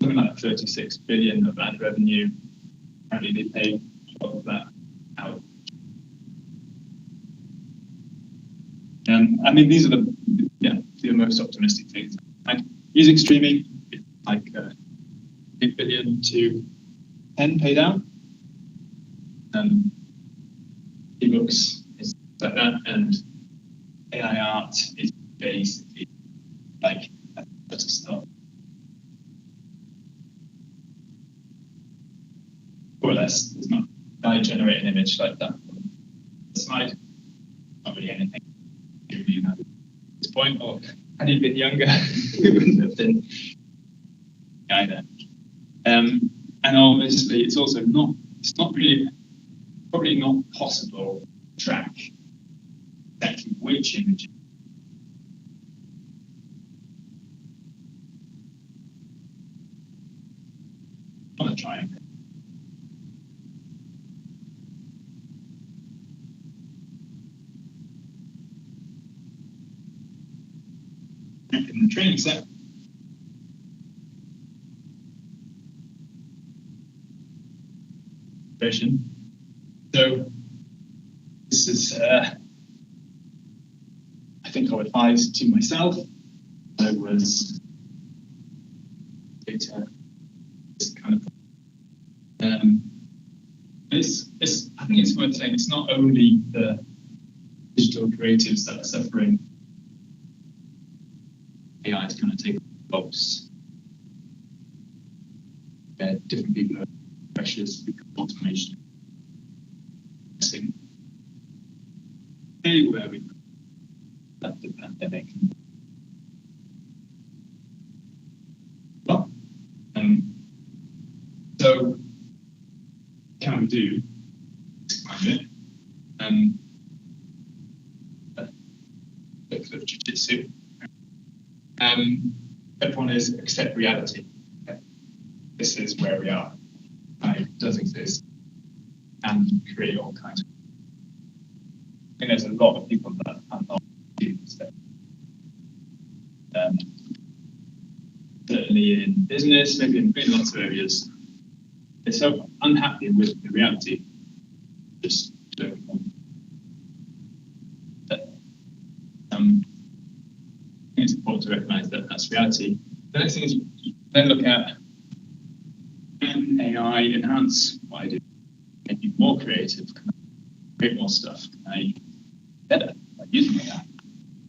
something like 36 billion of ad revenue. Apparently they pay 12 of that out. I mean, these are the most optimistic things. And music streaming, it's like 8 billion to 10 paid out. Ebooks is like that, and AI art is basically like a stop. More or less, it's not I generate an image like that. Slide, not really anything at this point, or had he been younger, he wouldn't have been either. And obviously, it's also not, it's not really, probably not possible to track exactly which image. On a triangle. In the training set. Version. So this is, I think I would advise to myself. I was data, this kind of. It's, I think it's worth saying it's not only the digital creatives that are suffering. AI is going to take jobs. Different people are pressures because of automation. Where we got the pandemic. Well, so can we do this climate? Bit of jiu-jitsu. Step one is accept reality. This is where we are. It does exist and create all kinds of. I think there's a lot of people that are not doing this. Certainly in business, maybe in lots of areas, they're so unhappy with the reality. Just don't want that. I think it's important to recognize that that's reality. The next thing is you then look at, can AI enhance what I do? Make me more creative? Can I create more stuff? Can I better by using AI?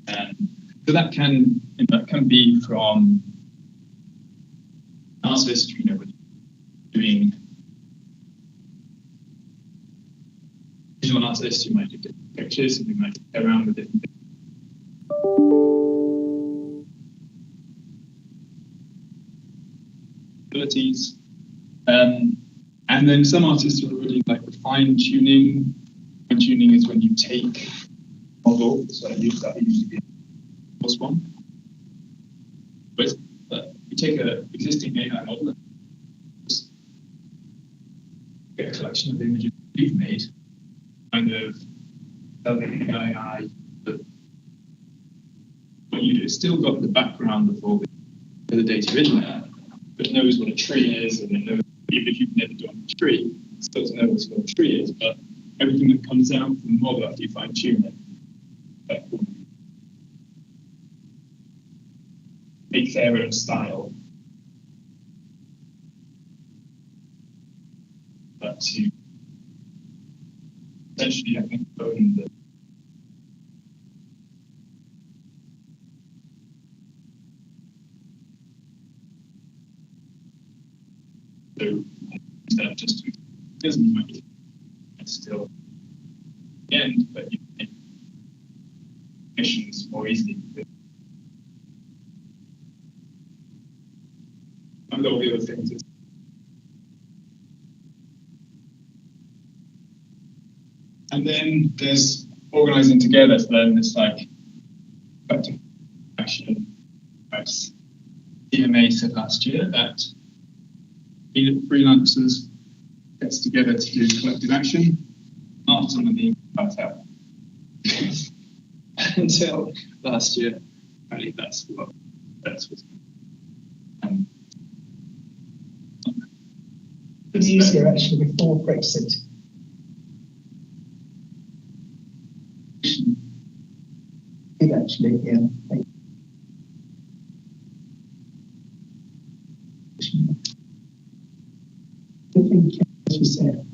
And So that can, you know, that can be from artist, doing visual artist, you might do different pictures and you might play around with different abilities. And then some artists are really like fine tuning. Fine tuning is when you take model, so I use that usually be the first one. But you take an existing AI model and just get a collection of images you've made, kind of tell the AI that what you do. It's still got the background of all the other data in there, but knows what a tree is, and it knows, even if you've never done a tree, it still knows what a tree is, but everything that comes out from the model after you fine tune it, that will make their own style. But to essentially, I think, own the so that just doesn't might be still the end, but you can make missions more easily. And all the other things. And then there's organizing together, so then it's like collective action. CMA said last year that freelancers gets together to do collective action, not on the cartel. Until last year, apparently that's what that's what's. It was easier actually before Brexit. It actually, yeah. I think, as you said.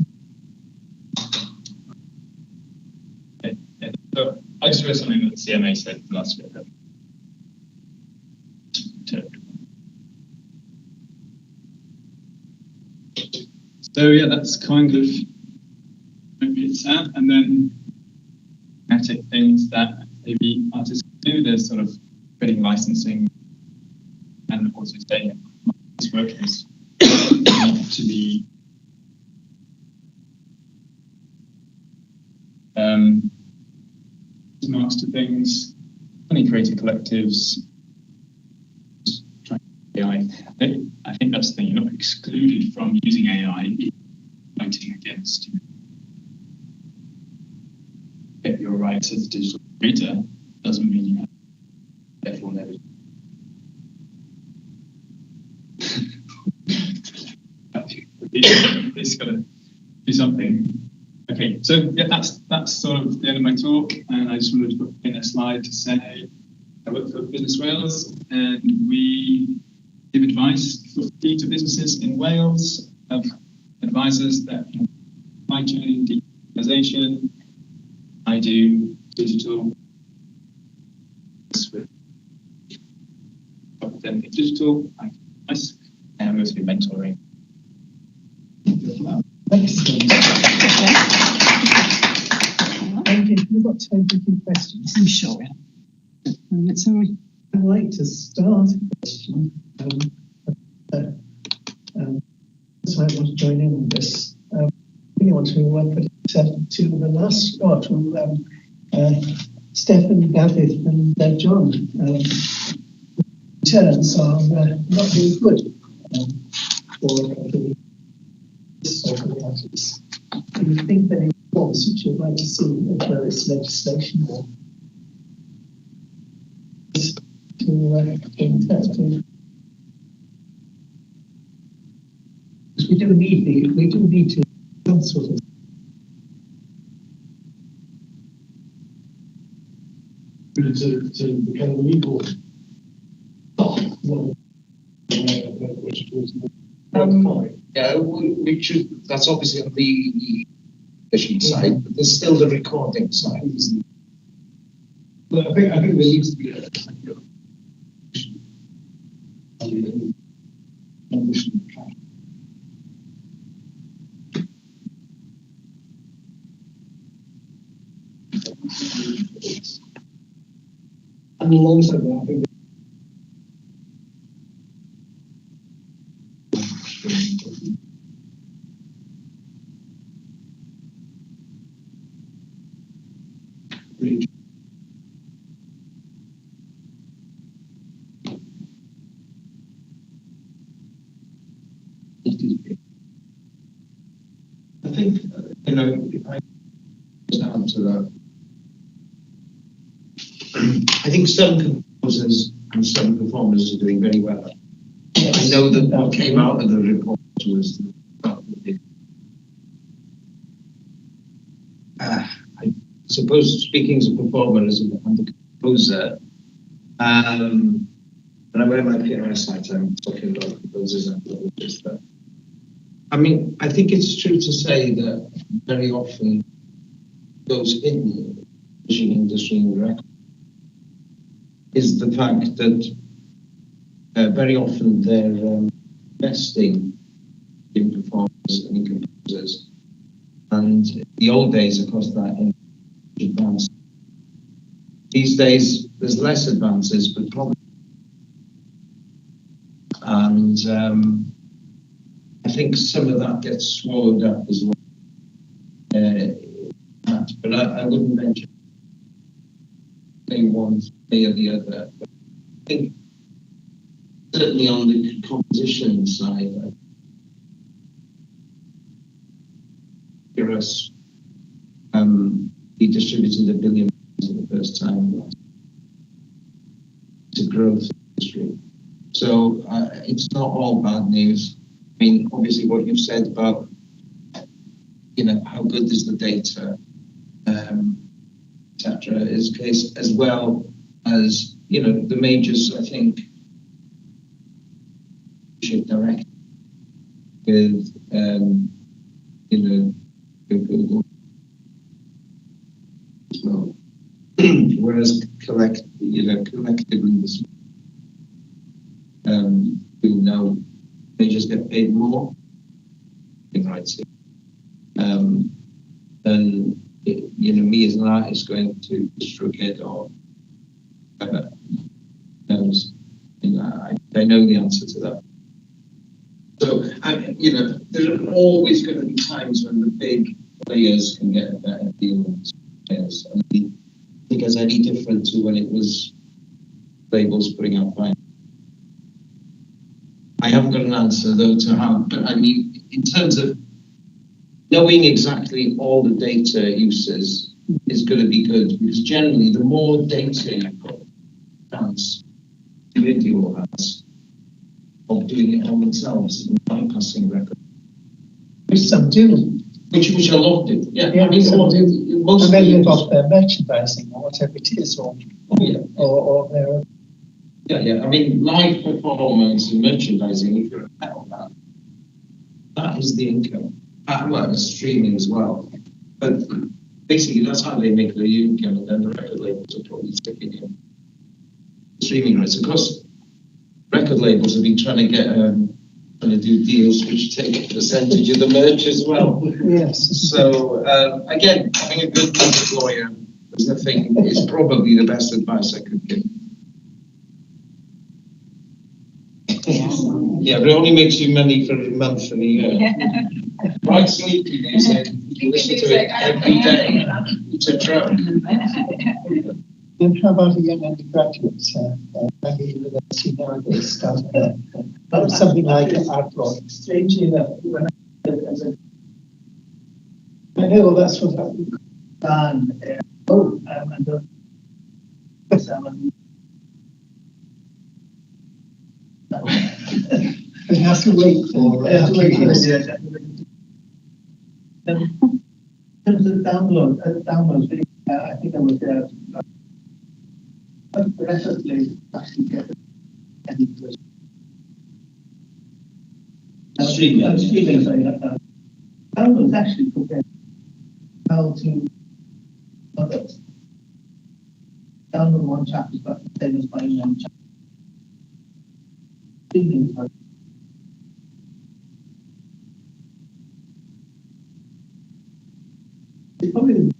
Yeah, so I just read something that the CMA said last year. So yeah, that's kind of maybe it's that, and then thematic things that maybe artists do. There's sort of creating licensing, and also saying this work is to be marks to things, funny creative collectives, trying AI. I think that's the thing, you're not excluded from using AI, fighting against you. Get your rights as a digital creator doesn't mean you have therefore never. It's got to do something. Okay, so yeah, that's sort of the end of my talk, and I just wanted to put in a slide to say I work for Business Wales, and we give advice for free to businesses in Wales, of advisors that supply chain, digitalization. I do digital with anything digital, I advice, and mostly mentoring. Excellent. Thank you. We've got time for a few questions. I'm sure we have. It's all right. I'd like to start a question. So I want to join in on this. I really want to put it to the last, or to Steffan, Dafydd, and John. Returns are not very good for the artists. Do you think that any reforms which you'd like to see, whether it's legislation or to in terms of, because we do need the, we do need to some sort of to the kind of legal stuff, which was Yeah, we should, that's obviously on the vision side, but there's still the recording side, isn't Well, I think there needs to be a transition. And alongside that, I think I think, if I just answer that, I think some composers and some performers are doing very well. I know that what came out of the report was that I suppose, speaking as a performer and a composer, when I wear my PRS hat, I'm talking about composers and publishers, but I mean, I think it's true to say that very often those in the publishing industry and the record is the fact that very often they're investing in performers and in composers. And in the old days, of course, that in advance. These days, there's less advances, but probably. And I think some of that gets swallowed up as well. But I wouldn't venture say one way or the other. But I think certainly on the composition side, us, we distributed 1 billion for the first time. It's a growth industry. So it's not all bad news. I mean, obviously what you've said about, how good is the data, et cetera, is the case, as well as, the majors, I think, should direct with, Google as well. Whereas collectively, this, we know they just get paid more in rights. Than me as an artist going to DistroKid or whatever. I know the answer to that. So, there are always going to be times when the big players can get a better deal than the players. I mean, I think it's any different to when it was labels putting out vinyl. I haven't got an answer though to how, but I mean, in terms of knowing exactly all the data uses is going to be good, because generally the more data you've got, chance individual has of doing it all themselves and bypassing record. Which some do. Which a lot do. Yeah, Yeah, I mean, some all do. Most And then people they've got their merchandising or whatever it is, or Oh, yeah. or their Yeah, yeah. I mean, live performance and merchandising, if you're a metal band, that is the income. Well, it's streaming as well. But basically, that's how they make their income, and then the record labels are probably sticking in streaming rights. Of course, record labels have been trying to get, trying to do deals which take a percentage of the merch as well. Yes. So again, having a good music lawyer is the thing, is probably the best advice I could give. Yeah, but it only makes you money for a month and a year. Yeah. Right, sleepy music. You listen to it every day. It's a drug. And how about a young undergraduate at the university nowadays starting something like Adroit? Strangely enough, when I as a I know, well, that's what happened. band, Oh. and the But you have to wait for Yeah, a few years. yeah. In terms of downloads, I think I was there. But the record label actually get any version. Streaming. Streaming, sorry. Downloads actually compare well to others. Download one chapter is about the same as buying one chapter. It's probably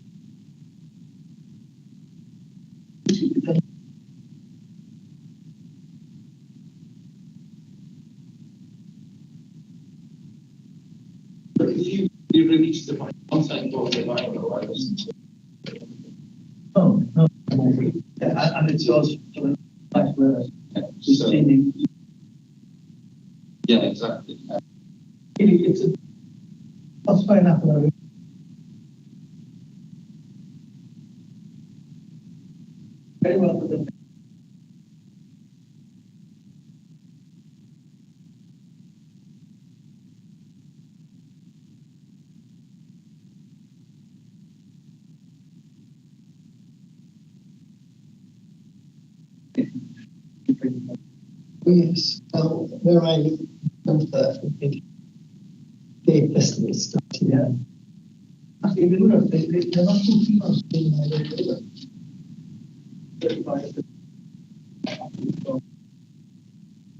But if you release the content or the vinyl, I listen to it. Oh, no. Yeah, and it's yours for life, whereas streaming. Yeah, exactly. It's a Spotify and Apple are very well for them. Yes, well, where I live, the festival started. Yeah. Actually, they were, they're not talking about being either.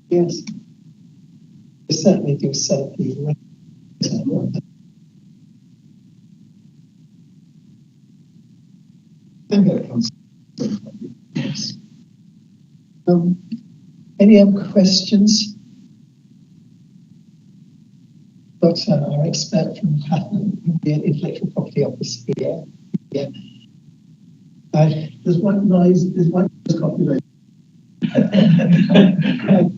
Yes. They certainly do sell the Yes. Any other questions? Got our expert from Patent, the Intellectual Property Office here. Yeah. There's one noise. There's one copyright.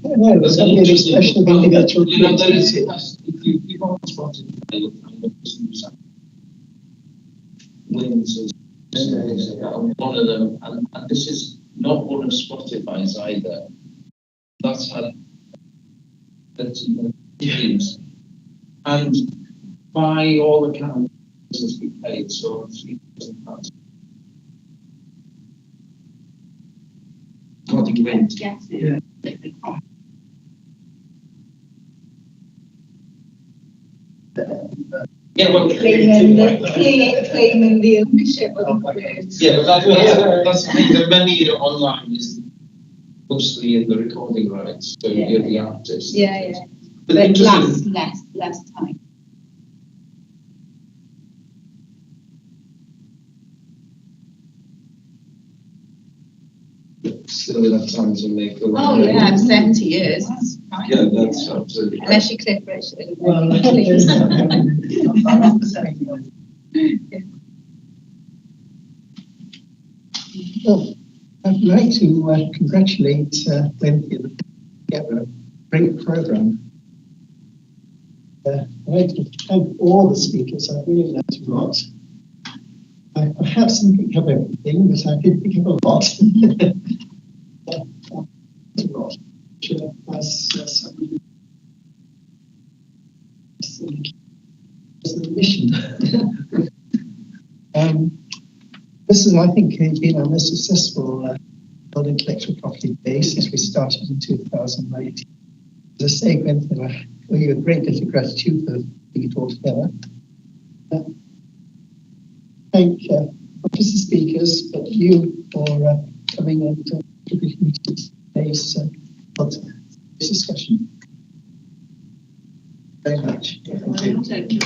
No, there's an expression of intellectual creativity. If you go on Spotify, you'll find a person who's wins as one of them, and this is not one of Spotify's either. That's had 30 years. And by all accounts, has been paid, so £3,000. Yes. Yeah. Yeah, well, claiming the ownership of the words. Yeah, but that's the thing. The money online is mostly in the recording rights, so you're the artist. Yeah, yeah. But but less time. Still enough time to make a. Oh yeah, 70 years. That's fine. Yeah, that's absolutely. Unless you clip Richard. Well, please. Well, I'd like to congratulate Wendy and the great program. I'd like to thank all the speakers. I really learned a lot. I perhaps didn't pick up everything, but I did pick up a lot. A lot. As the mission. This is, I think, been our most successful World Intellectual Property Day since we started in 2019. As I say, Gwen, I owe you a great debt of gratitude for putting it all together. Thank not just the speakers, but you for coming and contributing to today's discussion. Very much. Thank you.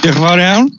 Diolch yn fawr iawn.